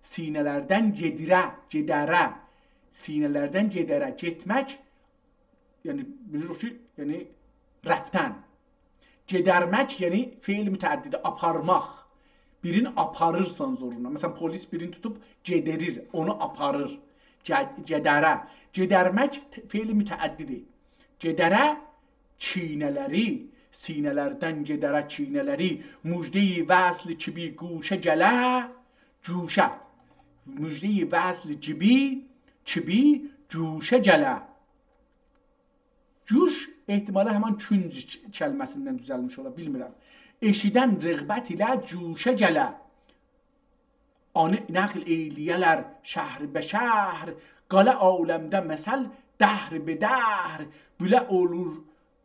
سینه‌لردن گئدیره، گئده‌ره. سینه‌لردن گئده‌ره، گئتمک، یعنی بیلیریک کی، یعنی رفتن. گئدرمک، یعنی فعل متعدی‌دیر، آپارماق. بیرینی آپاریرسان زوروندا. مثلا، پلیس بیرینی توتوب گئدیریر، اونو آپاریر. گئ-، گئدره. گئدرمک ت-، فعل متعدی‌دیر. گئدره کینه‌لری، سینه‌لردن گئدره کینه‌لری، مژده‌ی وصل کی بی گوشه گله، گوشه. مژده‌ی وصل کی بی، کی بی گوشه گله. گوش احتمالا همین کونج ک-، کلمه‌سیندن دوزلمیش اولا، بیلمیرم. ائشیدن رغبت ایله جوشه گله. آنی نقل ائیلیه‌لر شهر به شهر، قالا عالمده مثل دهر به دهر، بؤله اولور،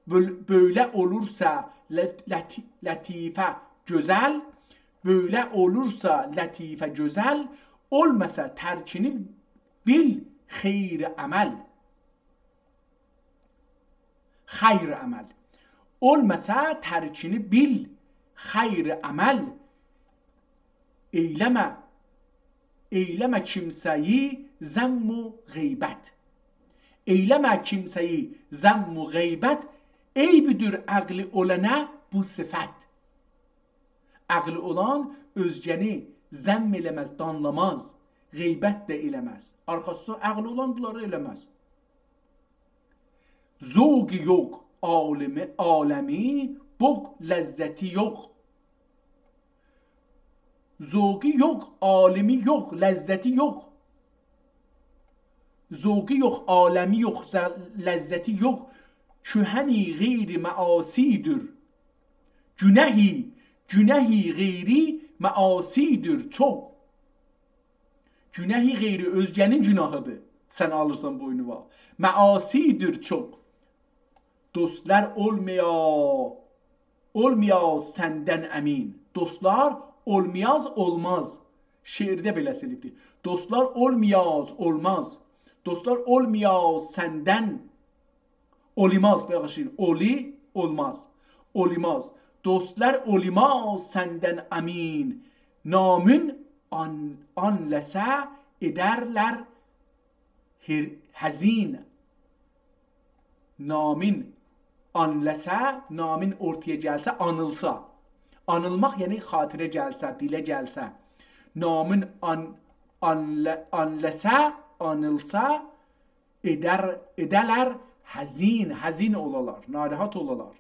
بؤل-، بؤیله اولورسا لط-، لطی-، لطیفه گؤزل، بؤیله اولورسا لطیفه گؤزل، اولماسا ترکینی بیل خیر عمل. خیر عمل. اولماسا ترکینی بیل خیر عمل. ائیله‌مه، ائیله‌مه کیمسه‌یی ذم و غیبت. ائیله‌مه کیمسه‌یی ذم و غیبت، عیبیدیر عقلی اولانا بو صفت. عقلی اولان اؤزگه‌نی ذم ائله‌مز، دانلاماز، غیبت ده ائله‌مز. آرخاسینا عقلی اولان بونلاری ائله‌مز. ذوقی یوخ عالمی، عالمی، بوخ لذتی یوخ. ذوقی یوخ، عالمی یوخ، لذتی یوخ. ذوقی یوخ، عالمی یوخ، ز-، لذتی یوخ. کهنی غیر معاصی‌دیر. گونهی، گونهی غیری معاصی‌دیر چوخ. گونهی غیری اؤزگه‌نین گوناهی‌دیر. سن آلیرسان بوینووا. معاصی‌دیر چوخ. دوستلار اولمایا، اولمایا سندن امین. دوستلار اولمایاز، اولماز. شعرده بئله‌سی ائله‌ییبدیر. دوستلار اولمایاز، اولماز. دوستلار اولمایاز سندن اولیماز، باغیشلایین. اولی، اولماز. اولیماز. دوستلار اولیماز سندن امین. نامین آن-، آنلسه ائدرلر هر-، حزین. نامین آنلسه، نامین اورتایا گلسه، آنیلسا. آنیلماق، یعنی خاطره گلسه، دیله گلسه. نامین آن-، آنله-، آنلسه، آنیلسا، ائدر، ائده‌لر حزین، حزین اولالار، ناراحت اولالار.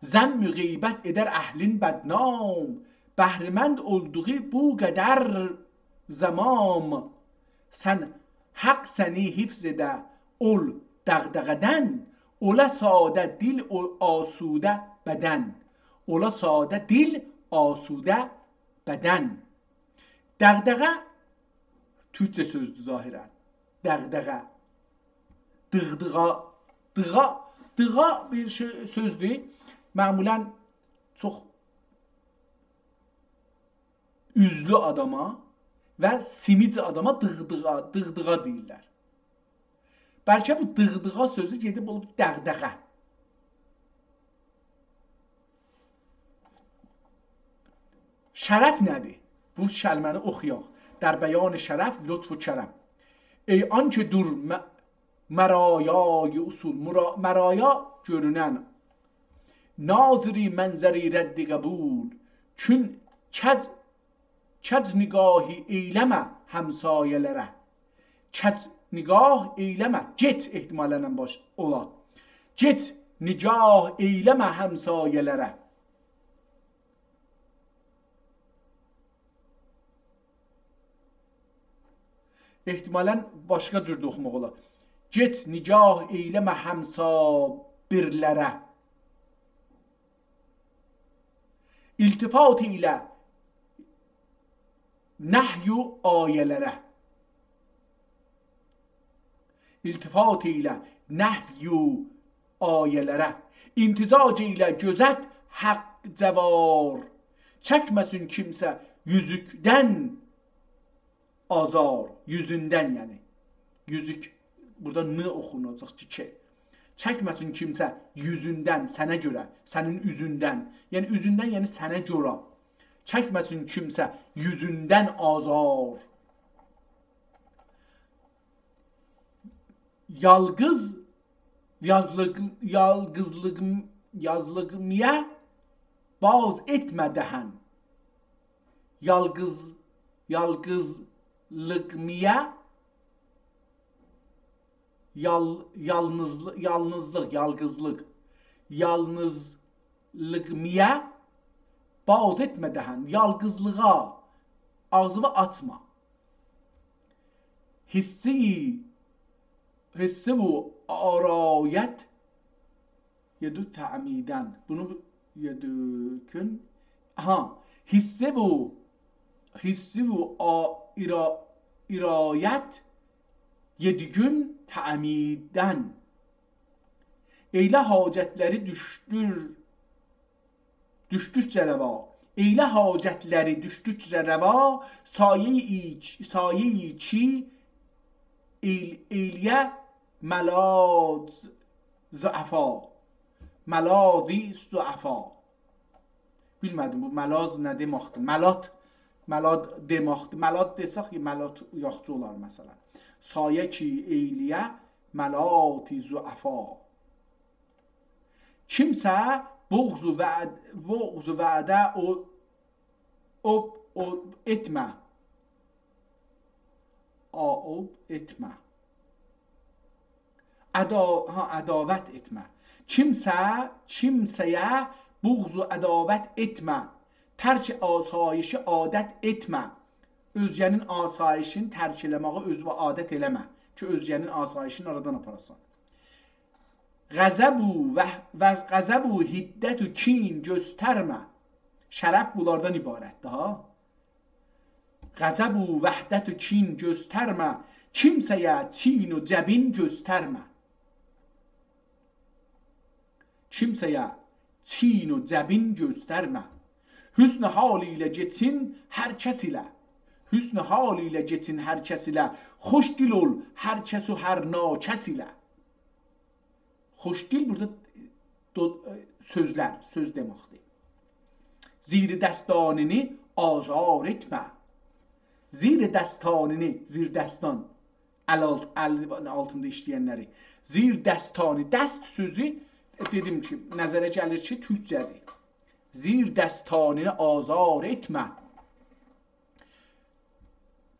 ذم و غیبت ائدر اهلین بدنام، بهره‌مند اولدوغو بو قدر زمام. سن حق سنی حفظ ائده اول دغدغه‌دن، اولا ساده دل، او-، آسوده بدن. اولا ساده دل، آسوده بدن. دغدغه تورکجه سؤزدور ظاهراً. دغدغه. دیغدیغا، دیغا، دیغا بیر شئی، سؤزدور. معمولاً چوخ اوزلو آداما و سیمیج آداما دیغدیغا، دیغدیغا دئییرلر. بلکه بو دیغدیغا سؤزو گئدیب اولوب دغدغه. شرف نه‌دیر؟ بو کلمه‌نی اوخویاق. در بیان شرف، لطف و کرم. ای آنکه دور م-، مرایا اصول، مرا-، مرایا گؤرونن، ناظری منظری رد قبول، چون کج، کج نگاهی ائیله‌مه همسایه‌لره. کج نگاه ائیله‌مه. گئچ احتمالاً باش اولا. گئچ نگاه ائیله‌مه همسایه‌لره. احتمالاً باشقا جور ده اوخوماق اولار. گئچ نگاه ائیله‌مه همسایه‌لره. التفات ائیله نهی و آیه‌لره. التفات ائیله نهی و آیه‌لره. امتزاج ائیله گؤزت حق جوار، چکمه‌سین کیمسه یوزوکدن آزار، یوزوندن، یعنی. یوزوک، بورادا ن اوخوناجاق کی، ک. چکمه‌سین کیمسه یوزوندن، سنه گؤره، سنین اوزوندن. یعنی اوزوندن، یعنی سنه گؤره. چکمه‌سین کیمسه یوزوندن آزار. یالقیز، یازلیق، یالقیزلیق، یازلیقمیه باز ائتمه دهن. یالقیز، یالقیزلیقمیه یال-، یالنیزلی-، یالنیزلیق، یالقیزلیق. یالنیزلیق میه باز ائتمه دهن. یالقیزلیغا آغزینی آچما. حسی، حسی و آرایت یدو تعمیداً. بونو یدوکون. آها. حسی و، حسی و آ-، ایرا-، ایرایت یئدیگون تعمیداً. ائیله حاجتلری دوشدور، دوشدوکجه روا. ائیله حاجتلری دوشدوکجه روا، سایه‌ی ایچ-، سایه‌ی کی ائیل-، ائیله‌یه ملاذ ضعفا. ملاذ ضعفا. بیلمه‌دیم بو ملاذ نه دئمکدیر؟ ملاذ، ملاذ دئمکدیر. ملاذ دئسک، ملاذ یاخشی اولار مثلاً. سایه کی ائیله‌یه ملاذ ضعفا. کیمسه بغض و وعد-، بغض و وعده او، او، او ائتمه. آ، او ائتمه. عدا-، ها، عداوت ائتمه. کیمسه، کیمسه‌یه بغض و عداوت ائتمه. ترک آسایشی عادت ائتمه. اؤزگه‌نین آسایشینی ترک ائله‌مه‌یی عرف و عادت ائله‌مه کی، اؤزگه‌نین آسایشینی آرادان آپاراسان. غضب و وح-، و غضب و حدت و کین گؤسترمه. شرف بونلاردان عبارتدیر ها. غضب و وحدت و کین گؤسترمه، کیمسه‌یه چین و جبین گؤسترمه. کیمسه‌یه چین و جبین گؤسترمه. حسن حال ایله گئچین هر کس ایله. حسن حال ایله گئچین هر کس ایله. خوش‌دل اول هر کس و هر ناکس ایله. خوش‌دل بورادا دو-، سؤزلر، سؤز دئمکدیر. زیر دستانینی آزار ائتمه. زیر دستانینی، زیر دستان، ال آلت-، ال آلتیندا ایشله‌ینلری. زیر دستانی، دست سؤزو، ائ، دئدیم کی، نظره گلیر کی، تورکجه‌دیر. زیر دستانینی آزار ائتمه.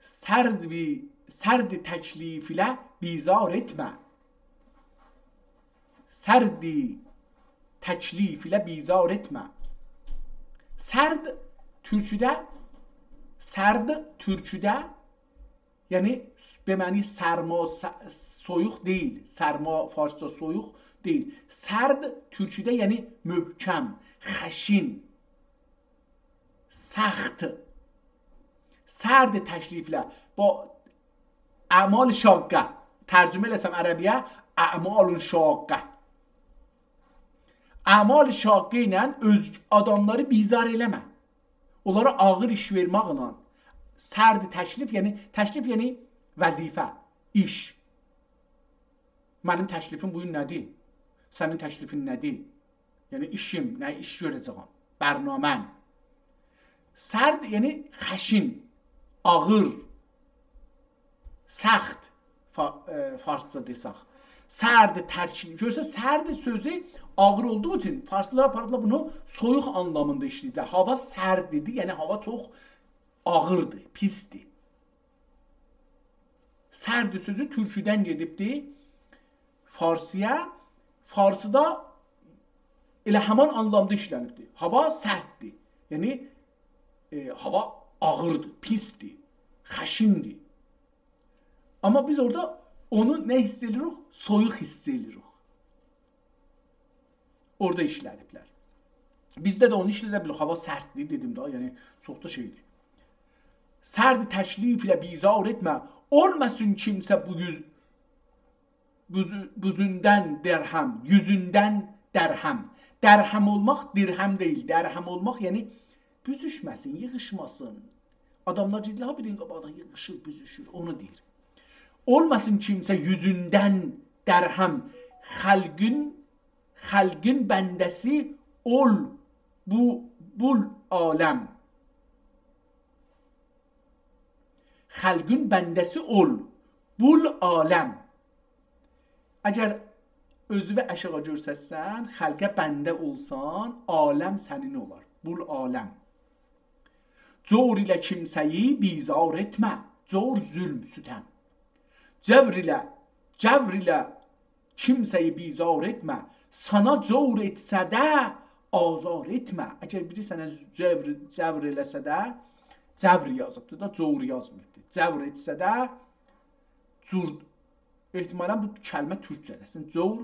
سرد بی-، سرد تکلیف ایله بیزار ائتمه. سرد تکلیف ایله بیزار ائتمه. سرد تورکوده، سرد تورکوده، یعنی به معنی سرما، س-، سویوق دئییل. سرما فارسجا سویوق دئییل. سرد تورکوده یعنی محکم، خشن، سخت. سرد تکلیف ایله. بو اعمال شاقه. ترجمه ائله‌سم عربی‌یه، اعمال شاقه. اعمال شاقه ایله اؤز آداملاری بیزار ائله‌مه. اونلارا آغیر ایش وئرمکله. سرد تکلیف، یعنی تکلیف یعنی وظیفه، ایش. منیم تکلیفیم بو گون نه‌دیر؟ سنین تکلیفین نه‌دیر؟ یعنی ایشیم، نه ایش گؤره‌جه‌یم؟ برنامه‌ن. سرد، یعنی خشن، آغیر، سخت، فا-، ائ، فارسجا دئسک. سرد تکلیف. گؤرورسن، سرد سؤزو آغیر اولدوغو اوچون فارسلار آپاردیلار بونو سویوق آنلامیندا ایشله‌دیلر. هاوا سرد ایدی، یعنی هاوا چوخ آغیردی، پیسدی. سرد سؤزو تورکودن گئدیبدی فارسی‌یا. فارسی‌دا ائله همان آنلامدا ایشله‌نیبدی. هاوا سرددیر. یعنی، ائ، هاوا آغیردیر، پیسدیر، خشندیر. آمما بیز اورادا اونو نه حس ائدیریک؟ سویوق حس ائدیریک. اورادا ایشله‌دیبلر. بیزده ده اونو ایشله‌ده بیلیریک. هاوا سرددیر، دئدیم ده، یعنی چوخ دا شئیدیر. سرد تکلیف ایله بیزار ائتمه، اولماسین کیمسه بو یوز-، بوزو-، بوزوندن درهم، یوزوندن درهم. درهم اولماق درهم دئییل. درهم اولماق، یعنی بوزوشمه‌سین، ییغیشماسین. آداملار دئییرلر، ها، بیرینین قاباغینا ییغیشیر، بوزوشور، اونو دئییر. اولماسین کیمسه یوزوندن درهم، خلقین، خلقین بنده‌سی اول بو، بول عالم. خلقین بنده‌سی اول بول عالم. اگر اؤزووو آشاغی گؤرستسن، خلقه بنده اولسان، عالم سنین اولار. بول عالم. جور ایله کیمسه‌یی بیزار ائتمه. جور، ظلم، ستم. جور ایله، جور ایله کیمسه‌یی بیزار ائتمه. سانا جور ائتسه ده آزار ائتمه. اگر بیری سنه جور، جور ائله‌سه ده، جور یازیبدیر دا، جور یازماییبدیر. جور ائتسه ده، جور، احتمالاً بو کلمه تورکجه‌دیر. اصلاً جور،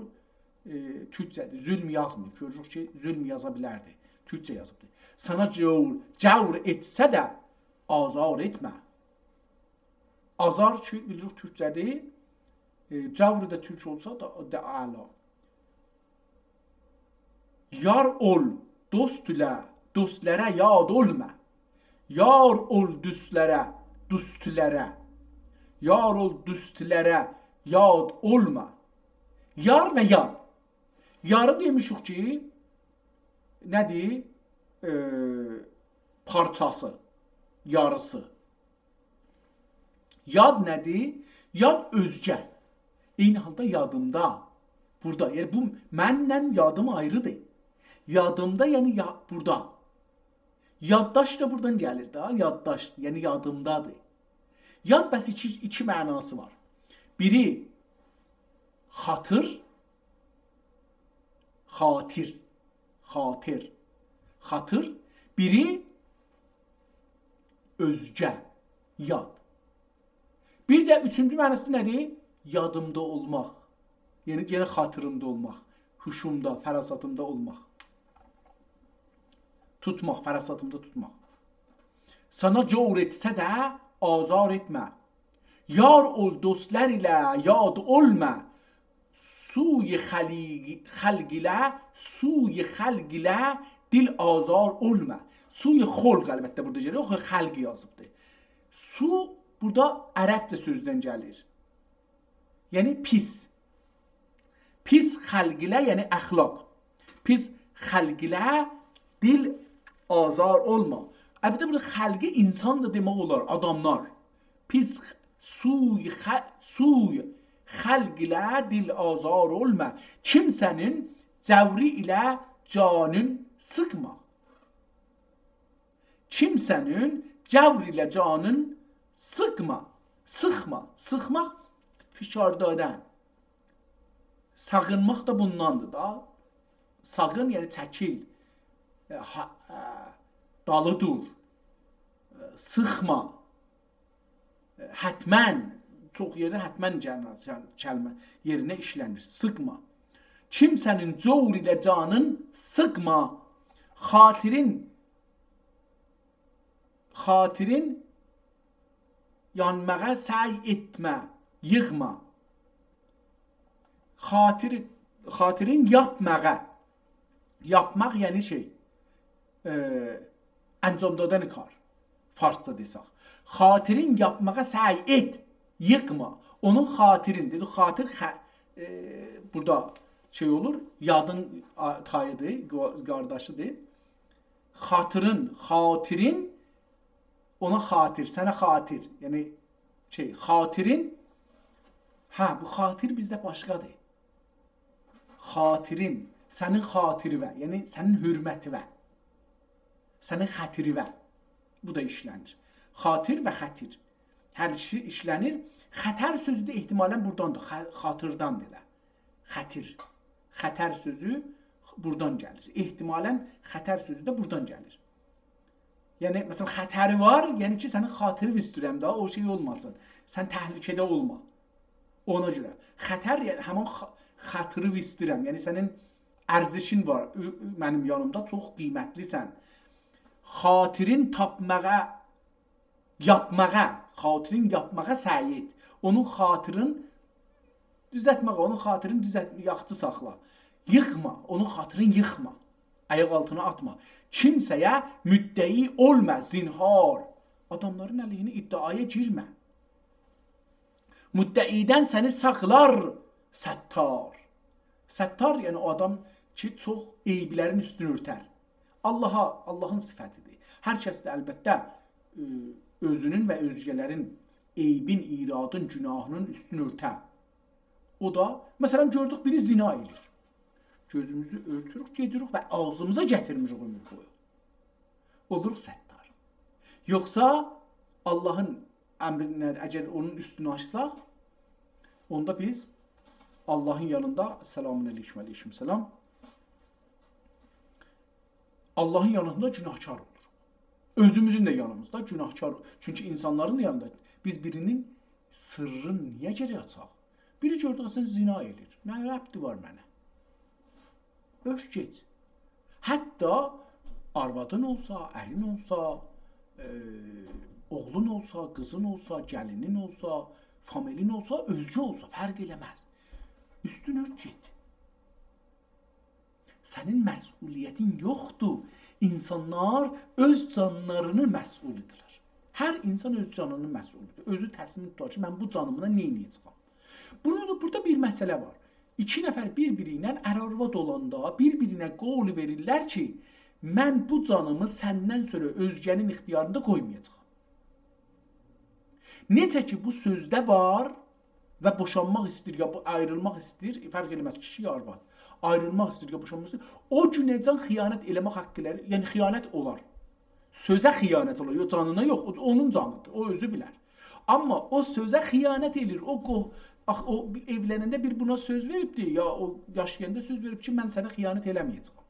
ائ، تورکجه‌دیر. ظلم یازماییب. گؤروروک کی، ظلم یازا بیلردی. تورکجه یازیبدیر. سانا جور، جور ائتسه ده آزار ائتمه. آزار کی، بیلیریک تورکجه‌دیر. ائ، جور دا تورک اولسا دا، دا اعلا. یار اول دوست ایله، دوستلره یاد اولما. یار اول دوستلره، دوستلره. یار اول دوستلره یاد اولما. یار و یاد. یاری دئمیشیک کی، نه‌دیر؟ ائ، پارچاسی، یاریسی. یاد نه‌دیر؟ یاد اؤزگه. عینی حالدا یادیمدا. بورادا. یعنی بو منله یادیم آیریدیر. یادیمدا، یعنی یا-، بورادا. یادداشت دا بورادان گلیر ده. یادداشت، یعنی یادیمدادیر. یاد بس ایکی، ایکی معناسی وار. بیری خاطر، خاطر، خاطر، خاطر. بیری اؤزگه، یاد. بیر ده اوچونجو معناسی نه‌دیر؟ یادیمدا اولماق. یعنی، یئنه خاطیریمدا اولماق، هوشومدا، فراساتیمدا اولماق. توتماق، فراساتیمدا توتماق. سانا جور ائتسه ده آزار ائتمه. یار اول دوستلار ایله یاد اولما. سوی خلیق-، خلق ایله، سوی خلق ایله دل آزار اولما. سوی خلق، البته، بورادا گلیر. یوخ، خلق یازیبدیر. سو بورادا عربجه سؤزدن گلیر. یعنی پیس. پیس خلق ایله، یعنی اخلاق. پیس خلق ایله دل آزار اولما. البته، بورادا خلقی اینسان دا دئمک اولار، آداملار. پیس خ-، سوی خ-، سوی خلق ایله دل آزار اولما. کیمسه‌نین جوری ایله جانین سیخما. کیمسه‌نین جور ایله جانین سیخما. سیخما. سیخماق، فشار دادن. ساخینماق دا بونداندیر دا. ساخین، یعنی چکیل. ائ، ها-، ائ، دالی دور. ائ، سیخما. ائ، حتماً، چوخ یئرده حتماً گلمز، یعنی کلمه یئرینه ایشله‌نیر. سیخما. کیمسه‌نین جور ایله جانین سیخما. خاطرین، خاطرین یانماغا سعی ائتمه، ییخما. خاطر، خاطرین یاپماغا. یاپماق، یعنی شئی، ائ، انجام دادن کار. فارسجا دئسک. خاطرین یاپماغا سعی ائت، ییخما. اونون خاطرین، دئدی، خاطر خ-، ائ، بورادا شئی اولور، یادین آ-، تاییدیر، قو-، قارداشیدیر. خاطرین، خاطرین، اونا خاطر، سنه خاطر. یعنی، شئی، خاطرین، هه، بو خاطر بیزده باشقادیر. خاطرین، سنین خاطریوه، یعنی سنین حؤرمتیوه، سنین خطریوه. بو دا ایشله‌نیر. خاطر و خطر. هر ایکی ایشله‌نیر. خطر سؤزو ده احتمالاً بوراداندیر، خ-، خاطیرداندیر ائله. خطر. خطر سؤزو بورادان گلیر. احتمالاً خطر سؤزو ده بورادان گلیر. یعنی، مثلاً، خطری وار، یعنی کی، سنین خاطریوی ایسته‌ییرم ده، او شئی اولماسین. سن تهلکه‌ده اولما. اونا گؤره. خطر، یعنی، همین خا-، خاطریوی ایسته‌ییرم. یعنی، سنین ارزشین وار، اؤ-، اؤ-، منیم یانیمدا چوخ قیمتلیسن. خاطرین تاپماغا، یاپماغا، خاطرین یاپماغا سعی ائت. اونون خاطرین دوزلتماغا، اونون خاطرین دوزلت-، یاخشی ساخلا. ییخما، اونون خاطرین ییخما. آیاق آلتینا آتما. کیمسه‌یه مدعی اولما، زنهار. آداملارین علیهینه ادعایا گیرمه. مدعی‌دن سنی ساخلار ستار. ستار، یعنی او آدام کی، چوخ عیبلرین اوستونو اؤرتر. آللاها، آللاهین صفتیدیر. هر کس ده، البته، ائ، اؤزونون و اؤزگه‌لرین عیبین، ایرادین، گناهینین اوستونو اؤرتر. او دا، مثلاً، گؤردوک بیری زنا ائله‌ییر. گؤزوموزو اؤرتوروک، گئدیریک و آغزیمیزا گتیرمیریک عؤمور بویو. اولوروق ستار. یوخسا آللاهین امرینه، اگر اونون اوستونو آچساق، اوندا بیز آللاهین یانیندا، سلام علیکم، علیکم سلام. آللاهین یانیندا گوناهکار اولور. اؤزوموزون ده یانیمیزدا گوناهکار. چونکی اینسانلارین یانیندا بیز بیرینین سیررینی نییه گرک آچاق؟ بیری گؤردو، سن زنا ائله‌ییر. نه ربطی وار منه؟ اؤرت گئت. حتی آروادین اولسا، ارین اولسا، ائ، اوغلون اولسا، قیزین اولسا، گلینین اولسا، فامیلین اولسا، اؤزگه اولسا، فرق ائله‌مز. اوستون اؤرت گئت. سنین مسئولیتین یوخدور. اینسانلار اؤز جانلارینین مسئولودولار. هر اینسان اؤز جانینین مسئولودور. اؤزو تصمیم توتار کی، من بو جانیملا نه ائده‌جم؟ بونو دا، بورادا بیر مسئله وار. ایکی نفر بیر-بیری ایله ار-آرواد اولاندا، بیر-بیرینه قول وئریرلر کی، من بو جانیمی سندن سونرا اؤزگه‌نین اختیاریندا قویمایاجاغام. نئجه کی، بو سؤزده وار و بوشانماق ایسته‌ییر، یا بو آیریلماق ایسته‌ییر، فرق ائله‌مز، کیشی یا آرواد. آیریلماق ایسته‌ییر، یا بوشانماق ایسته‌ییر. او گونه‌جن خیانت ائله‌مک حاققی ائلر، یعنی خیانت اولار. سؤزه خیانت اولار، یوخ، جانینا یوخ، او، اونون جانیدیر، او اؤزو بیلر. آمما او سؤزه خیانت ائله‌ییر، او قو-، آخی، او بیر ائولننده بیر بونا سؤز وئریبدی، یا او یاشایاندا سؤز وئریب کی، من سنه خیانت ائله‌مه‌یه‌جه‌یم.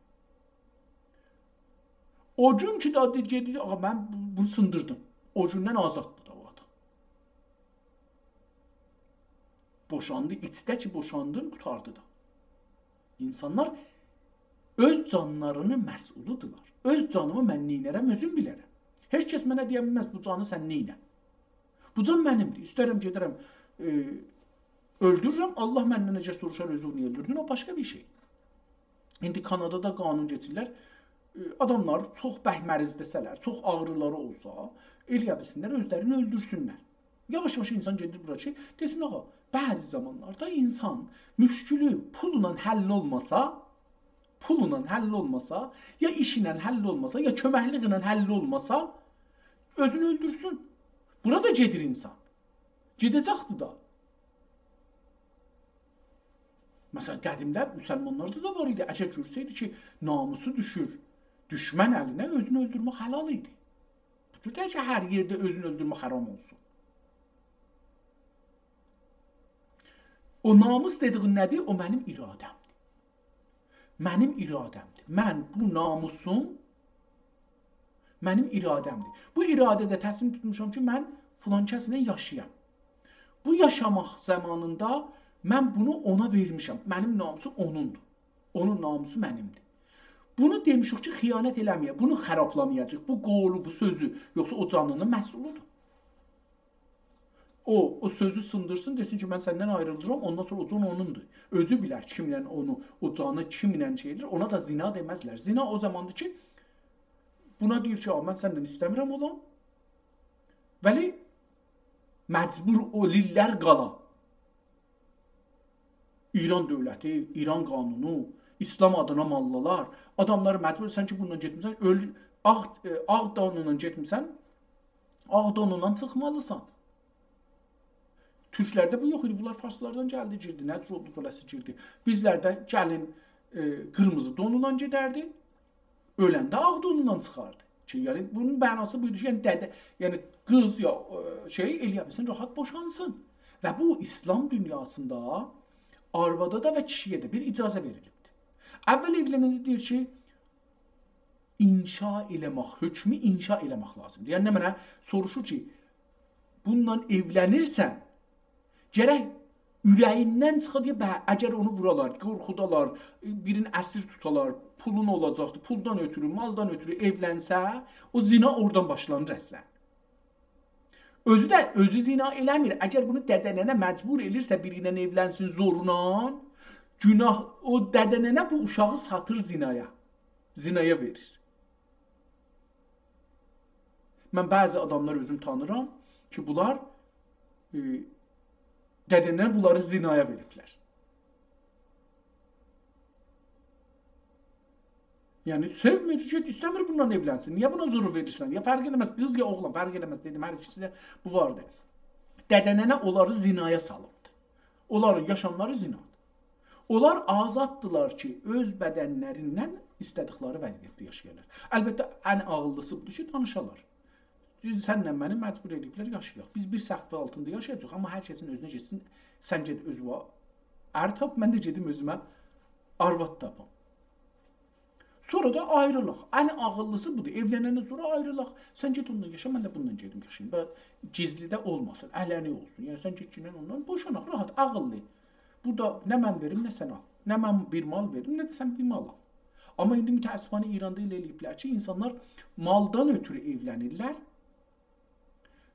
او گون کی، دا دئییر، گئدیر، آغا، من بو-، بونو سیندیردیم. او گوندن آزاددیر دا او آدام. بوشاندی، ایچده کی بوشاندین، قوتاردی دا. اینسانلار اؤز جانلارینین مسئولودولار. اؤز جانیمی من نئینرم، اؤزوم بیلرم. هئچ کس منه دئیه بیلمز، بو جانی سن نئینه. بو جان منیمدیر. ایسترم گئدرم، ائ، اؤلدوررم. آللاه مندن اگر سوروشار، اؤزون نییه اؤلدوردون، او باشقا بیر شئی. ایندی کانادادا قانون کئچیرلر. ائ، آداملار چوخ برک مریض دئسه‌لر، چوخ آغریلاری اولسا، ائله‌یه بیلسینلر، اؤزلرینی اؤلدورسونلر. یاواش-یاواش اینسان گئدیر بورا کی، دئسین، آغا، بعضی زامانلاردا اینسان مشکلی پوللا حل اولماسا، پوللا حل اولماسا، یا ایش ایله حل اولماسا، یا کؤمکلیک ایله حل اولماسا، اؤزونو اؤلدورسون. بورا دا گئدیر اینسان. گئده‌جکدیر دا. مثلا، قدیمده مسلمانلاردا دا وار ایدی. اگر گؤرسه‌یدی کی، ناموسو دوشور دوشمن الینه، اؤزونو اؤلدورمک حلال ایدی. بو جور دئییل کی، هر یئرده اؤزونو اؤلدورمک حرام اولسون. او ناموس دئدیگین نه‌دیر؟ او منیم اراده‌مدیر. منیم اراده‌مدیر. من بو ناموسوم منیم اراده‌مدیر. بو اراده‌ده تصمیم توتموشام کی، من فلان کسله یاشایام. بو یاشاماق زامانیندا من بونو اونا وئرمیشم. منیم ناموسوم اونوندور. اونون ناموسو منیمدیر. بونو دئمیشیک کی، خیانت ائله‌مه‌یه، بونو خرابلامایاجاق. بو قولو، بو سؤزو، یوخسا او جانینین مسئولودور. او، او سؤزو سیندیرسین، دئسین کی، من سندن آیریلیرام، اوندان سونرا او جان اونوندور. اؤزو بیلر کیمله اونو، او جانی کیمله شئی ائدیر، اونا دا زنا دئمزلر. زنا او زاماندیر کی، بونا دئییر کی، «آ، من سندن ایسته‌میرم اولام.» ولی مجبور او ایللر قالا. ایران دؤولتی، ایران قانونو، ایسلام آدینا ماللالار، آداملاری مجبور، سن کی بونونلا گئتمیسن، اؤل، آغ، ائ، آغ دونونلا گئتمیسن، آغ دونونلا چیخمالیسان. تورکلرده بو یوخ ایدی، بونلار فارسلاردان گلدی، گیردی. نه جور اولدو بئله‌سی گیردی؟ بیزلرده گلین، ائ، قیرمیزی دونونان گئدردی، اؤلنده آغ دونونان چیخاردی. کی، یعنی، بونون معناسی بویدو کی، یعنی، دده، یعنی، قیز یا، ائ، شئی ائلیه بیلسین، راحت بوشانسین. و بو، ایسلام دونیاسیندا آروادا دا و کیشی‌یه ده بیر اجازه وئریلیبدیر. اول ائولننده دئییر کی، انشا ائله‌مک، حکمو انشا ائله‌مک لازیمدیر. یعنی، نمنه؟ سوروشور کی، بونونلا ائولنیرسن، گرک اوره‌ییندن چیخا دئیه، به، اگر اونو وورالار، قورخودالار، بیرینی اسیر توتالار، پولون اولاجاقدیر، پولدان اؤترو، مالدان اؤترو ائولنسه، او زنا اورادان باشلانیر اصلا. اؤزو ده، اؤزو زنا ائله‌میر. اگر بونو دده-ننه مجبور ائلیرسه بیری ایله ائولنسین زورونان، گوناه، او دده-ننه بو اوشاغی ساتیر زنایا. زنایا وئریر. من بعضی آداملار اؤزوم تانیرام کی، بونلار، ائ، دده-ننه بونلاری زنایا وئریبلر. یعنی، سئومیر، گئت، ایسته‌میر بونونلا ائولنسین. نییه بونا زور وئریرسن؟ یا فرق ائله‌مز، قیز یا اوغلان، فرق ائله‌مز. دئدیم، هر ایکیسی ده بو واردی. دده-ننه اونلاری زنایا سالیبدی. اونلارین یاشاملاری زنادیر. اونلار آزاددیلار کی، اؤز بدنلریندن ایسته‌دیکلری وضعیتده یاشایالار. البته، ان عاغیللیسی بودور کی، دانیشالار. بیز سنله منی مجبور ائدیبلر یاشایاق. بیز بیر سقف آلتیندا یاشایاجاغیق، آمما هر کسین اؤزونه گئتسین، سن گئت اؤز وا-، ار تاپ، من ده گئدیم اؤزومه آرواد تاپام. سونرا دا آیریلاق. ان عاغیللیسی بودور. ائولنندن سونرا آیریلاق. سن گئت اونونلا یاشا، من ده بونونلا گئدیم یاشاییم. و گیزلی ده اولماسین، علنی اولسون. یعنی سن گئت گینن اوندان بوشاناق، راحت، عاغیللی. بورادا نه من وئریم، نه سن آل. نه من بیر مال وئریم، نه ده سن بیر مال آل. آمما ایندی متأسفانه ایراندا ائله ائله‌ییبلر کی، اینسانلار مالدان اؤترو ائولنیرلر.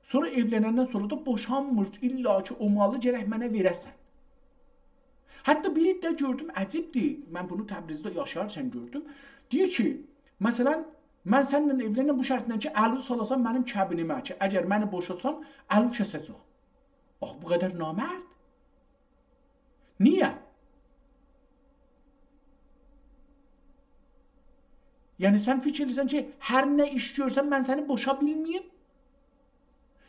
سونرا ائولنندن سونرا دا بوشانمیر، الا کی او مالی گرک منه وئره‌سن. حتی بیری ده گؤردوم، عجیبدیر، من بونو تبریزده یاشارکن گؤردوم. دئییر کی، مثلا، من سنینله ائولنیرم بو شرطله کی، الینی سالاسان منیم کبینیمه کی، اگر منی بوشاسان، الینی کسه‌جک. آخی بو قدر نامرد. نییه؟ یعنی سن فیکیر ائدیرسن کی، هر نه ایش گؤرسن، من سنی بوشا بیلمه‌ییم؟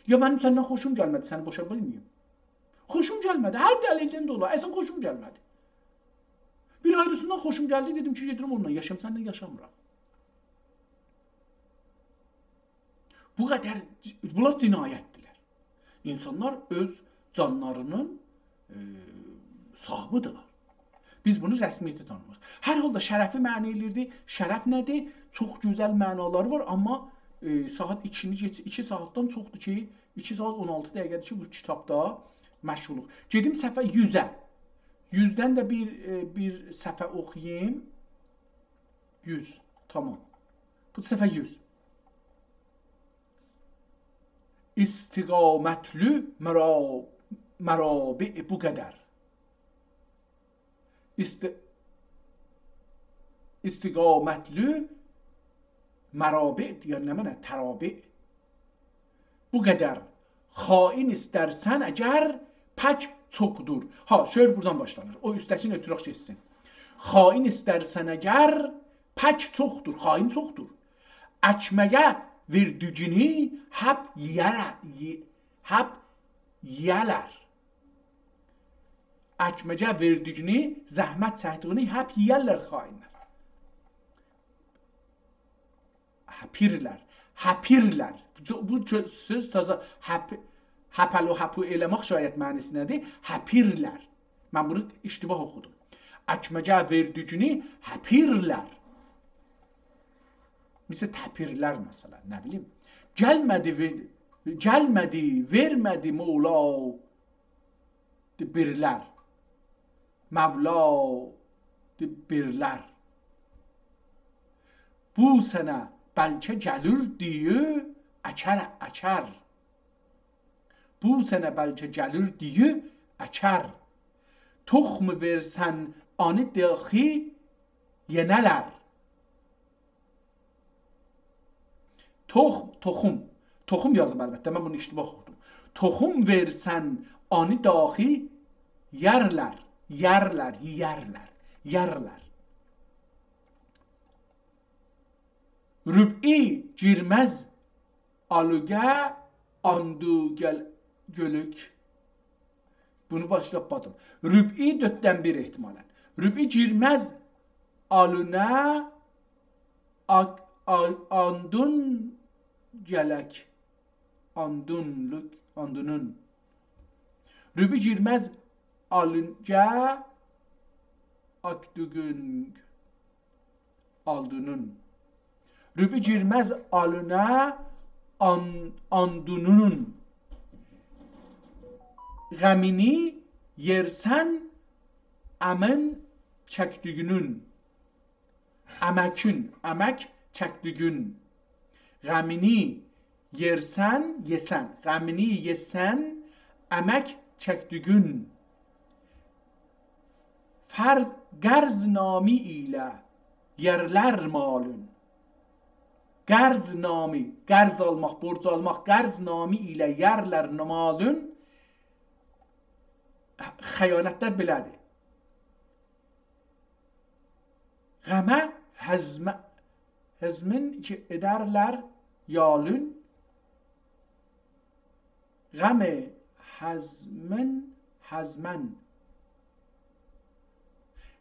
یا منیم سندن خوشوم گلمه‌دی، سنی بوشا بیلمه‌ییم؟ خوشوم گلمه‌دی. هر دلیلدن ده اولا، اصلا خوشوم گلمه‌دی. بیر آیریسیندان خوشوم گلدی، دئدیم کی، گئدیرم اونونلا یاشاییم، سنینله یاشامیرام. بو قدر، بونلار جنایتدیرلر. اینسانلار اؤز جانلارینین، ائ، صاحیبیدیرلر. بیز بونو رسمیته تانیمیریق. هر حالدا شرفی معنا ائله‌ییردی. شرف نه‌دیر؟ چوخ گؤزل معنالاری وار، آمما، ائ، ساعات ایکینی کئچ-، ایکی ساعاتدان چوخدور کی، ایکی ساعات اون آلتی دقیقه‌دیر کی، بو کیتابدا مشغولوق. گئدیم صفحه یوزه. یوزدن ده بیر، ائ، بیر صفحه اوخویاییم. یوز. تامام. بو صفحه یوز. استقامتلی مرا-، مرابع بو قدر. است-، استقامتلی مرابع، یعنی نمنه؟ ترابع. بو قدر خائن ایسترسن اگر، پک چوخدور. ها، شعر بورادان باشلانیر. او اوستده‌کینی اؤتورک گئتسین. خائن ایسترسن اگر، پک چوخدور، خائن چوخدور. اکمگه وئردیگینی حب یئیه‌لر، یئ-، حب یئیه‌لر. اکمگه وئردیگینی، زحمت چکدیگینی حب یئیرلر خائنلر. هپیرلر. هپیرلر. بو، بو کؤ-، سؤز تازا هپ-، هپلو هپو ائله‌مک شاید معنی‌سی نه‌دیر؟ هپیرلر. من بونو اشتباه اوخودوم. اکمگه وئردیگینی هپیرلر. مثل تپیرلر مثلا، نه بیلیم. گلمه‌دی، وئر-، گلمه‌دی، وئرمه‌دی مولا دی بیرلر. مولا دی بیرلر. بو سنه بلکه گلیر دییو اکر، اکر. بو سنه بلکه گلیر دییو اکر. توخمو وئرسن آنی داخی یئنه‌لر. توخ-، توخوم. توخوم یازیب البته، من بونو اشتباه اوخودوم. توخوم وئرسن آنی داخی یئرلر، یئرلر، یئیرلر، یئرلر. ربعی گیرمز آلوگه آندو گل-، گؤلوک. بونو باشلاییب باتیم. ربعی دؤرددن بیر احتمالا. ربعی گیرمز آلونه آک-، آل-، آندون گلک. آندونلوک، آندونون. ربعی گیرمز آلونگه آکدوگون. آلدونون. ربعی گیرمز آلونه آن-، آندونونون. غمینی یئرسن امن چکدیگینون. امکون، امک چکدیگین. غمینی یئرسن، یئسن. غمینی یئسن، امک چکدیگین. فرض، قرض نامی ایله یئرلر مالون. قرض نامی، قرض آلماق، بورج آلماق، قرض نامی ایله یئرلر مالون. خیانتلر بئله‌دیر. غمه هضم-، هضمین کی ائدرلر یالون. غمه هضمین، هضمن.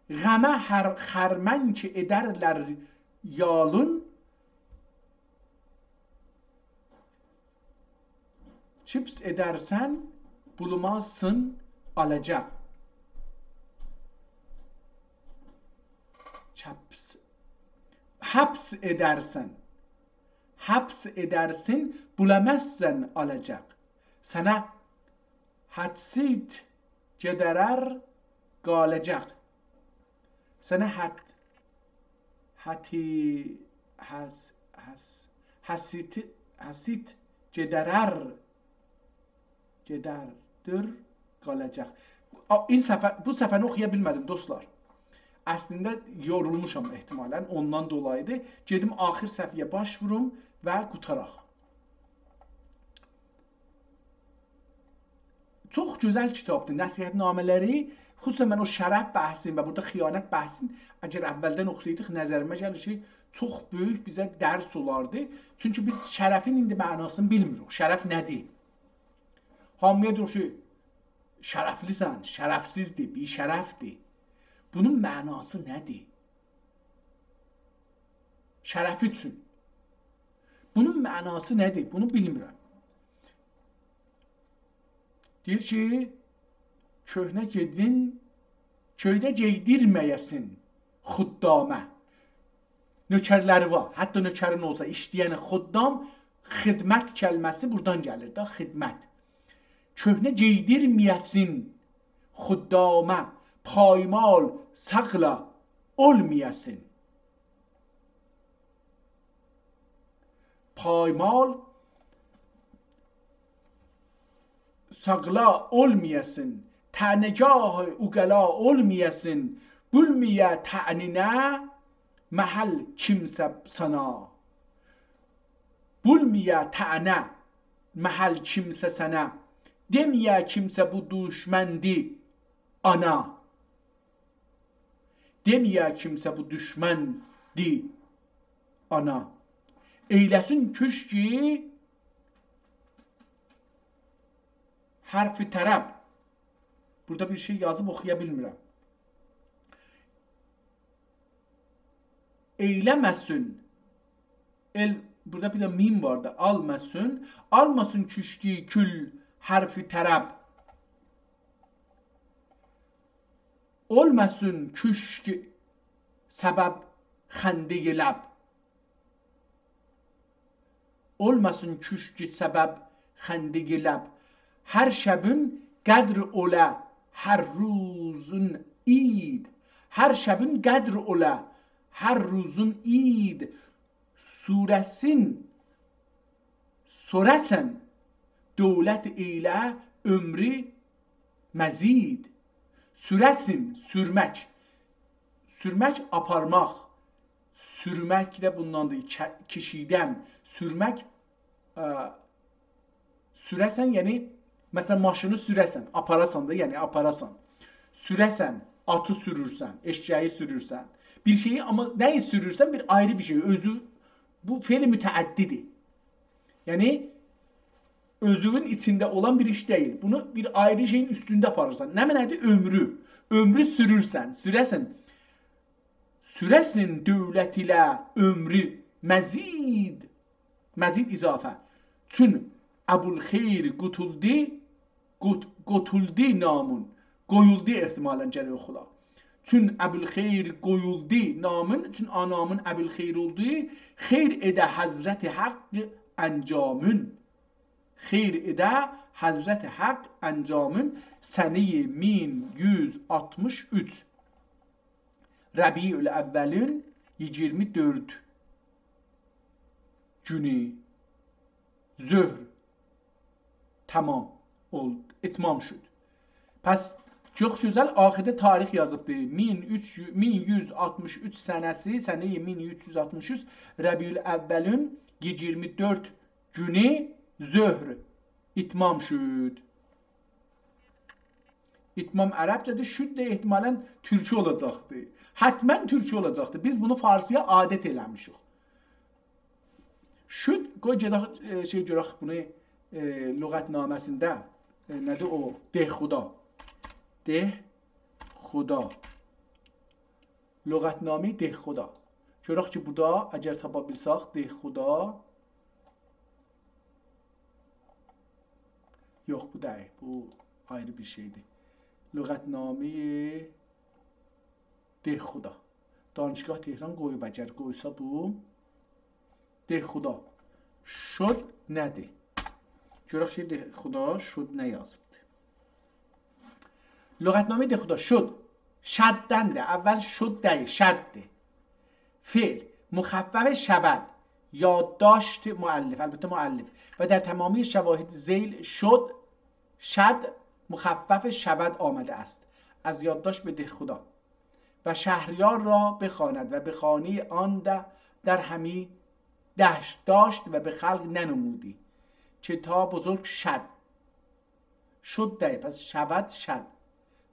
غمه هر خرمن کی ائدرلر یالون. چیپس ائدرسن، بولومازسین آلاجاق. چپس، حبس ائدرسن. حبس ائدرسین، بولامیزسان آلاجاق. سنه حدسیت گئدرر قالاجاق. سنه حد، حتی، حس، حس، حسیت، حسیت گئدرر، گئدردیر قالاجاق. آ، این صفحه، بو صفحه‌نی اوخویا بیلمه‌دیم، دوستلار. اصلینده یورولموشام احتمالاً، اوندان دولایی‌دیر. گئدیم آخر صفحه‌یه باش ووروم و قوتاراق. چوخ گؤزل کیتابدیر، نصیحت‌نامه‌لری. خصوصاً من او شرف بحثین و بورادا خیانت بحثین، اگر اولدن اوخوسایدیق، نظریمه گلیر کی، چوخ بؤیوک بیزه درس اولاردی. چونکی بیز شرفین ایندی معناسینی بیلمیریک. شرف نه‌دیر؟ هامییا دئییر کی، شرفلی‌سن، شرفسیزدیر، بی‌شرفدیر. بونون معناسی نه‌دیر؟ شرفی اوچون. بونون معناسی نه‌دیر؟ بونو بیلمیرم. دئییر کی، کؤهنه گئدین، کؤیده گئیدیرمه‌یه‌سین خدامه. نؤکرلری وار. حتی نؤکرین اولسا، ایشله‌ین خدام، خدمت کلمه‌سی بورادان گلیر دا، خدمت. کؤهنه گئیدیرمه‌یه‌سین خدامه، پایمال ساغلا اولمایاسین. پایمال ساغلا اولمایاسین، طعنه‌گاه عقلا اولمایاسین، بولمایا طعنینه محل کیمسه سنه. بولمایا طعنه محل کیمسه سنه، دئمه‌یه کیمسه بو دوشمندی آنا. دئمه‌یه کیمسه بو دوشمندی آنا. ائیله‌سین کوشکی حرف طرب. بورادا بیر شئی یازیب، اوخویا بیلمیرم. ائیله‌مه‌سین. ائل، بورادا بیر ده میم واردی. آلماسین. آلماسین کوشکی کول حرف طرب. اولماسین کوشک سبب خنده‌ی لب. اولماسین کوشک سبب خنده‌ی لب. هر شبین قدر اولا هر روزون عید. هر شبین قدر اولا هر روزون عید. سوره‌سین سوره‌سن، دؤولت ائیله عؤمرو مزید. سوره‌سین، سورمک. سورمک، آپارماق. سورمک ده بونداندیر، ک-، کشیدن. سورمک، ا، سوره‌سن، یعنی، مثلا، ماشینی سوره‌سن، آپاراسان دا، یعنی آپاراسان. سوره‌سن، آتی سورورسن، ائششه‌یی سورورسن. بیر شئیی، آمما نه‌یی سورورسن؟ بیر آیری بیر شئی. اؤزو، بو فعل متعدی‌دیر. یعنی، اؤزونون ایچینده اولان بیر ایش دئییل. بونو بیر آیری شئیین اوستونده آپاریرسان. نمنه‌دیر؟ عؤمرو. عؤمرو سورورسن، سوره‌سن. سوره‌سین دؤولت ایله عؤمرو مزید. مزید اضافه. چون ابوالخیر قوتولدو، قوت-، قوتولدو نامون. قویولدو احتمالاً گرک اوخولا. چون ابوالخیر قویولدو نامون، چون آ نامون ابوالخیر اولدو، خیر ائده حضرت حق انجامون. خیر ائده حضرت حق انجامون. سنه‌ی مین یوز آلتمیش اوچ. ربیع الاولین ایگیرمی دؤرد گونو ظهر تمام اولدو، اتمام شد. پس چوخ گؤزل، آخیردا تاریخ یازیبدی. مین اوچ، مین یوز آلتمیش اوچ سنه‌سی، سنه‌ی مین اوچ یوز آلتمیش اوچ، ربیع الاولین ایگیرمی دؤرد گونو ظهر اتمام شد. اتمام عربجه‌دیر، شد ده احتمالاً تورکی اولاجاقدی. حتماً تورکی اولاجاقدی. بیز بونو فارسی‌یا عادت ائله‌میشیک. شد، قوی گئدک، ائ، شئی گؤرک بونو، ائ، لغت‌نامه‌سینده، ائ، نه‌دیر او؟ دهخدا. دهخدا. لغت‌نامه‌ی دهخدا. گؤرک کی، بورادا اگر تاپا بیلسک، دهخدا. یوخ، بو دئییل. بو آیری بیر شئیدیر. لغت‌نامه‌ی دهخدا. دانشگاه تهران قویوب، اگر قویسا بو، دهخدا شد نه‌دیر؟ گؤرک کی، دهخدا شد نه یازیبدیر. لغتنامهٔ دهخدا شد شددندیر. اول شد دئییل، شددیر. فعل مخفف شود، یادداشت مؤلف، البته مؤلف، و در تمامی شواهد ذیل شد، شد مخفف شود آمده است، از یادداشت به دهخدا. و شهریار را بخواند و به خانهٔ آن ده در همی دشت داشت و به خلق ننمودی که تا بزرگ شد. شد دئییل، پس شود شد.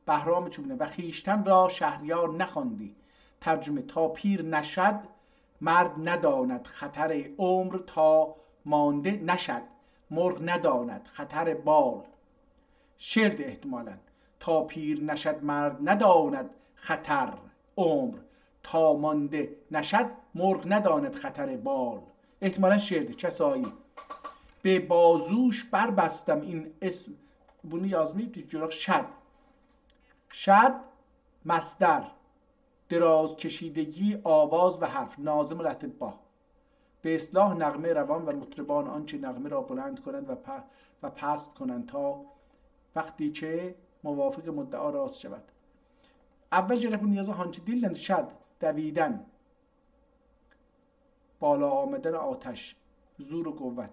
بهرام چوبینه: و خویشتن را شهریار نخواندی. ترجمه: تا پیر نشد، مرد نداند خطر عمر، تا مانده نشد، مرغ نداند خطر بال. شعردی احتمالاً. تا پیر نشد، مرد نداند خطر عمر، تا مانده نشد، مرغ نداند خطر بال. احتمالاً شعردی، کسایی. به بازوش بربستم این اسم. بونو یازماییبدی، گؤرک شد. شد، مصدر، دراز کشیدگی آواز و حرف، ناظم الاطباء. به اصلاح نغمه روان و مطربان آن که نغمه را بلند کنند و پ-، و پست کنند تا وقتی که موافق مدعا راست شود. اول گرک بونو یازا، هانسی دیلله؟ شد، دویدن، بالا آمدن آتش، زور و قوت.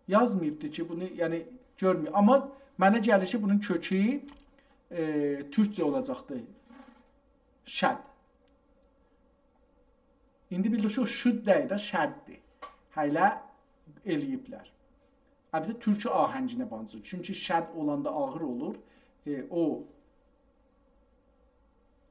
یازماییبدی کی، بونو، یعنی، گؤرمور. آمما منه گلیر کی، بونون کؤکو، ائ، تورکجه اولاجاقدی. شد. ایندی بیلدیک کی، او شد دئییل ده، شددیر. هله ائله‌ییبلر. البته، تورکی آهنگینه بانزیر. چونکی شد اولاندا آغیر اولور. ائ، او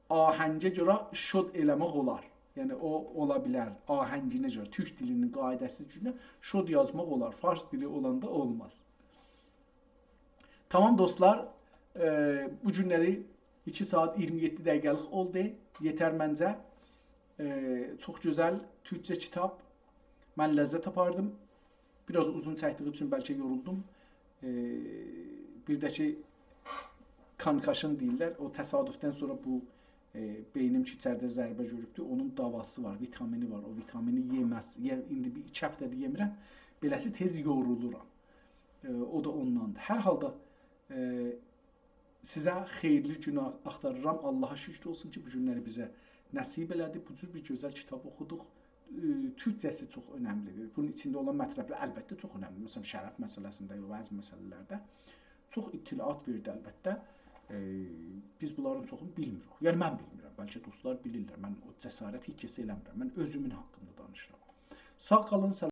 آهنگه گؤره شد ائله‌مک اولار. یعنی، او اولا بیلر. آهنگینه گؤره، تورک دیلینین قاعده‌سی اوچون شد یازماق اولار. فارس دیلی اولاندا اولماز. تامام دوستلار، ائ، بو گونلری ایکی ساعت اییرمی یئددی دقیقه‌لیک اولدو. یئتر منجه. ائ، چوخ گؤزل تورکجه کیتاب. من لذت آپاردیم. بیر آز اوزون چکدیگی اوچون بلکه یورولدوم. ائ، بیر ده کی، concussion دئییرلر. او تصادفدن سونرا بو، ائ، بئینیم کی، ایچریده ضربه گؤروبدو، اونون داواسی وار، ویتامینی وار. او ویتامینی یئمز، یئ-، ایندی بیر ایکی هفته‌دیر یئمیرم. بئله‌سی تئز یورولورام. ائ، او دا اونداندیر. هر حالدا، ائ، سیزه خئییرلی گون آ-، آختاریرام. آللاها شوکور اولسون کی، بو گونلری بیزه نصیب ائله‌دی. بو جور بیر گؤزل کیتاب اوخودوق. ائ، تورکجه‌سی چوخ اؤنملی‌دیر. بونون ایچینده اولان مطلب‌لر البته چوخ اؤنملی‌دیر. مثلا، شرف مسئله‌سینده، وضع مسئله‌لرده چوخ اطلاعات وئردی البته. ائ، بیز بونلارین چوخونو بیلمیریک. یعنی، من بیلمیرم. بلکه دوستلار بیلیرلر. من او جسارتی هئچ کسه ائله‌میرم. من اؤزومون حاقیندا دانیشیرام. ساغ قالین، سلام.